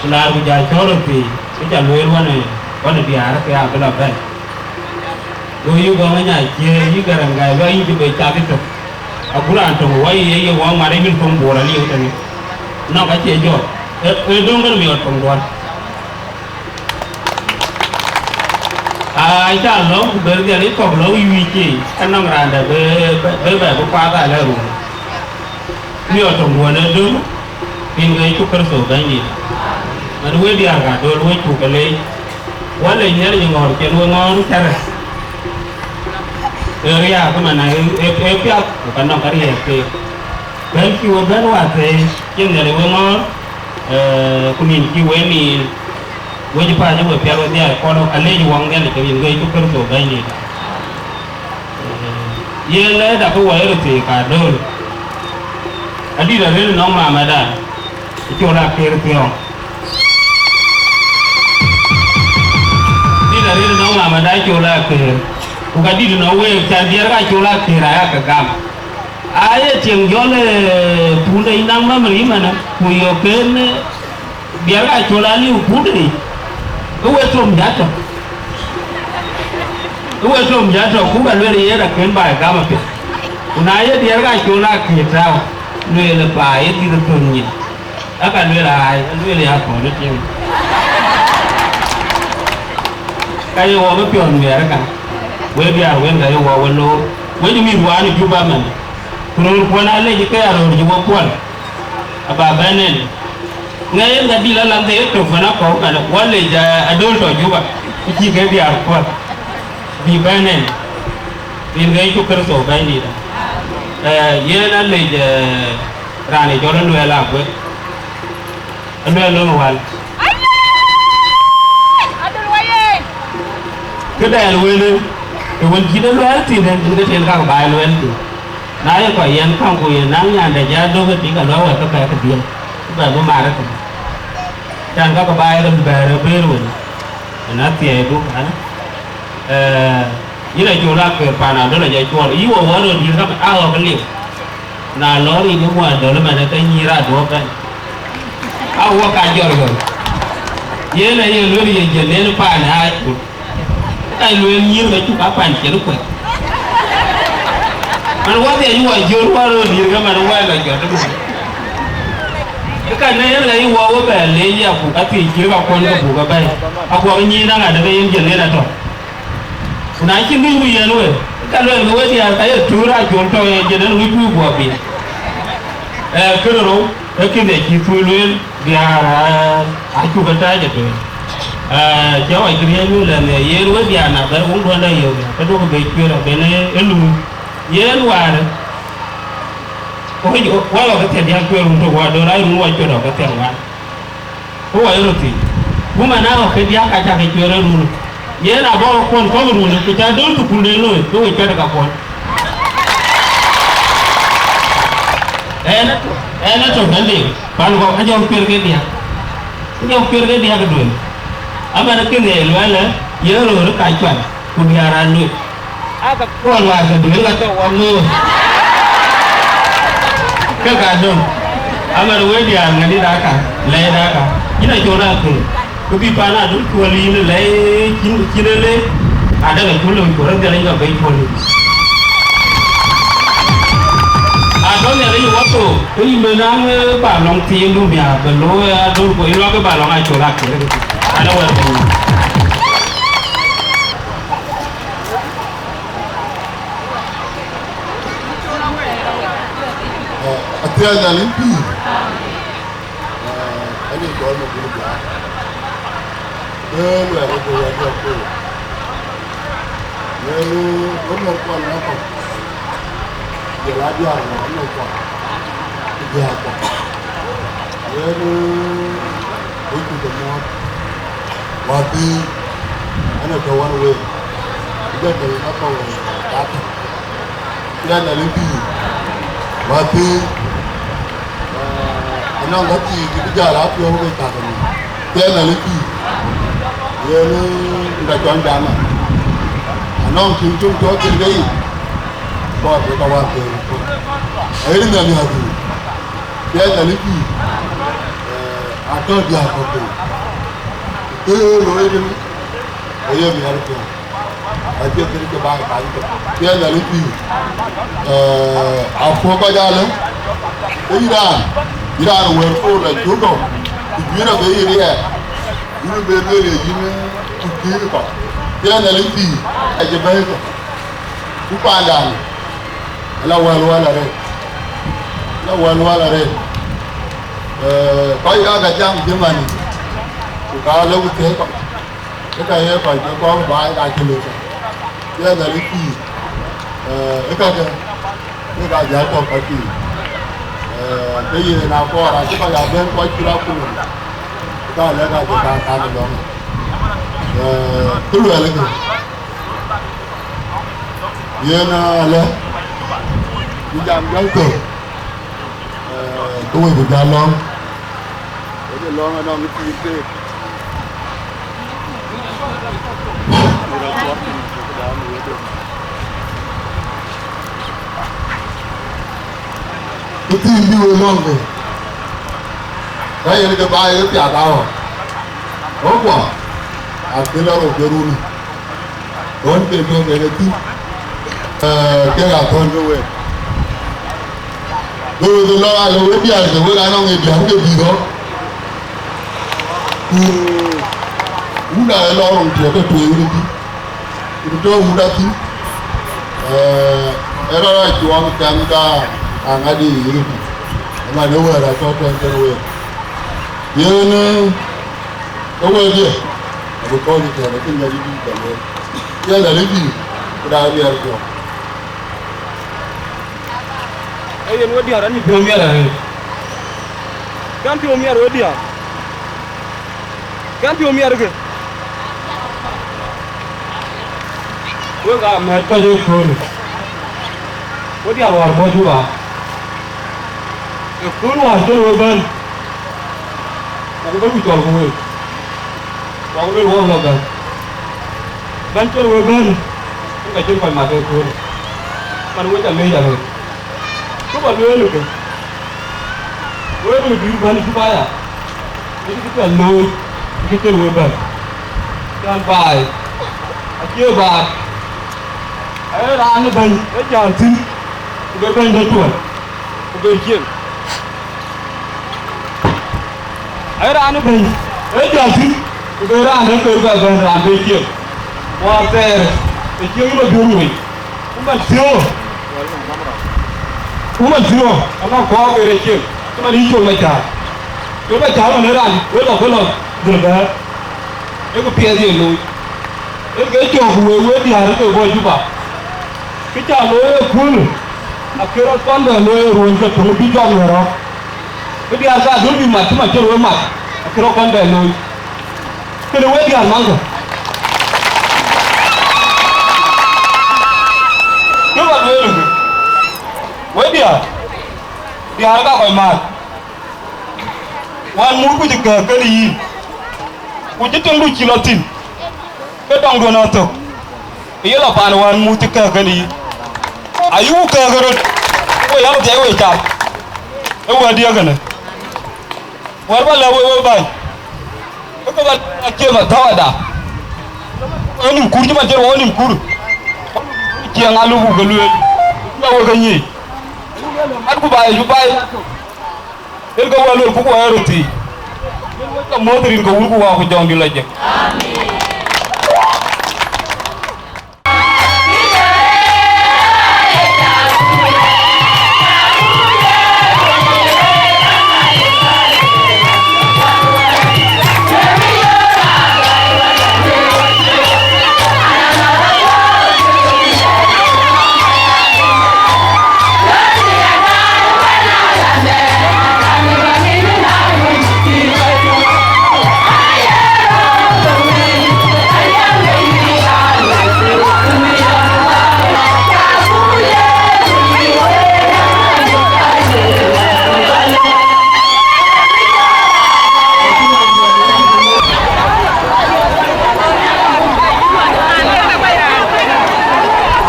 Ku laar ku ja cɔɔl röt piny, ë ca lueel wën ë, wën ë diäär ke abï lɔ bɛ̈n. Go yï gɔŋ ë nya cie yï Gäräŋ Gäi lɔ yïn cï be cath ëtök. Agut raan töŋ wɔ ye ye wɔ ŋuan ë yïn töŋ Bor aliu tënë. Nɔk acie jɔt. Ee, ee döŋ kën miɔɔt töŋ duɔ̈n. Aa, ca lɔ̈ŋ ku ber dhiɛl ë kɔ̈k lɔ̈u yï wic cie, ka nɔŋ raan dɛ be, be, be, be, be kuath alɛ run. Piɔ̈ɔ̈th töŋ duɔ̈n ë döŋ, rin ke Yecu Kërtho Bɛ̈nydït. Man wek diäär ka döl wek cuk ke leec. Wä leec Nhialic ŋɔ̈ɔ̈r cïn wek ŋɔ̈ɔ̈r cärë. Ë riääk ëmën ë, ë, ë piath, ku ka nɔŋ ka riɛɛk keek. Bɛ̈n cï wek bɛ̈n wäthëëi, cïn Nhialic wek ŋɔ̈ɔ̈r, ee, ku nïn cï wek nïn. Wec ë pääc ë we piɛth wedhie, kɔn alec wɔ Nhialic ke rin ke Yecu Kërtho Bɛ̈nydït. Yen ë dak wɔ ë röt thii ka dööl. Adït arëët nɔŋ mamada ë col akër thiɔ̈ɔ̈ŋ. Adït arëët nɔŋ mamada ë col akër. Ku ka dït nɔŋ week, can diɛɛr ka col akër aya ke gam. Aye tiɛŋ jɔl, ee, pundë yï naŋ memory ëmënë, ku yök ken, ee, diɛɛr ka col aliu pundë yic, ke we thom jatɔ. Ke we thom jatɔ, ku ka lueel yen akën baai gam apiɛth. Ku na ye diɛɛr ka col akï tääu, lueel baai ye dhil thon nyin. Aka lueel aai, lueel ya kɔn ë tiɛŋ. Ka ye wɔ bï piɔ̈n miɛɛr ëka, we diäär wen ka ye wɔ we loor. Wec mïth wään ë Juba man. Ku röör kuɔn aa lec ke aröör cï wɔ kuɔn, aba bɛ̈n en. Ŋɛk en ka dïl alam ke ye tök man akɔ̈u man, wɔ lec, eh, adöl tɔ Juba, ku cï ke diäär kuɔn, bï bɛ̈n en, rin ke Yecu Kërtho Bɛ̈nydït. Eh, yen alec, eh, raan ë cɔl Aluɛɛl Aguek. Aluɛɛl löŋ ë wal. Këdɛn wënë, ë wën cït Aluɛɛl thïn, ë, ë ke tën kak baai Aluɛɛl thïn. Na ye kɔc yɛn käŋ ku ye naŋ nyandɛ jɔ dök ë tik Aluɛɛl wɛ̈t ke pɛ̈ɛ̈k kedhiël, ku bɛ bï mat ëtën. Can kak baai ke bɛ̈ɛ̈r ë bëër wën, ën athiɛɛi duk an, ee, yïn acol akër paan adöl aja cuɔl, yï wɔ wɔ röt dït kämɛ, a ɣɔ̈k liu. Na lɔ rin ë muɔɔc döl ëmɛnë ke nyïïr aduɔ̈ɔ̈p bɛ̈n. A wɔ ka jɔl ɣöl. Yen aye lueel ye jël nen paan ë aac kut. Ka lueel nyïïr ke cuk apan cïn kuɛth. Man wɔ dhiɛc wɔ jör wɔ röör dït ke man wɔ lɔ jɔt ëmɛn. Ë ka ne yen ka yï wɔ wɔ bɛ leec ya buk athii cït ka kuɔn ke buk abɛ̈i. Aguɔk nyïïr na ŋadë ke yen jël nen atɔ̈. Ku na cïn bï ku yɛn we, ka luɛl ke we diäär ka ye tuur acol tɔ ye jël en wïc bï guɔ bï. Ee, kërë rou, ee kënë cï thuöl lueel diäär, aa, acuk ë tääc ëtö. Ee, cä wac kë riɛɛc lueel ɛn, ee, yen we diäär na bɛ̈r wun duɔ̈nda yök, ke duɔ̈kï bei cuëër abën ë, ë luui. Yen wäär, wek, wek ɣɔ̈k ë thiɛ̈n diäk cuëër wun tök wäär, döör aa run wac cuëër ɣɔ̈k ë thiɛ̈n wäär. Ku wɔ ye röt thïn. Ku man aa ɣɔ̈k ke diäk ka cä ke cuëër ë run. Yen abɔ̈ kuɔn kɔ̈k run, ku cä döl thukulden looi, ke we cuɛt ë kakuɔn. Ɛn, ɛn atök ɛn liu, pan kɔ̈k ajɔ kuëër ke diäk. Ajɔ kuëër ke diäk ë duël. Aman kënë ye luɛɛlë, ye röör ë ka cuat, ku diäär aa lueth. Aka kuɔn wäär ke duël ka tɔ wɔ ŋööt. Ke ka döŋ. Aman wek diäär ŋadït aka, lɛɛt aka. Yïn acol akëër. Ku bï paan adöl cuɔl yïn ë lɛɛc cïn, cïn ë lëë. Adek acul lëu ku rɔt Nhialic ka bei cuɔl yïn. Atɔ Nhialic wɔ thou, ke yïn bï naŋ, eh, ba lɔŋ thiindu miaar, bï looi adöl ku yï luak ba lɔŋ acol akëër. Ala wɛ̈t piny. Athiɛɛny Nhialic pïïr. Ee, anyin cɔl Maguël Biaar. Ke luɛɛl rɔt ke wɛ̈t jɔk ke we. Yen, ee, wën wɛ̈t kuɔn ŋa kɔ̈k. Jɔl a diäär wɛ̈t ŋa kɔ̈k. Ku diäär kɔ̈k. Yen, ee, wek cuk ke muɔ̈ɔ̈th. Wäthii, ɣɛn ë tɔ̈ ɣɔn week, ku jɔ tɔ̈ yen akɔ̈u ë kathïn. Yen Nhialic pïïr, wäthii, ee, anɔŋ ka thii cï bï jäl a piɔ̈u ke kathïn. Yen Nhialic pïïr, yen, ee, ŋa cɔny dama. Anɔŋ cïn töŋ tɔ̈ thïn ke yic, kɔɔr ke ka wäthii. Aɣet Nhialic adhil, yen Nhialic pïïr, ee, atɔ̈ diäär kɔ̈k piny. Kë looi tënë, aye miɛt piɔ̈u, acie kën cï baai bany tök. Yen Nhialic pïïr, ee, apuɔ̈u kɔc alë, ke yïn raan, yïn raan wëër koor la cuk tɔ̈u, ku juëc abë yïn riɛɛr, yïn bï lueel ye yïn ku kïïr kɔ̈k. Yen Nhialic pïïr, acï bɛ̈ɛ̈i kɔ̈k. Ku paandan, ala wäl wäl arëët. Ka wɛl wal arëët, ee, kɔc ka ke jam cïmën, ku ka lëu thiëëc kɔc, ke ka ye kɔc ke kɔ̈k baai ka cï lëu kɔc. Ye Nhialic pïïr, ee, ë kakë, ke ka jäl tɔ̈ kɔc pïïr. Ee, ke yen akɔɔr acï kɔc abɛ̈n kɔc cï rɔt ku lëu, ka lɛ̈k acï ka kan ë lɔ̈ŋ. Ee, kë luɛɛl ë kë, yen alë, bï jam jäl thök. Ee, ke wek bï jäl lɔ̈ŋ, wek ë lɔ̈ŋ anɔŋ ë pïïr keek. Ë pïïr bï wek lɔ̈ŋ ke, ka yen ke baai ë piath aɣɔ̈k. Ɣɔ̈kkuɔ, akël arou ke runi. Ɣɔn ke duɔ̈k en ë thïn, ee, kek athɔ̈n ke week. Ke wek ë lɔ alë wek diäär ke wek anɔŋ ë diäär ke bï rɔt. Ku wunda ë lɔ rɔŋ tiɛɛk ke tueŋ ë thïn. Ku tɔ̈ wunda thïn. Ee, ë rɔt a cuɔŋ cän ka aŋadï yïk thïn. Ëman ë wɛ̈ɛ̈r atɔ̈ tɛ̈n tɛ̈n week. Yen, ee, ke wek diɛ̈, abï kɔ̈ɔ̈c ë tɛ̈n acïn ŋäc dït bɛ̈n wek. Yen alë bï, ku daai biɛɛr cuɔŋ. Ee yen we diäär, anï piɔ̈u miɛt arëët. Kɛn piɔ̈u miɛt we diäär. Kɛn piɔ̈u miɛt ke. Wek aa mɛ̈t kɔc ëköölë. We diäär wäär bɔ̈ Juba. Ëkööl wäär cïn we bɛ̈n. Ku bï ku cɔl ku week. Ku luel wok lɔ bɛ̈n. Bɛ̈n cïn we bɛ̈n. Ku ka cïn kɔc mat ëköölë. Man we ca leec arëët. Kë bä lueel ke, wek bï dït bɛ̈n ë Juba ya, ë cï kë piɛth looi, ë cï thil wek bɛ̈n. Cän baai, acie baai, ee raan ë bɛ̈ny ë jäl thïn, ku be bɛ̈ny de tuɔl, ku be cieŋ. Ee raan ë bɛ̈ny ë jäl thïn, ku be raan de kër bɛ bɛ̈n raan be cieŋ. Wäär thɛɛr, ë cieŋ bä biöŋ wei, ku man thiöö. Ku man thiöö, ama kɔɔr ke rec cieŋ, cï man yï col Macäär. Col Macäär man ë raan, wek lɔ, wek lɔ dhil bɛ̈ɛ̈r. Ee kë piɛth ye looi. Ee ke cɔk ku wek, wek diäär ke bɔ̈ Juba. Kë ca looi ëköölë, akë rɔt kɔn bɛ looi ë ruöny ke töŋ bï jɔk në rɔ̈k. Kë diäär ka dhöl bï mat, cï man cï röt mat, akë rɔt kɔn bɛ looi. Kënë wek diäär maŋkë. Kë bä lueel ëkë, wek diäär, diäär ka kɔc määt. Wään murku cï kääk kenë yïn, ku cï tiŋdu cï lɔ thïn, ke tɔŋduön aa thök, ke ye lɔ paan wään muth cï kääk kenë yïn. Ayï ku kääk ë röt, ku yam thiɛc wei cam, ë wɛ̈tdiɛ̈ kënë. Wɛ̈t bä lɛ̈k wek, wek bäny, ke ke bä acie mathawada, ë nïm kur cï man cï rɔt nïm kur, ciɛɛŋ aa lupku ke lueel, ya wek ke nyic, atku baai cu baai. Yen ke wɛ̈t luel, ku wɛ̈t röt thii. Yen wek ca muɔ̈th rin ke Wun ku Wä ku Jɔŋdït lɔ jek.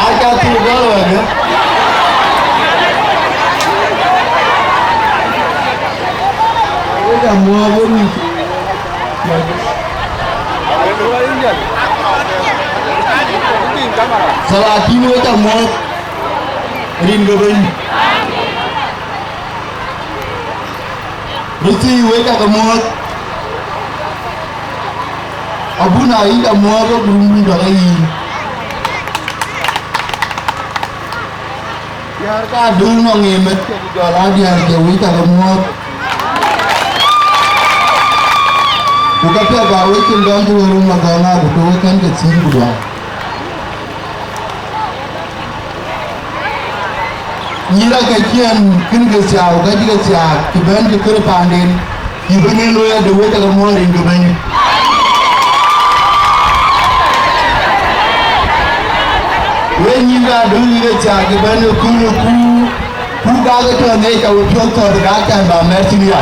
Aca thïn gɔl wɛ̈t. Wek ca muɔ̈ɔ̈th wek mïth. Salatin wek ca muɔ̈ɔ̈th rin ke bɛ̈ny. Röthii wek ca ke muɔ̈ɔ̈th. Abuna yïn ca muɔ̈ɔ̈th wek rum wïc bä ke yïn. Diäär ka dul nɔŋ ë meth, ku jɔl a diäär ke wec, cak muɔ̈ɔ̈th. Ku ka piɛth ba wec cin dɔm ku wël rum agɔŋ, aku tök ë kɛn ke thïn ku duaar. Nyïïr ake ciɛɛn kën ke thiaak, ka cï ke thiaak, cï bɛ̈n cï kërë paanden, cï bɛ̈n en looi ade wec ake muɔ̈ɔ̈r rin ke bɛ̈ny. Wek nyïïr ka dul yï ke thiaak, cï bɛ̈n ë kuur ë kuur, ku ka ke tɔ̈ ŋic ka we piɔ̈ɔ̈th kɔ̈th, ka can ba mɛ̈r thïn ya.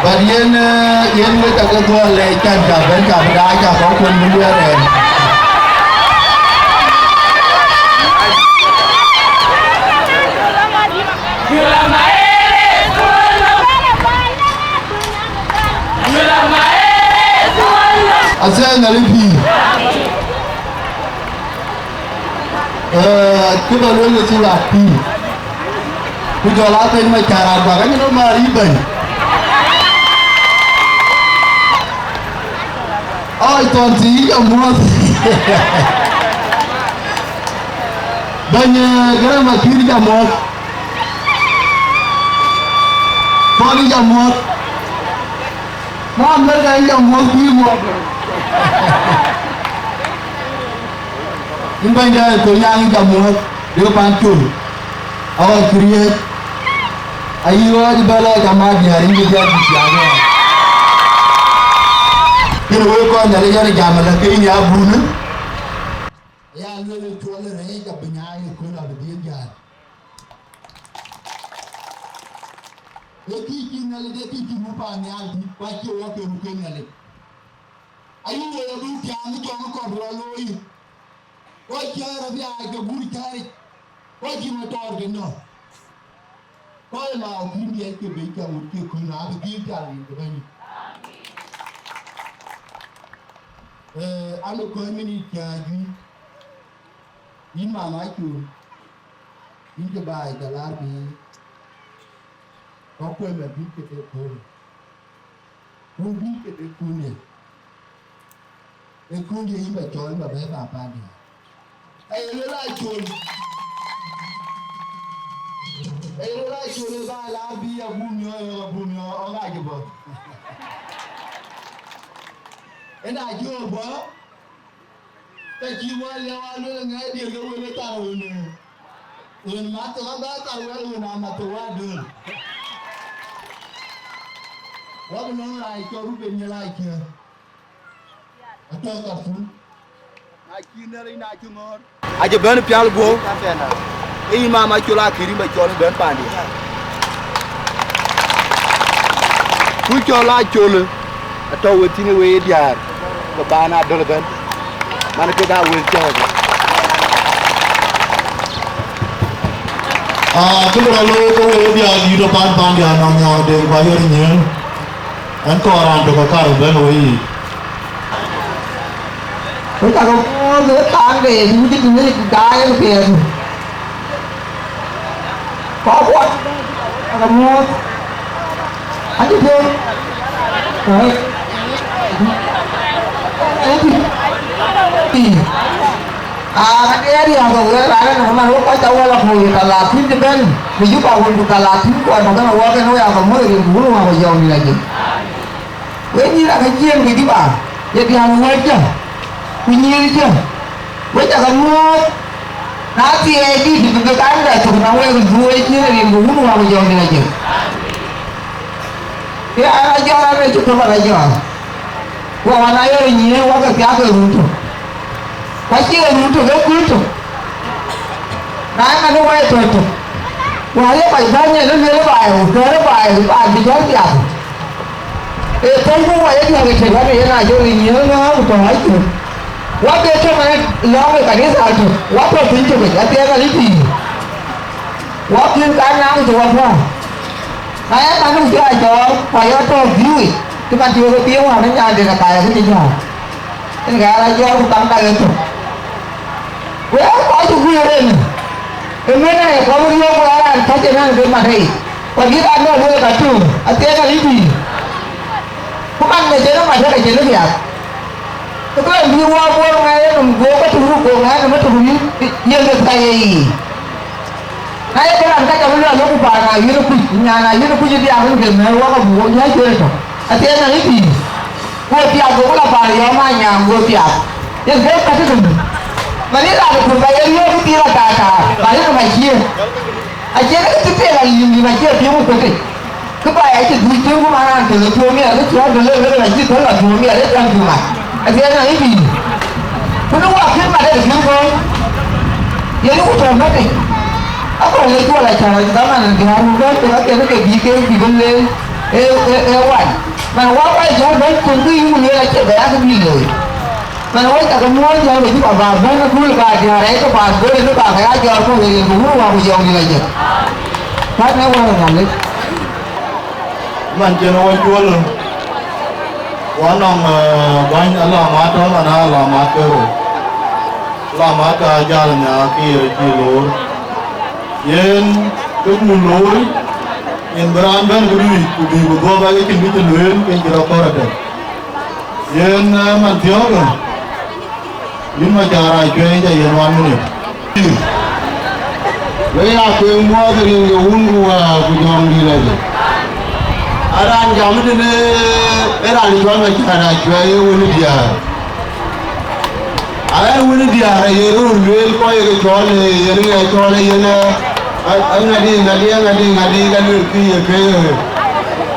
But yen, eh, yen wek cak ke dhuɔl lɛc, can cak bɛ̈n, cak bï daai, cak kɔ̈k kuën bï luɛɛr ɛn. Athɛɛr Nhialic pïïr. Eh, cï bä luel ke thura pïïr. Ku jɔl a thëny Macar Aguak, anyin ë määr yï bɛ̈ny. Aa, thɔn thii yï jɔ muɔ̈th. Bɛ̈ny, eh, Gërëm Akïr yï jɔ muɔ̈th. Thɔn yï jɔ muɔ̈th. Mä Amerika yï jɔ muɔ̈th, bï muɔ̈th. Yïn bɛ̈ny dɛ, Kolnyaŋ yï jɔ muɔ̈th, dek pan col. Aɣɔc kërieec, ayï ɣɔɔc bɛ lɔc ka mat diäär, yïn cï dhiac cï thiaak ë. Kënë wek kɔc Nhialic ɣɛn jam ëlä ke yïn ya bunë, ya lueel ë cuɔl ë rɛɛc abï nyaai ë kööl abï dhiël jäl. Ee kï cï Nhialic, ee kï cï nu paannhial tït, ku acie wɔ ke nu ke Nhialic. Ayï wek abï thiaak ë jɔŋ ë kɔ̈k rɔ looi. Kɔc cï Arabia ke gur cääric, kɔc cï Matɔɔr ke nɔ̈k, kɔc la kuïn diɛc ke bei cä ŋut ke kuïn abï dhil pial rin ke bɛ̈ny. Eh, an, ë kɔc minit cä juëc, yïn mama Acol, yïn cï baai cä laar bï kɔ̈k kuëmɛ bï ke ke köölë. Ku bï ke de kunë, ë kunë yï bä cɔl bä bɛ̈ɛ̈i bä paandï. Aye luel Acol, aye luel Acol ë bä la bï abum yɔ, abum yɔ, ɣɔn ŋac bɔ̈. Ëna cï ɣöö bɔ̈, ke cï wä lëu a luel ŋɛ̈ɛ̈c diëër ke wël ë thar ɣön, ɣön math thok abä thar wɛl ɣön amath thok wä döl. Wä bï nɔŋ rac cɔl Ruben Nyalac kiɛ̈r, atɔ̈ Kartum. Na cï Nhialic na cï ŋɔ̈ɔ̈r, acï bɛ̈n pial guɔ̈p, ke yï mama Acol akïr yïn bä cɔl bɛ̈n paandï. Ku cɔl Acol, atɔ̈ we thïn ë we ye diäär, ke baan adöl ëbɛ̈n, man kek aa wël cɔɔk. Aa, kë bï rɔt looi ke we ye diäär dïït ë paan paandï anɔŋ Nyɔɔr Deŋ ku Ayor Nyiëëŋ, ɛn kɔɔr raan tök ë kar ëbɛ̈n we yiic. Ku cakë muɔ̈ɔ̈th ë thaŋ de Yecu cï Nhialic daai ë piɛth. Kɔc kuɔt, cakë muɔ̈ɔ̈th. Acï piɔ̈u. Ëë. Ëë. Aa, ka de riääk kɔ̈k wek raan ënɔɔnë man, wek kɔc cä wal akööl, ka la tïŋ cï bɛ̈n, bï Juba wun, ku ka la tïŋ kuɔɔr bä bɛ̈n awɔɔk en, wek aa ke muɔ̈th rin, ku wun wä ku jɔŋdït acï. Wek nyïïr ake ciëën ke Juba, ye diäär wëëtcä, ku nyïïrcä, wek cä ke muɔ̈ɔ̈th, na thiɛɛi dït, bï ke kan bɛ thök nɔm wek, bï wek ciëën rin, ku wun wä ku jɔŋdït acï. Ke an, ajɔɔk an, acï thök an, ajɔɔk. Ku ɣɔn aye röt nyiëën wä ke thiaak ke run tök. Ku acie run tök, ee kuël tök. Na ëmɛn wä ye tɔ̈ tök. Ku aye kɔc bäny en lueel baai, ku kɛ̈ɛ̈r baai, baai bï jɔl thiaak. Ee thöŋ ku wä ye diäk ëtök an, yen acï röt nyiëën ŋääŋ ku tɔ̈ acï. Wä ke tök an, lɔ̈ɔ̈m ë kanitha tök, wä tɔ̈ piny tök, athiɛɛk an, ë pïïr. Wä kïn kan naŋ tök wä puɔ̈u. Na ya man nu cï a cɔɔl, ku ayɔt tɔ̈u biu yic, cï man cï wek piëëu wään ë nyanden ë kaya kë cï jɔ̈ɔ̈k. Yen ka ya la jɔɔl ku kam ka yen thök. Ku ya kɔc cï guiëër en, ë mën ë kɔ̈k riɔ̈ɔ̈k ku ya raan kɔc en an, ke mat tei. Ku adït an, nɔn wek ka tök, athiɛɛk ka lïp yiic. Ku man ke cïn ë mat tei ka cïn ë biak. Ke bï wɔ bɔ̈ ŋɛɛr ë nɔm guɔ̈p, ke tök ruk guɔ̈p ŋɛɛr nɔm ë tök ruk yïn, yen ke thɛɛr ye yic. Na ye këdan, ka jam lueel, ku paan Ayuɛ̈n Kuc, nyan Ayuɛ̈n Kuc ë diaak, ke mɛ̈ɛ̈r wɔ, ka buk wɔ nyääc cuëër ëtök. Athiɛɛn nɔm ë pïïr. Go piath, go la paan Yɔ̈ɔ̈m Anyaŋ, go piath. Yen ke ka tëtënë. Man ë raan ë kuc ba ye riɔ̈ɔ̈k ë pïïr athaathaa, ba ye nɔm acie. Acie ke cï piɛl a yïn, yïn acie piŋ ku kuetic. Kë ba ya cï dhuc tïŋ, ku man raan tɔ̈ ë piɔ̈u miɛt, ke cï rɔt döl ë, ke la cï thöl la piɔ̈u miɛt, ë cän piŋ mat. Athiɛɛn nɔm ë pïïr. Ku në wɔ kën mat ë piŋ kɔ̈u. Yen ku tɔ̈ matic. Akɔ̈l ë cuɔl acä rɔt dhaman ë diäär, ku bɛ̈n piŋ akën ke bï ke bï bï leec. Ë, ë, ë wan. Man wɔ kɔc cä bɛ̈n piŋ, ku yïn ku lueel acie bɛ ya kë bï looi. Man wɔ cä ke muɔ̈ɔ̈th jɔl ke cï kɔc ba bɛ̈n ë kööl, ba diäär rɛc ke ba bɛ̈n ë ba ke ya jɔɔr ku wël yen ku wur wä ku jɔŋdït ajëk. Mat në wä rɔt alec. Man cïn wä cuɔl, wä nɔŋ, eh, bäny alamat tɔ̈, man alamat ke rou. Alamat ka jäl nhiaar ke ye cï loor. Yen kë ku looi, yen bï raan bɛ̈n këdu yic, ku bï ku dhuɔ̈k bä ke cïn kë cï lueel, ke cï rɔt kɔ̈r ëtɛ̈n. Yen, eh, man thiɔ̈kë, yïn Macar Acuɛi, ca yiɛ̈n one minute. Wek aa kueŋ muɔɔth rin ke Wun ku Wät ku Jɔŋdït Lajik. Araan jam tënë, ë raan cɔl Macar Acuɛi, ë wën ë diäär. Aɣɛn wën ë diäär aye röör lueel kɔc ye ke cɔɔl, ee yen ŋɛ cɔɔl, ee yen, ee, a, aŋadï, ŋadï, aŋadï, ŋadï, ka lueel kë ye ke,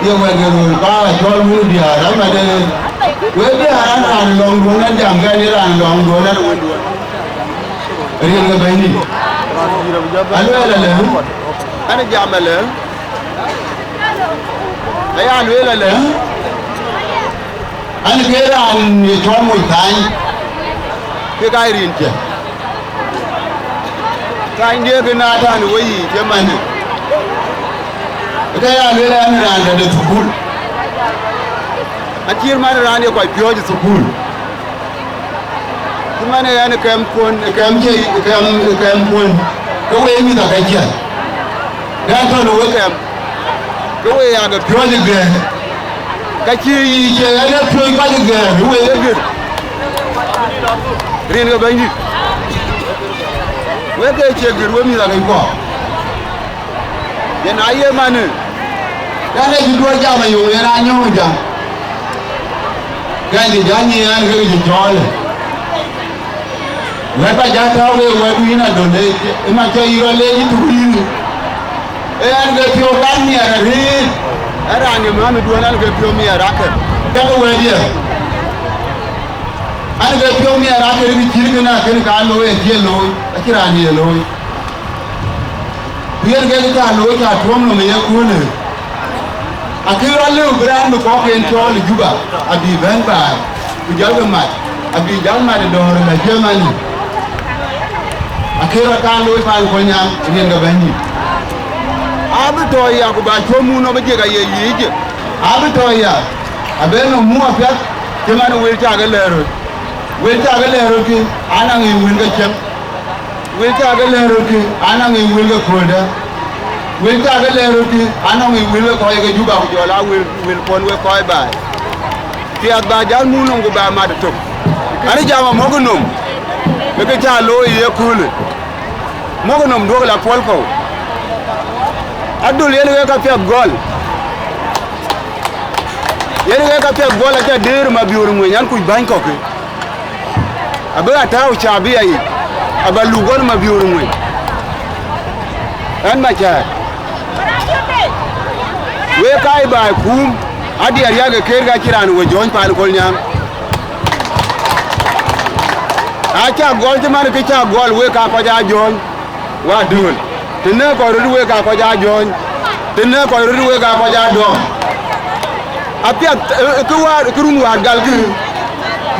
ye wɛ̈t ke röör, ka cɔɔl wën ë diäär, amat, ee, wek diäär, an, raan lɔŋduön an jam kɛn, ye raan lɔŋduön an wënduön. Riɛl ke Bɛ̈nydït. Alueel alë, an jam alë, aya lueel alë. An ke raan ye cɔl moc thany, ke ka rin cë. Thany diëk na tän ë weyiic ëmënë. Ke ya lueel an, raan dɛ̈t ë thukul. Acït man raan ye kɔc piɔ̈ɔ̈c ë thukul. Cï man ë ɣɛn ë kɛm kuön, ë kɛm cï, ë kɛm, ë kɛm kuön, ke wek mïth aka ciɛth. Dɛ̈t tɔ̈ në wek kɛm, ke wek aa ke piɔ̈ɔ̈c ë gɛ̈ɛ̈r. Ka cï yic cie ɣɛn ë piɔ̈ɔ̈c kɔc ë gɛ̈ɛ̈r, ë wek ë gër. Rin ke Bɛ̈nydït, wek ke cie gër, wek mïth ake kuɔ. Yen aye manë, ɣɛn ë cï duɔ̈ɔ̈r jam ayok, yen anyɔ̈ɔ̈ŋ jam. Kɛn cï jɔ nyiɛɛn ke cï cɔɔl. Wɛ̈t ba jɔ tääu ke wɛ̈tdu yïn adöl, ë man cä yï rɔt leec yï tuk yïn. Ee ɣɛn ke piɔ̈u kan miɛt arëët. Ë raan ye määthduön ɣɛn ke piɔ̈u miɛt akër. Cäkë wɛ̈t ye. Ɣɛn ke piɔ̈u miɛt akër kë cït kënë akën ka looi acï ye looi, acï raan ye looi. Ku yen kek cä looi cä tuɔ̈m nɔm ë yeköölë, akë rɔt lëu bï raan bï kɔ̈k en cɔɔl ë Juba abï bɛ̈n baai, ku jɔlkï mat, abï jɔl mat ë dɔ̈ɔ̈r ë la Germany. Akë rɔt kan looi paan Kolnyaŋ rin ke Bɛ̈nydït. Abï tɔ̈ ya ku ba cuɔ̈m muk nɔm ë jiëk aye yiic. Abï tɔ̈ ya, abë nɔm muk apiɛth, cï man wël cä ke lɛ̈ɛ̈r röt. Wël cä ke lɛ̈ɛ̈r röt kï, anɔŋ ë wël ke cäŋ. Wël cä ke lɛ̈ɛ̈r röt kï, anɔŋ ë wël ke kööldä. Wël cä ke lɛ̈ɛ̈r röt kï, anɔŋ ë wël ke kɔc ke Juba ku jɔl aa wël, wël puɔ̈n wek kɔc baai. Piɛth ba jäl muk nɔm ku ba mat ëtök. An, jam amɔ̈kkï nɔm, ë kë cä looi ë yeköölë. Mɔ̈kkï nɔm duɔ̈kkï la puɔl kɔ̈u. Adöl yen wek ka piɛth gɔl. Yen wek ka piɛth gɔl acä dëër Mabiöör Ŋueny an, kuc bäny kɔ̈kkï. Abï ɣa tääu cabia yic, aba luk ɣɔn Mabiöör Ŋueny. Ɣɛn Macäär. Wek ka ë baai kuum, adiɛɛr yak ë ker ka cï raan we jɔ̈ɔ̈ny paan Kolnyaŋ. Acä gɔl cï man kë cä gɔl wek ka kɔc aa jɔ̈ɔ̈ny. Wäär dööl, të nɛ̈k kɔc röt wek aa kɔc aa jɔ̈ɔ̈ny, të nɛ̈k kɔc röt wek aa kɔc aa dɔm. Apiɛth, ë, ë, kë wäär, kë run wäär gal kï,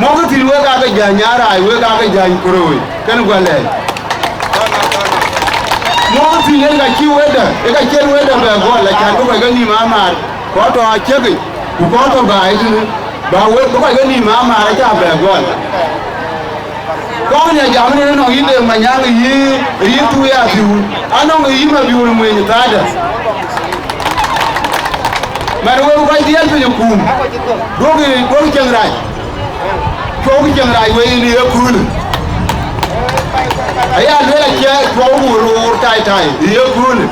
mɔ̈kkï thïn wek aa ke jäny nyaar raai, wek aa ke jäny kërööi, kën guɔ lɛɛc. Mɔ̈kkï thïn en ka cï wetdä, ë ka cïn wetdä bɛ gɔl, acan bï kɔc ke nïïm aa maar, kɔc tɔ̈ aciëkic, ku kɔc tɔ̈ baai tënë, ba wek, bï kɔc ke nïïm aa maar acä bɛ gɔl. Kɔn ya jam ni nɔŋ yï Deŋ Manyaŋ, yï, yï Thuya Thiu, anɔŋ yï Mabiöör Ŋueny thaada. Man wek kɔc dhiɛl piny kum, duɔ̈kï, duɔ̈kï cieŋ rac. Tuɔɔk cieŋ rac wei në ye köölë. Aya lueel acie tuɔɔk wor wor tai tai në ye köölë.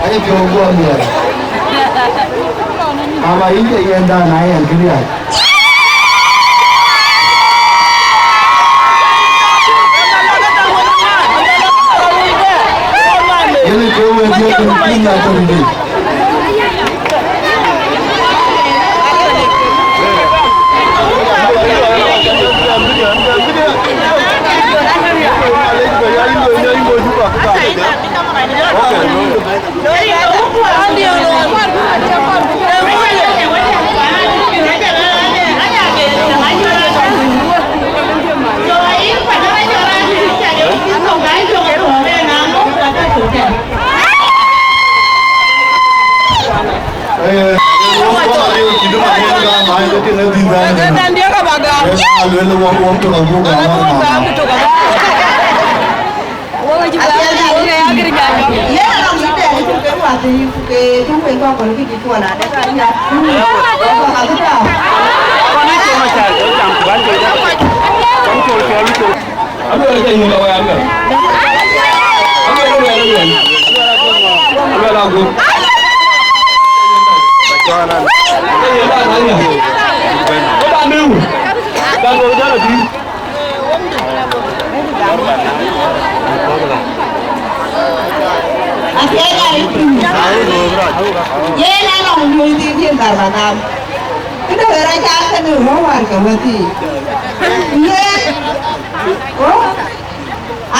Aye piɔ̈u guɔ miɛt. Mama, yïn ke yɛn dan, na yɛn kë riääk. Yen ke wek ye kën piny ya tɔ̈ bï. Apiɛth aa rëër piny. Yen anɔŋ nyuc dhil dhiën dhar ba gam. Këdë wël aca kënë röör wäär ke wäthii. Yen, o,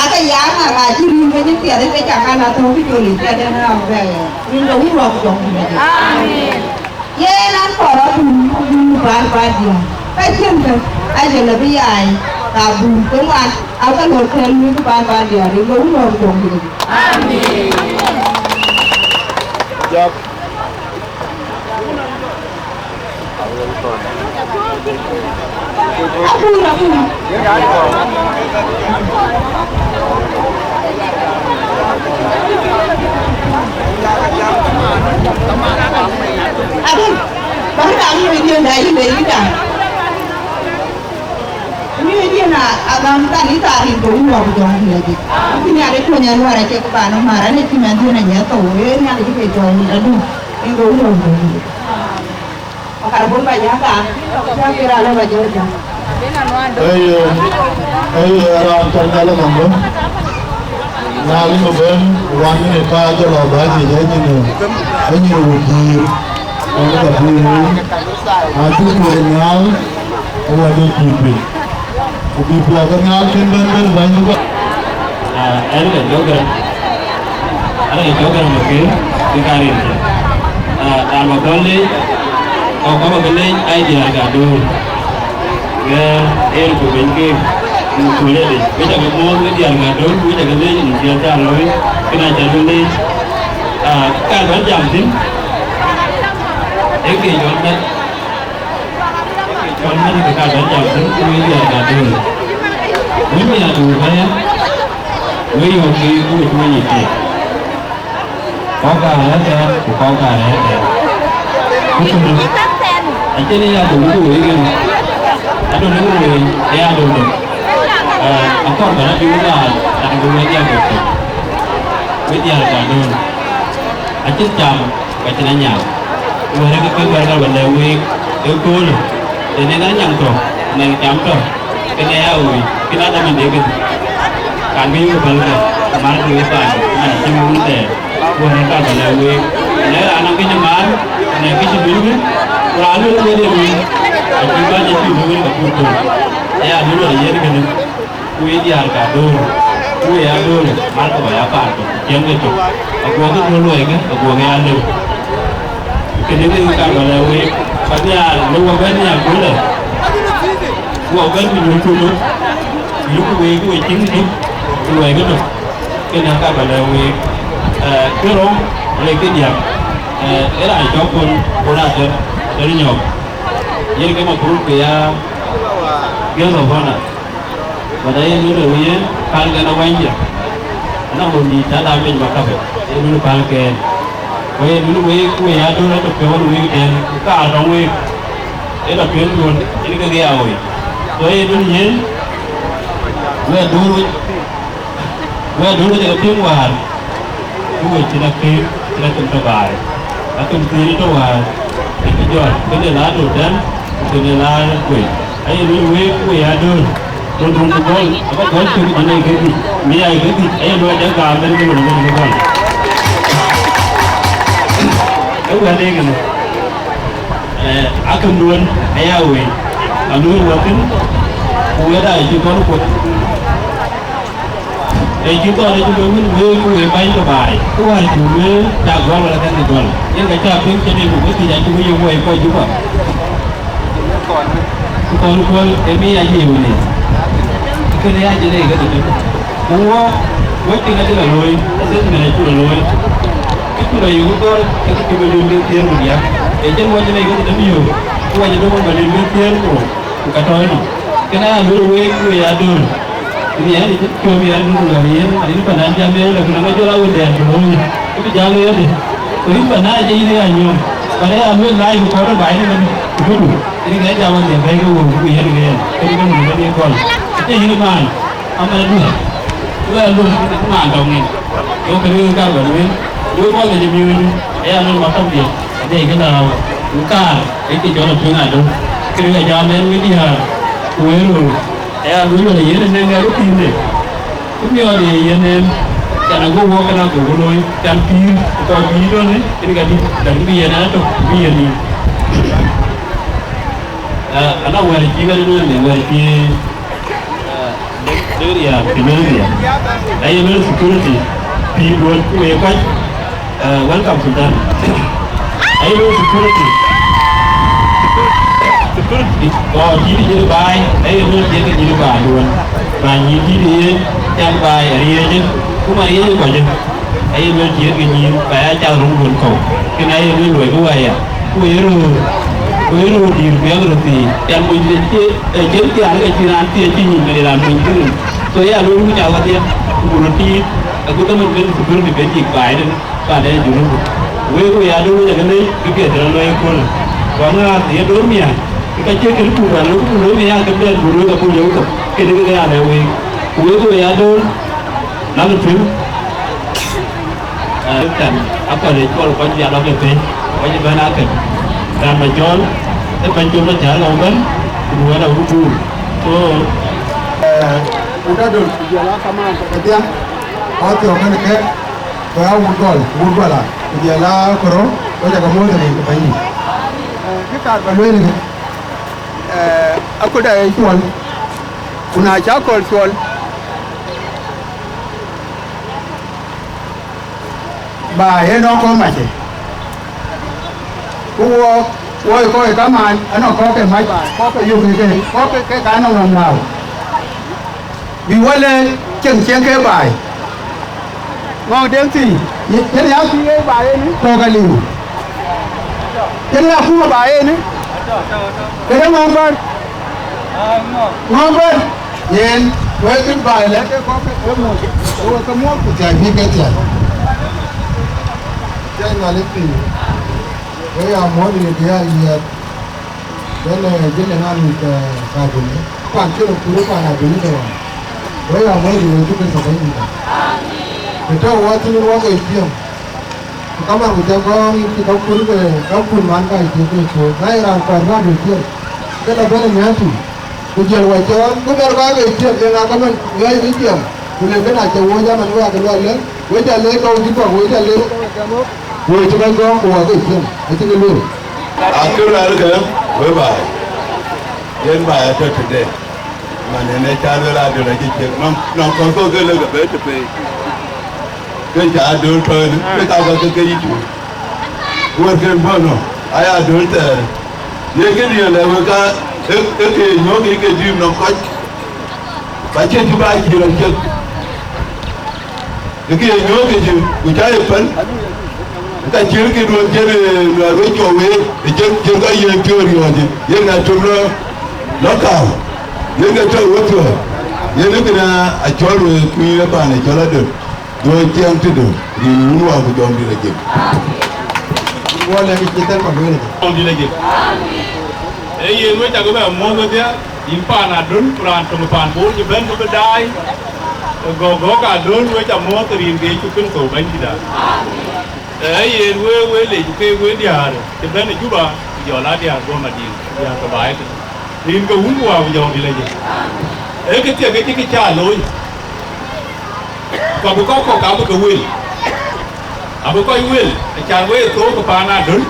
ake ya ŋa ka cï rïïm ke cï piɛth ke ca kan athöök col ë piɛth en ɣam bɛ̈ɛ̈r. Rin ke wun wä ku jɔŋ ku jɔŋ. Amen. Yen an kɔɔr abun, abun bän bän diäär. Ka cïn kë, acïn lë bï yai, ka bun ke ŋuan, aka lɔ tɛ̈l wïc bän bän diäär, rin ke wun wä ku jɔŋ ku jɔŋ. Amen. Akur, akur. Akur, bäk ram nyuc diën da yïn de yïn da. Nyuc diën a, a gam kan yï thaar yïn ke wun wä ku jɔŋ diën. Kï Nhialic kuɔny aluɔr acï ke ban ë mar, an ë cï mɛnhdiën anyɛ thou, ee Nhialic ke jɔŋ adun, yïn ke wun wä ku jɔŋ diën. Ayo, ayo, raan cɔl Nyal Mambo. Nyal Mambo, wan ni ka jɔ lɔ ba ji je nyin, nyin wudïr. Wan ka bu, a tu ko nyal, wan ni ki piny. Ku bï puɔth ke nhial kën bɛ̈n bɛ̈n bäny bï bä. Ah, ɛn ke jɔ gɛ̈m, ɛn ke jɔ gɛ̈m ke kë, kë ka rin cë. Ah, raan bä gɔl leec, kɔ̈k kɔ̈k ke leec, ai diäär ka döör. Ke en ku bɛ̈ny ke, ku ku lec, wec akë muɔ̈ɔ̈th ke diäär ka döör, wec akë leec, në ciɛɛr ca looi, kën a ca röt leec. Ah, ka bä jam thïn, ee ke jɔl mɛt. Cɔl mɛn ke ka bɛ̈n jam thïn, ku wek diäär ka döör. Wën nhiaar du bɛ̈ɛ̈r, wek yɔ̈ɔ̈k ke ku wek wec yic keek. Kɔ̈k ka rɛ̈ɛ̈r tɛ̈ɛ̈n, ku kɔ̈k ka rɛ̈ɛ̈r tɛ̈ɛ̈n. Ku tënë, acïn ë ya döŋ ku wek yen. Adöŋ ku wek, ë ya döŋ döŋ. Aa, akɔɔr bä rɔt bï wek raar, raan bï wek ya bɛ̈t thïn. Wek diäär ka döör. Acïn cam, ka cïn anyaŋ. Wɛ̈ɛ̈r ke ke wɛ̈ɛ̈r ka bä lɛ̈k week, ëköölë, tënë na nyaŋ tɔ̈, nɛŋ cam tɔ̈, kënë aya woi, kënë adhamande kënë. Kan ke yök ë pälkë, ku markï wek paan, man cï wun thɛɛr, wɛ̈ɛ̈r ka bä lɛ̈k week. Në raan nɔŋ kë cï maar, në kë cï luelkë, ku raan luel wek ë luel, acï bäny acï luel wek ka pur thök. Aya luel wek yen kënë. Ku ye diäär ka döör, ku ye adöör, markï bä ya paan tök, ciɛɛŋkï tök. Aguɔkï duöl luɔikë, aguɔkï ya lëu. Kënë ke ka bä lɛ̈k week, bä nhiaar, lëu wä bɛ̈n nhiaar köölë. Ku wä bɛ̈n bï nyuöth tök, yökï week, ku we ciëŋkï tök, ku luɔikï tök. Kënë ka bä lɛ̈k week. Eh, kë rou, le kë diäk, eh, ë raan cɔk Kon, Kon Atër, Atër Nyɔk. Yen ke mafrut bï ya guest of honor. But aye lueel ë yen, pälkɛn awänydiɛ̈, anɔŋ run dïït cä dam piny maktabë, aye lueel pälkɛn. Ku aye lueel week, ku we ya döör atök piɔ̈u week tɛ̈n, ku kaar tɔŋ week, ë lɔ tueŋduön, yen ke ya woi. So aye lueel yen, we döör wec, we döör wec ke piŋ wäär. Ku we cïn akïm, cïn akïm tɔ̈ baai. Akïm thiëëc tɔ̈ wäär, ë kë jɔt, këde la tɔ̈ tɛ̈n, ku këde la kuec. Aye lueel week, ku we ya döör, run run ku gɔl, aba gɔl cök jënë ke dhïc, mi ya ke dhïc, aye lueel adɛ̈ gaam bɛ̈n ke lon bɛ̈n ke gɔl. Ë wɛ̈t ee kënë, eh, akïm duön aya wei, alueel wäthïn, ku wɛ̈t aa cï kɔn kuɔth. Ee cï thɔn ë cï bï wun wëëk ku wëëk bäny ke baai, ku wäär cï wëëk cä gɔl wala kɛn ke gɔl. Yen ka cä piŋ cï nik ku bï thiëc acï wëëk yök wɛ̈i kɔc Juba. Ku thɔn kuɔl ë mi ya jiëëu ni. Kënë ya jël ë ke tëtök. Ku wɔ, wec piŋ acï lɔ looi, assessment acï lɔ looi. Kë cï lɔ yök gɔl, ke cï bï lueel ke thiëër ku diäk. Ee cïn wɔ jël ë ke tëtök yök, ku wɔ jël döŋ wɔ bä lueel ke thiëër ku rou. Ku ka tɔ̈ ënɔm. Kënë aya lueel week, ku ya döör. Ku yɛn ë cï piɔ̈u yɛn, ku luɛl yen, adït pan an jam yen, ku na jɔl a wëndɛn, ku looi, ku bï jam yen dï. Ku yïn pan an, acie yïn ya nyɔm. Pan aya lueel laai, ku kɔɔr baai në ëmën, ku duku. Yïn kë jam an, dhiɛl bɛ̈ɛ̈i ke wëu, ku yen ke yen. Kënë ke mum bɛ̈n ye gɔl. Acie yïn man, aman adu. Ku ya lom, ku man dɔŋ yen. Ku kënë ke ka bä lueel. Ku kɔc ke jɔ miööcdu, aya lueel maktab dhiɛl. Adɛ̈ ke lääu, ku kaar, ë ke jɔl a tueŋ adöŋ. Kënë ka jam yen wël diäär, ku wël rou. Aya lueel wël yen ë nɛŋ ë röt thiinde. Ku miɔɔc ye yen en, can ago wok këda agoku looi, can pïïr ku kɔc bï tɔ̈ në, kën ka dït, däŋ bï yen ë tök, bï yen nïïm. Ah, ala wɛ̈ɛ̈r cï ɣɛn ënɔɔnë, wɛ̈ɛ̈r cï, ah, Dek, dek riääk, cï lueel riääk. Aye lueel security, pïïr duɔ̈n ku wek kɔc, ah, welcome Sultan. Aye lueel security. Security, kɔc dït ë nyïïr baai, aye lueel dhiëth ë nyïïr baai duɔ̈n. Ba nyïïr dït ë yen, can baai ariëëc ë, ku ma ariëëc ë kɔc ë. Aye lueel dhiëth ke nyïïr, ba ya cath röŋ duɔ̈n kɔ̈u. Kën aye lueel luɔi bï wä ya. Ku ye röör, ku ye röör dïïr ku yak röt thii. Can mony de cie, eh, cïn thiaan ke cïn raan thii acï nyïïn, ke raan mony cï röör. So ya lueel ku ca wadhiɛ, ku röt tiit, agut dhamën ben security ben jik baai tënë. Pan ë Junub. Wek we ya döŋ ë jɔkë lec bï piɛth rɔt lɔ ëköölë. Ku aŋäär ye döŋ miäk, ke ka cie kënë pur rɔt lɔ ku lɔ miäk ke bɛ̈n ku lueel abuk yök thok, kënë ke ya lɛ̈k week. Ku wek we ya döŋ, na ke tueŋ, eh, kan akɔl ë cɔl kɔc ya lɔ ke pei, kɔc ëbɛ̈n akën. Raan ma cɔl, ë bɛ̈ny col ma cäär lɔ ëbɛ̈n, ku wɛ̈t awut duur. So, eh, ku ka döŋ, ku jɔl a kamaan tɔ̈ kedhie, ɣɔn thiɔ̈k kënë kek, Ku ya wut gɔl, wut gɔla, ku jɔl a koro, ku jɔ ke moth rin ke Bɛ̈nydït. Eh, kë kaar ba lueel kë, eh, akölda ë cuɔl, ku na cä akɔl cuɔl, ba yen nɔŋ kɔ̈k mac. Ku wok, wok ë kɔc kamaan, anɔŋ kɔ̈k ke mac baai, kɔ̈k ke yök ke, kɔ̈k ke, ke ka nɔŋ nɔm lääu. Bï wä lɛ̈k cieŋ cieŋ ke baai. Ŋɔ̈ŋ deŋ thii, ye-, yen ya thii ye baai ënë, tɔ̈ ka liu. Yen ya kuma baai ënë, këde ŋɔ̈ŋ bär. Ŋɔ̈ŋ bär, yen, wek kën baai lɛ̈k ke kɔ̈k ke, ke muɔ̈th, ke wek ke muɔ̈th ku thiac bï ke thiac. Thiac Nhialic piny, wek ya muɔ̈th rin bï ya yiɛɛr. Yen, eh, jël ë ŋa mïth, eh, ka Adöl, pan cï röt kut ë pan Adöl ë tɔ̈ ɣɔn. Wek ya muɔ̈th rin Yecu Kërtho Bɛ̈nydït. Të tɔ̈ wɔ thïn wɔ ke ciëm. Ku kaman ku jɔ gɔ̈ɔ̈ŋ yïn cï ka kut ke, ka kut man ka cï ke cuööc. Na ye raan kuɛɛr bä bï ciëm, ke lɔ bɛ̈n ë miäk tïŋ. Ku jël wɔ cɔɔl, ku bɛ̈n bä ke ciëm, yen ŋa kaman ŋiɛc bï ciëm. Ku le bɛ̈n acä wööc aman wek ake luɔl lëk, wek cä lëk tɔ̈u cï kɔ̈k, wek cä lëk. Wek cï bɛ̈n gɔ̈ɔ̈ŋ ku wɔ ke ciëm, acï ke lueel. Akï luɛɛl ke, wek baai. Yen baai atɔ̈ tëde. Man en ee cä lueel Adöl acï ciëk, nɔŋ, nɔŋ kɔ̈k kɔ̈k ke lëk abëë të pei. Ke cä Adöl tɔ̈ ënë, ke ka bä ke ke yï cuö. Wërken bɔ̈ nɔm, aya Adöl thɛɛr. Ye këdiɛ̈ lɛ̈k wek ka, ë, ë ke nyuɔ̈k yic ke dïït nɔm kɔc. Ka cïn cï bä cïï rɔt ciëk. Ë ke ye nyuɔ̈ɔ̈k ke cï, ku cä ye pɛ̈n, ka cïn këduön cïn, eh, luɛɛl wec cuɔ wëët, ë cïn, cïn ka yiëën piɔ̈ɔ̈th riɔ̈ɔ̈c, yen ŋa tök lɔ, lɔ kääu, yen ke tɔ̈ wepiɔ̈ɔ̈th, yen ë kënë acɔl wek kuiir ë paan ë cɔl Adöl, duööc ciɛɛŋ tëdu, rin wun wäär ku jɔŋdït ajëk. Wɔ lɛ̈k cï thɛl kɔc lueel ëdë. Jɔŋdït ajëk. Ee yen wec cakï bɛ muɔ̈ɔ̈th wedhie, yïn paan Adöl, ku raan töŋ paan Bor cï bɛ̈n ke bï daai, Gɔ̈k, gɔ̈k Adöl, we ca muɔ̈ɔ̈th rin ke Yecu Kërtho Bɛ̈nydïïtda. Ee yen we, we lec ke we diäär cï bɛ̈n ë Juba, ku jɔl a diäär guɔ̈m adïl, diäär ke baai tënë. Rin ke wun ku wäär ku jɔŋdït lec. Ee kë thiek ke cï kë cä looi. Ku abï kɔc kɔ̈k abï ke wel. Abï kɔc wel, acan we thook ke paan Adöl,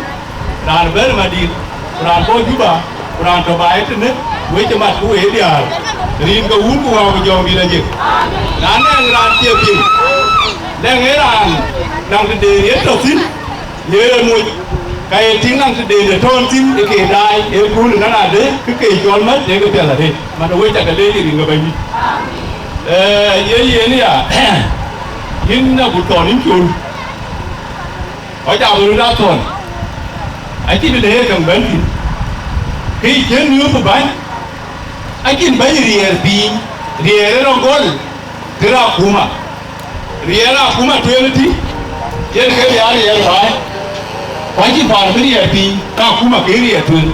raan bɛ̈n ë Madït, ku raan bɔ̈ Juba, ku raan tɔ̈ baai tënë, we cï mat ku we diäär, rin ke wun ku wäär ku jɔŋdït ajëk. Na nɛŋ raan cie piŋ, nɛŋ ee raan naŋ tëde ye tɔ̈ thïn, ye moc, ka ye tïŋ naŋ tëde ye tɔ̈ thïn, ë ke daai, ë kuul ë nɔn adë, kë ke cɔl mät, ee ke piɛth arëët, man we cakë leec rin ke Bɛ̈nydït. Ee, ye yen ya, yïn abï thɔn yïn col. Kɔc abï röt a thɔn, acïn të ye käŋ bɛ̈n thïn. Kë cïn nyuöth bäny, acïn bɛ̈ny riɛɛr piny, riɛɛr ë rɔt gɔl, kë rɔt akuma. Riɛɛr akuma tueŋ tï, yen ke riɛɛr riɛɛr bäny. Ku acïn paan bï riɛɛr piny, ka akuma ke riɛɛr tueŋ.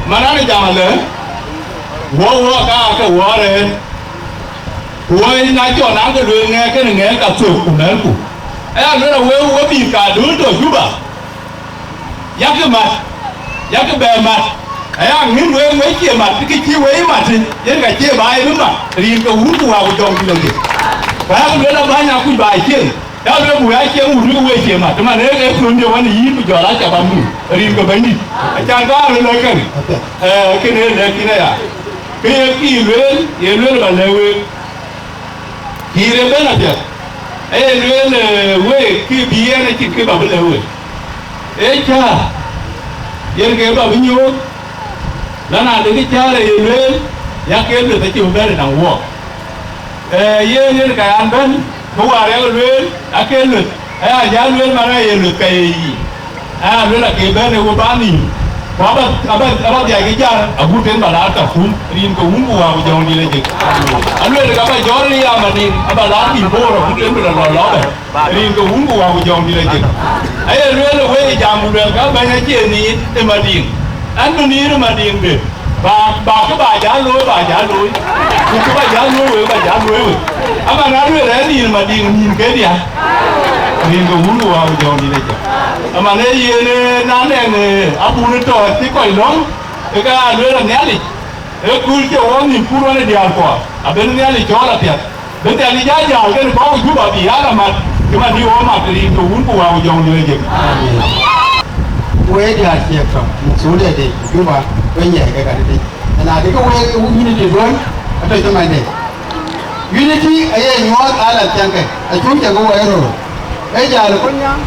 Man an, ë jam alë, wɔ wɔ ka ke wɔ rɛ̈ɛ̈r. Ku woi na cɔl na ke lueel ŋɛk kënë ŋɛk ka thök ku mɛ̈lku. Aya lueel awëu we mïth ka dööl tɔ̈ Juba. Yak mat, yak bɛ mat. Aya ŋïn wek we cie mat, kë cï we mat, yen ka cie baai bï mat, rin ke wun ku wäär ku jɔŋdït lɔ ke. Ka yak lueel abäny akuc ba cieŋ, yak lueel buk ya cieŋ wut wek we cie mat, man ee, ee thondiɛ̈ wën ë yïn ku jɔl a cabam nu, rin ke Bɛ̈nydït. Acan ka röt lɛ̈k kënë, ee, kënë ee lɛ̈k yïn aya. Kë ye kï lueel, ye lueel ba lɛ̈k week. Kï rëër ëbɛ̈n apiɛth, aye lueel, ee, week kï bï yen acït kë ba bï lɛ̈k week. Ee cäär, yen ke ba bï nyuöth, la na de kë cäär aye lueel, yak ke lueth acï bï bɛ̈n ë daŋ wuɔɔk. Ee, yen yen ka yan bɛ̈n, bï wäär yak lueel, ake lueth, aya jäl lueel man aye lueth ka ye yic. Aya lueel ake bɛ̈n ë we bä nïïm, ku aba, aba, aba dhiac kë jäl, agut en ba laar Kartum, rin ke Wun ku Wä ku Jɔŋdït Lajik. Alueel ka ba jɔt ë ya Madiŋ, aba laar nïïm Bor, agut en bï lɔ lɔ lɔ bɛ̈n, rin ke Wun ku Wä ku Jɔŋdït Lajik. Aye lueel ë wei jam ku lueel ka bɛ̈ny acie nïïm ë Madiŋ, an bï nïïm ë Madiŋ de. Ba, ba kë ba jäl looi, ba jäl looi. Ku kë ba jäl looi wek, ba jäl looi wek. Ama na lueel ë nïn Madiŋ, nïn ke diäk. Nïn ke Wun ku Wä ku Jɔŋdït Lajik. Ama në yen, ee, na nɛn, ee, abun tɔ̈ cï kɔc lɔ̈ŋ, ke ka lueel ë Nhialic. Ee kööl cï wɔ nïm kuur wën ë diäär kuɔ, abën Nhialic cɔɔl apiɛth. Bï Nhialic jɔ jäl kën kɔ̈k Juba bï aa la mat, cï man bï wɔ mat rin ke Wun ku Wä ku Jɔŋdït Lajik. Wek diäär ciëk tɔ̈, masulia de Juba, we nyiɛɛi ke ka tëdï. Ëna dï ke wek unity duön, atɔ̈ cï mande. Unity aye nyuɔɔth aa la thiäŋkë, acuk cä ke wɔ ë röör. Ee jäl ë Kolnyaŋ,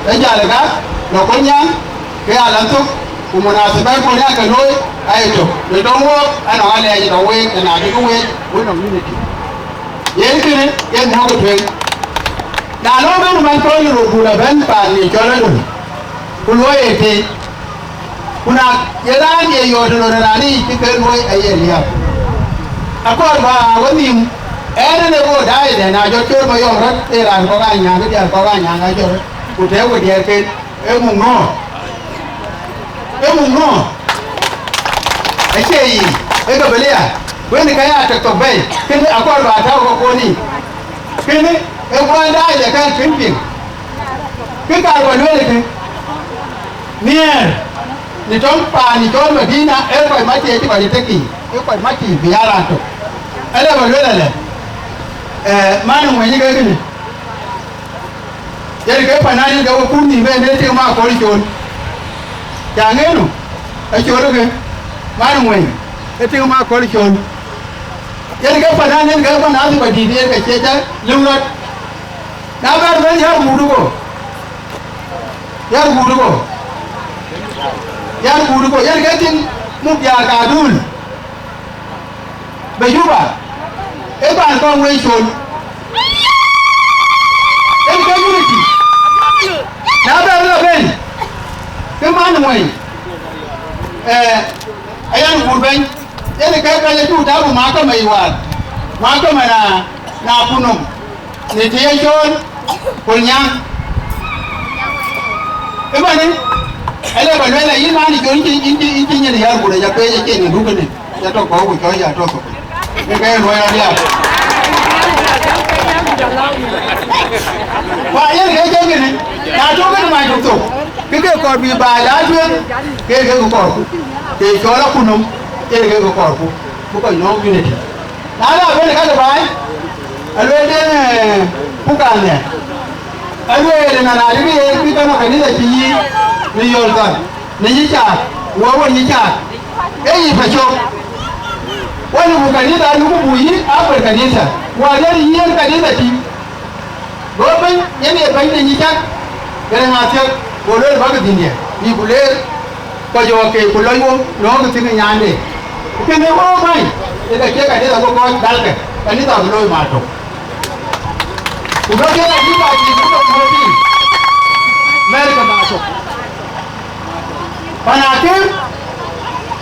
ee jäl ë Gak, lɔ Kolnyaŋ, ke aa la thök, ku munasibat kɔn aa ke looi, aye tök. Në dɔ̈ŋ wok, anɔŋ alɛɛc tɔ̈ week, ëna dï ke wek, we nɔŋ unity. Yen kënë, yen mɔ̈kkë tueŋ. Na lɔ bɛ̈n man cɔl röt bul abɛ̈n paan ye cɔl adöl, ku luɔi ee tei. Ku na ye raan ye yɔɔt lon raan yic cï ke luɔi aye liääp. Akɔɔr bä we nïïm, ɛn en ee wo daai dɛn, na jɔt cöör ma yɔm rɔt, ee raan kɔk aa nyääŋ, diäär kɔk aa nyääŋ aa jɔt rɔt, ku tɛ̈ɛ̈u we diɛɛr ken. Ee muk nɔ̈ɔ̈r, ee muk nɔ̈ɔ̈r. Acie yic, ee gabilia, wën ka ya tök tök bei, kënë akɔɔr bä tääu ke kuɔn yic. Kënë ee kuan daai de kɛn kën piŋ. Kë kaar bä lueel kë, nhiɛɛr, në tɔŋ paan cɔl Madina, ee kɔc mac tiëëc cï kɔc ë tekiic, ee kɔc mac tiëëc bï ya raan tök. Alë bä lueel alë, ee, man ë ŋuɛ̈ny ke kënë. Yen ke panan yen ke we kuur nïïm en ee tiŋ ma aköl col. Ca ŋeenu, acol ke, man ŋuɛ̈ny, ee tiŋ ma aköl col. Yen ke panan yen ke pan adhuk adït yen ke cie ca lëu rɔt. Na bɛ̈r bɛ̈n yär guudu go, yär guudu go, yär guudu go, yen ke tiŋ muk diaar ka dul. Bɛ Juba, ee paan kɔn wei col. Yen ke unity. Na bɛ rɔt ben, ke man wei. Eh, ayan wur bɛny. Yen ke bɛny atu tabu mahakama iwal. Mahakama na, na kunum. Në të ye cɔɔl, Kolnyaŋ. Ëmënë, ale bä lueel ayï man cɔɔl, yïn cï, yïn cï, yïn cï nyin yär guut, ya peec acie nyin dukënë, ya tɔ kɔ̈u ku cɔɔl ya tɔ thok. Ke ke luɔi rɔt ya. Wa yen ke jɔ kënë, na tɔ kënë mac thok, ke ke kɔɔr bï baai la tueŋ, ke ke kɔɔrku. Ke cɔɔl akunɔm, yen ke kɔɔrku. Bï kɔc nɔ̈k unity. Na la bɛ̈n ka ke baai, alueel den, eh, puk an nhial. Alueel na, na dï bï yen bï tɔ̈ në kanitha cï yï, në yol thar, në yï caak, wɔ wën yï caak. Ee yï pacök. Wën ku kanitha nu ku bu yï, a kuer kanitha. Wɔ den yï yen kanitha tïŋ. Go bɛ̈ny, yen ye bɛ̈ny de nyicak, gɛrɛ ŋa thiɔ̈k, go lueel bäk dhïndiɛ̈, bï ku leer, kɔc ɣɔ̈k keek ku lɔc wo, nɔ̈ɔ̈k thïn ë nyaande. Kënë wo bäny, ye ka cie kanitha bï kɔc dälkë, kanitha bï looi ma tök. Ku bä kek adï ba cïï bï tök mɔ̈u piny, mɛ̈ɛ̈r ke ma tök. Pan akem,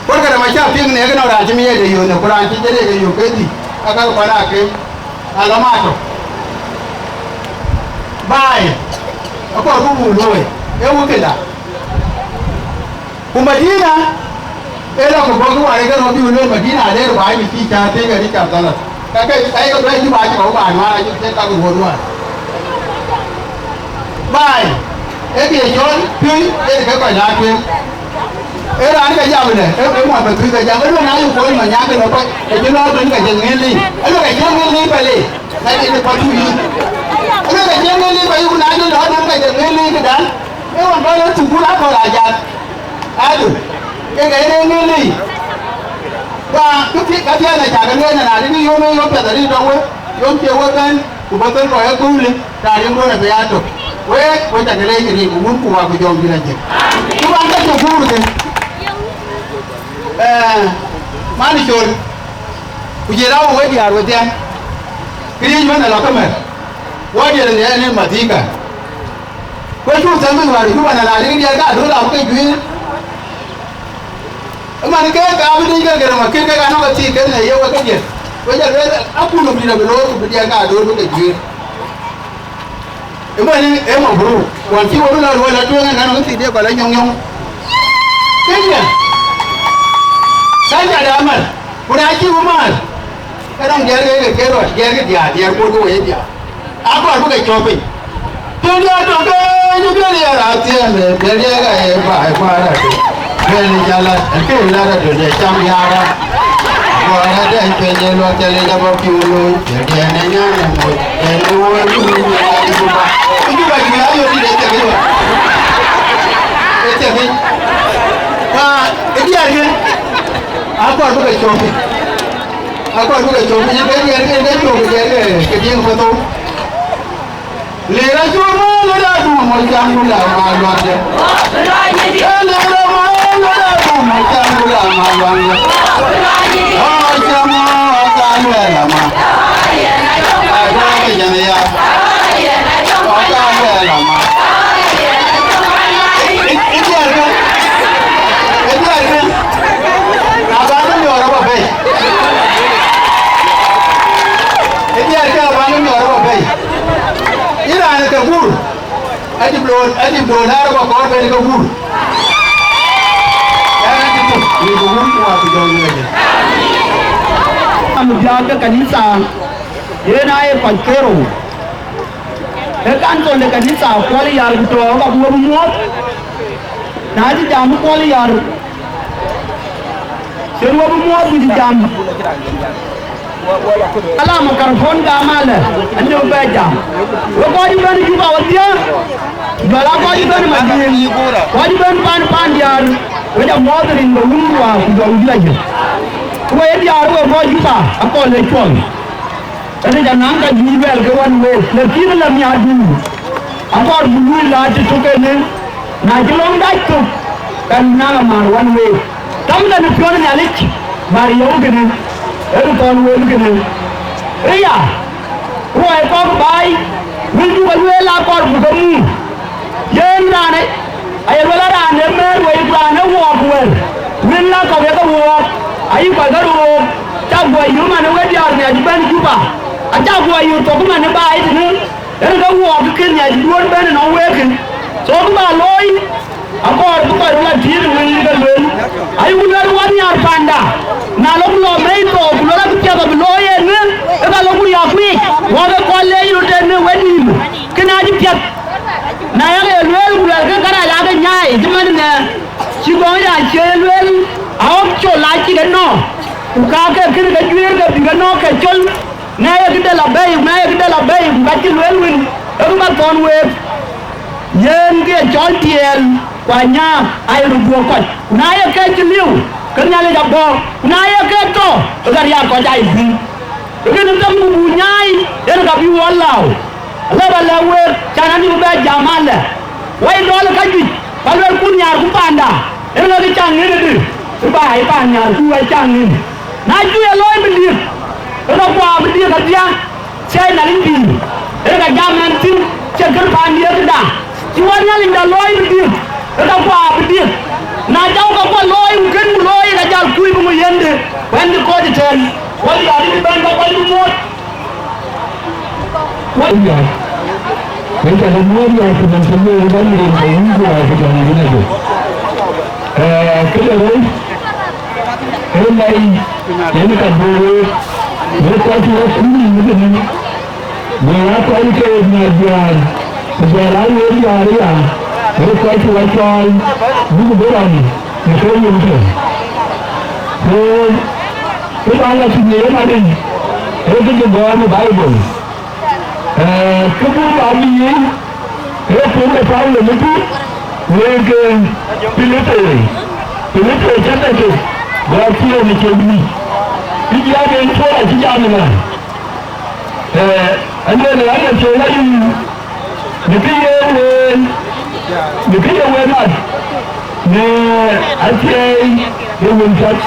kuɔt ke däm acä piŋ në kënɔŋ raan cï miɛɛcde yööth në ku raan cï jëlëde yök ke dhïc, aka pan akem, alɔ ma tök. Baai, akɔɔr ku wun looi, ee wëkëda. Ku Madina, ee lɔ ku bɔ̈ ku warë ke rɔt bï wun looi Madina, aler baai bï cïï cä tëëk ë Richard Thalat. Ka ke, ka ke bɛ̈ɛ̈i Juba acï kɔ̈u ba nuaar, acï ke ka ke wuɔ̈t nuaar. Baai, ee kë ye cɔl piööc, ee kë kɔc la tueŋ. Ee raan ke jam lë, ee, ee muɔny bɛ piööc ke jam, ee luɔi na yï kuɔɔny ma nyaŋ ke lɔ kɔc, ke cï lɔ tueŋ ke cï ŋiɛ̈n lei. Ee luɔi ke cï ŋiɛ̈n lei pɛlë. Ka ye kɔc cuk yïk. Ënë ke cïn ŋël lii, ba yök na jël lɔ nɔm ka jël ŋël lii këdan. Ee ɣɔn bä lɔ thukul akɔ̈l ajat. Adu. Ke ke yen ŋël lii. Wa, kë pi-, ka piɛth acä ke lueel na, na dï yom, yom piɛth adï tɔŋ we. Yom cie we bɛ̈n, ku bä thöl kɔc ë kööl, raan yom duɔ̈n abï aa tök. Wek, we cä ke leec riŋ, ku wun ku wa ku jɔŋdït ajëk. Ku wan ka cï guur ke. Eh, man col. Ku jël a we diäär wedhie. Këriëëc wën alɔ ke mɛ̈r. Wɔ diɛt ënë ënë madhika. Ku acuk thɛm bï wäär Juba na raan ë diɛt ka adöl abï ke juëër. Ëman ke ka bï dec ke gërëm akïr ke ka nɔ̈k athii ken ë ye wek kedhie. Ku jël lueel akun nɔm dït abï looi ku bï diɛt ka adöl bï ke juëër. Ëmënë ë mabruk, wän cï wek lɔ luɔi lɔ tueŋ ënɔn ë thii diëk kɔc lɔ nyɔŋ nyɔŋ. Kënë, ka ca dɛ amär, ku na cï we määr, ke nɔŋ diɛɛr ke ke rɔt, diɛɛr ke diaar, diɛɛr kuɔt ke wei diaar. Akɔɔr bï ke cɔ̈k piny. Tëndiɛɛr tɔ̈ ke, cï bï diɛɛr athiɛɛn, bï diɛɛr ka ye baai kuaar atu. Bɛ̈n ë jala, ë ke lar adu de cam yara. Kuaar ade piny ë luɔk cä lec abä piu looi, ë diɛn ë nyan ë moc, ë luɔi ë luɔi ë luɔi ë Juba. Ë Juba cï bï ayö dït ë cäk ë yök. Ë cäk ë. Ka ë diɛɛr kë, akɔɔr bï ke cɔ̈k piny. Akɔɔr bï ke cɔ̈k piny, ke diɛɛr kë, ke cɔ̈k ë diɛɛr kë, ke diɛɛr kë thou. Lira cuma lira dum mo jangula ma luande. Lira ma lira dum mo jangula ma luande. Oh, jama, oh, kaluela ma. Ago ke jana ya. Oh, kaluela ma. Idiarka. Idiarka. Abana mi ora ba bei. Idiarka abana mi ora ba bei. Ira ne ke gur. Adï bloor, adï bloor, na rɔt kɔɔr ben ke wur. Ɛn adï tuk, ni ke wur ku wa ku jɔŋ ŋiɛc. Am biäk ke kanitha, yen aye kɔc kerou. Ee council de kanitha kuɔl yar ku tɔɔk abï we bï muɔ̈ɔ̈th. Na cï jam kuɔl yar, cïn we bï muɔ̈ɔ̈th bï jam. Ala makarpon gam alɛ, ande bɛ jam. We kɔc bɛ̈n Juba wedhie, jɔl a kɔc bɛ̈n Madiŋ, kɔc bɛ̈n pan pan diaar, we jɔ muɔ̈ɔ̈th rin bɛ wun wa ku jɔ wun la jël. Ku we diaar we kɔc Juba akɔl le cuɔl. Ënë jɔ naŋ ka juëc luɛl ke wan week, lakin la miaadu. Akɔɔr bï luui la të tök ënë, na cï lɔ̈ŋ dac thök, ka naŋ amär wan week. Tamkë në piɔ̈n Nhialic, bär yɔu kënë, ë röt thɔn wël kënë. Ëya, ruɔi kɔ̈k baai, wël du ke lueel akɔɔr buk ke mum. Yen raan ë, aye luel raan ë mɛ̈ɛ̈r wei, ku raan ë wɔɔk wɛ̈ɛ̈r, wël la kɔ̈k ye ke wɔɔk, ayï kɔc ke röök, cä guɔ yök man ë we diäär nhiac bɛ̈n Juba, acä guɔ yök thok man ë baai tënë. Yen ke wɔɔk kë nhiac duɔ̈n bɛ̈n ënɔŋ week. So kë bä looi, akɔɔr bï kɔc röt la tiit wël ke lueel. Ayï ku lueel wan nhiaar panda, na lɔ ku lɔ mei thok, ku luel akë piɛth abï looi en ë, ë ka lɔ ku riääk kuiic, wɔ ke kɔn leec röt en ë we nïïm. Kënë acï piɛth. Na yak ye lueel ku luɛlkë kërac aake nyaai, cï man ënɛ, cï gɔ̈ɔ̈ny raan cie lueel, aɣɔ̈k col acïk ënɔɔk, ku ka ke kënë ke juëër ke bïk ënɔɔk ke col. Na ye këde la bei, na ye këde la bei, ku ka cï lueel wën, ee kë bä thɔ̈n week. Yen kë ye cɔl tiɛɛl, ku anyaak aye röt guɔ kɔc. Ku na ye ke cï liu, ke Nhialic abɔ̈. Ku na ye ke tɔ, ke ka riääk kɔc aa ye guiir. Ee kën thɛm ku buk nyaai, yen ka bï wɔ lääu. Alë bä lɛ̈k week, can anï bï bɛ jam alɛ. Wai dɔl ka juëc, ka luɛlkun nhiaarku panda, yen ŋäkï caŋ ŋiɛ̈n ëdï, ë bä ai paan nhiaarku wai caŋ ŋiɛ̈n. Na cï ye looi bï diëk, ke ka kuaar bï diëk adhia, thiɛɛi Nhialic pïïr, yen ka jam ɛn thïn, cï kën paan diëëkda, cï wä Nhialicda looi bï diëk, ke ka kuaar bï diëk. Na cäu ka kuɔ looi, ku kën ku looi, ka jäl kuc bï ŋö yende, ku ɛn bï kɔc ëtɛ̈ɛ̈n, wä diäär bï bɛ̈n ka kuany bï muɔ̈ɔ̈th. Wai ya. Wai ya, da muɔ̈ɔ̈th ya, ku man tënë ë bɛ̈n rin ke wun ku wa ku jɔŋ rin ade. Eh, këde röl, ë lɛi, yen ka bï wek, wek kɔc cï wek kuc nïïm ëtënë, wek aa kɔc ke ë nhiac diäär, ku jɔl aa wek diäär aya, wek kɔc cï wek cɔɔl, buk bï rɔm në ke yöŋ tënë. Ku, ku bä lɔ tïŋ ë yen adï, ee kë cï gɔ̈ɔ̈r në Baibul. Ee, kë buk abï yic, ee, puɔ̈u de Paulo në Tït, wek, ee, Pilipoi, Pilipoi chapter six, verse thiëër në cï bï. Bï jam en puɔ̈u acï jam ënɔɔnë. Ee, alueel an, ee, Paulo ayï, në kë ye wël, në kë ye wël mat, në athiɛɛi de wël path.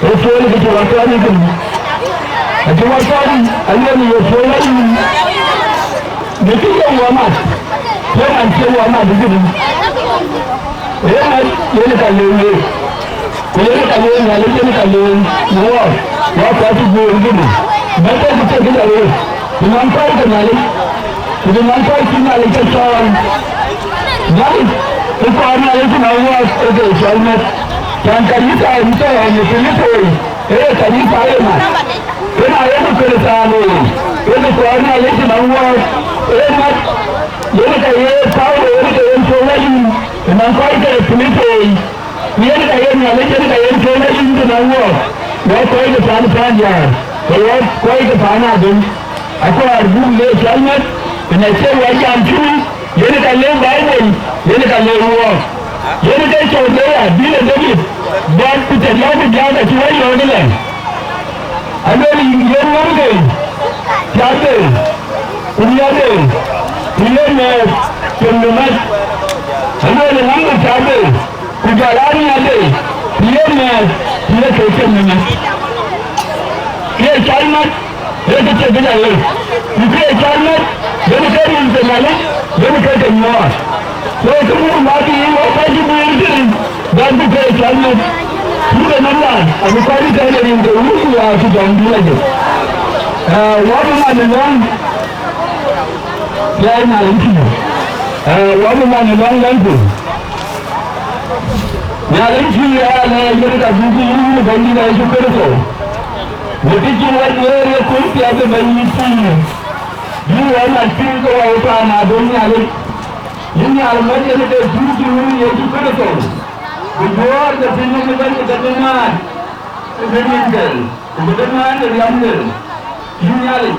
Ë puɔ̈u kë cï wä tɔ̈ɔ̈ny kënë. Acï wä tɔ̈ɔ̈ny, alueel ye puɔ̈u ayï. Në kë ye wä mat, puɔ̈u an cï wä mat kënë. Ë mat, yen ka lëu ye. Ku yen ka lëu Nhialic, yen ka lëu wɔ, wɔ kɔc cï guöör kënë. Bä tɔ̈ kë cï këda wël. Ku nɔn kɔc ke Nhialic, ku nɔn kɔc cï Nhialic ke cɔɔl. Nhialic, ku kɔɔr Nhialic cï nɔn wuɔɔth ë ke cɔl meth. Cän kanitha ë tɔ̈ ë Pilipoi, ee kanitha ë mat. Kënë ayeku Kërtho ë, ee kɔɔr Nhialic cï nɔn wuɔɔth ë mat. Yen ka ye Paulo, yen ka ye Paulo ayï, nɔn kɔc ke Pilipoi. Yen ka ye Nhialic, yen ka ye Nhialic ayï të na wuɔɔk, wɔ kɔc ke pan Pandiar, ku wɔ kɔc ke pan Adöŋ. Akɔɔr buk le cɔl mat, ku na cie wɔ jam cï, yen ka le Baibul, yen ka le wuɔɔk. Yen ke cɔl de ya, dït ë David, bɔt ku të lɔ ku jam acï wɔ yɔ̈ɔ̈k ëlë. Alueel yen ŋɔ̈ŋde, tiatde, ku miɔ̈ɔ̈tde, ku ye mɛɛth cem në mac. Alueel ŋɔ̈ŋde, tiatde, ku jɔl aa miɔ̈ɔ̈tde, ku ye mɛɛth, ku ye kë cem në mac. Kë ye cɔl mat, ee kë cï këda wël. Ku kë ye cɔl mat, yen ke rin ke Nhialic, yen ke ke nyuɔɔth. So, kë buk mat yï wɔ kɔc cï guiir thïn, bä buk ke cɔl meth. Buk ë nɔm raan, abï kɔc ë tɛ̈n ë rin ke wun ku wäär ku jɔŋdït ajëk. Ee, wɔ bï man ë lɔ̈ŋ, ya Nhialic tïŋ. Ee, wɔ bï man ë lɔ̈ŋ lɛ̈ŋku. Nhialic tïŋ ya lɛɛc yen ka buk yïn Bɛ̈nydït Yecu Kërtho. Në kë cï wɔ duëër ye kuöc piɛth ë Bɛ̈nydït tïŋ. Bï wɔ mat piny ke wɔ ye paan adöŋ Nhialic. Yïn Nhialic mɔc yen ke pïïr cï wun Yecu Kërtho, ku juɔ̈ɔ̈r ke piny ë bɛ̈ny ke dëmään ë bï rin dhil, ku bï dëmään ë riɛm dhil. Yïn Nhialic,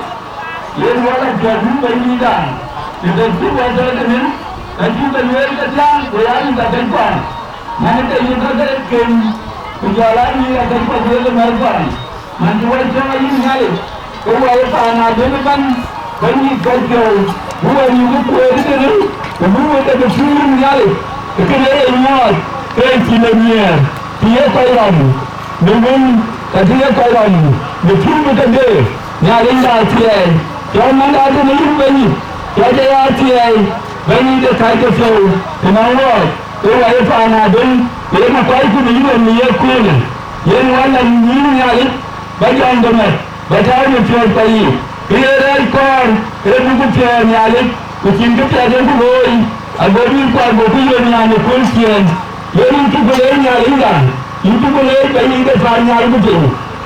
yen wɔ lɔ piɔ̈ɔ̈th yïn Bɛ̈nydïtda, të dɛ̈t cï wɔ tɔ̈ tënë, ka cï ke lueel ke thiäŋ, ku ya yïn ka kɛ̈c kuan, man ke yïn ka kɛ̈c keny, ku jɔl aa yïn ka kɛ̈c kuan wek ë mɛ̈r kuan. Man cï wɔ cɔɔl yïn Nhialic, ke wɔ ye paan adöŋ ëbɛ̈n, Bɛ̈nydït kɔc piɔ̈u, bï wɔ nyuc kueer tënë, ku bï wɔ dek ë pïïr Nhialic, ë kënë ye nyuɔɔth, ke cïn ë nhiɛɛr, të ye kɔc rɔm në wël, ka të ye kɔc rɔm në pïïr bï kedhie, Nhialicda athiɛɛi, cɔl mɛnhda tënë yïn Bɛ̈nydït, cɔl aya athiɛɛi, Bɛ̈nydït de kɔc ke piɔ̈u, të nɔŋ wɔɔk, ke wɔ ye paan adöŋ, ke yen akuackun ë yïn ɣön në ye köölë, yen wɔ lɔ yïn Nhialic, bä jɔŋde mät, bä tääu në piɔ̈ɔ̈th kɔc yiic. Kë ye rɛɛc kɔɔr, ee buk piɔ̈ɔ̈th Nhialic, ku cïn këpiɛth yeku looi, ago bï kuat goku yök nhial në kööl ciëën. Yen yïn cuk leec Nhialicda, yïn cuk leec Bɛ̈nydït de paannhial ku piny.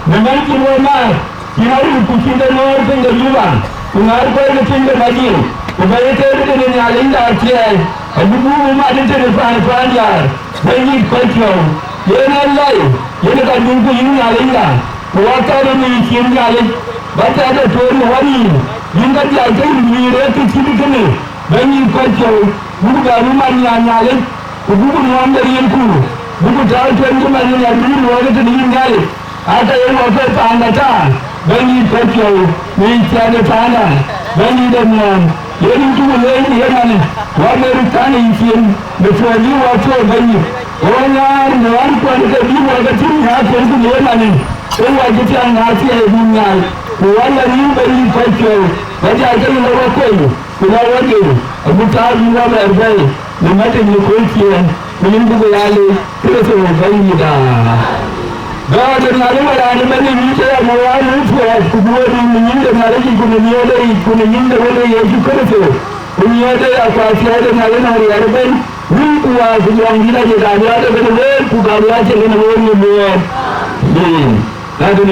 Në man cïn wɔ maar, cïn aril ku cïn de nɔ̈ɔ̈r piny de Juba, ku ŋaar kɔc ke piny de Madin, ku bä ye teer tëde Nhialicda athiɛɛi, abï buk mat tëde paan ë Pandiar, Bɛ̈nydït kɔc piɔ̈u. Yen ë lɔi, yen ka dun ku yïn Nhialicda. Ku wɔ thɛɛr ë nïïm cïn Nhialic, bä thɛɛr ë tueer në wɔ nïïm, yïn ka dhial ke yïn guiir ë kë cït kënë, Bɛ̈nydït kɔc piɔ̈u, buk bɛ bï man nhial Nhialic, ku buk nuɔɔm de riɛnku, buk tääu tueŋ cï man nhial bï luɔɔi tëde yïn Nhialic, aa ka ye wɔ ke paanda taar, Bɛ̈nydït kɔc piɔ̈u, nïïm thiɛɛn ë paanda, Bɛ̈nydït de nuɔɔm, yen yïn cuk leec në yemɛnë, wɔ American yïn cin, në tueŋ bï wɔ tuɔɔk Bɛ̈nydït, wɔ ŋaar në ɣän kuɛn ke bï wɔ ke tïŋ ŋaar kuenkun në yemɛnë. Ke wɔ cï piɛŋ ŋaar thiɛɛi bï nhial, ku wɔ lɔ rïïu Bɛ̈nydït kɔc piɔ̈u, bä jal ke lɔ wɔ kueny, ku lɔ wɔ diu, agut thaar bï wɔ bɛɛr bɛ̈ɛ̈i, në mätic në kööl ciëën, ku yïn buk ya leec Kërtho Bɛ̈nydïtda. Gɔɔr de Nhialic wɔ raan ëbɛ̈n ë yï cï ya mɔ̈u wään ë puɔth, ku bï wɔ rïïu në nyïïn de Nhialic yic, ku në miɔɔrde yic, ku në nyïïn de Wënde Yecu Kërtho, ku miɔɔrde ya, ku athiɛɛi de Nhialic nɔŋ riɛl ëbɛ̈n. Wun ku wäär ku jɔŋdït aye gam ya ke bɛ̈n wëët, ku gam ya cïn kën wëët në luɔɔr. Amen. Na dun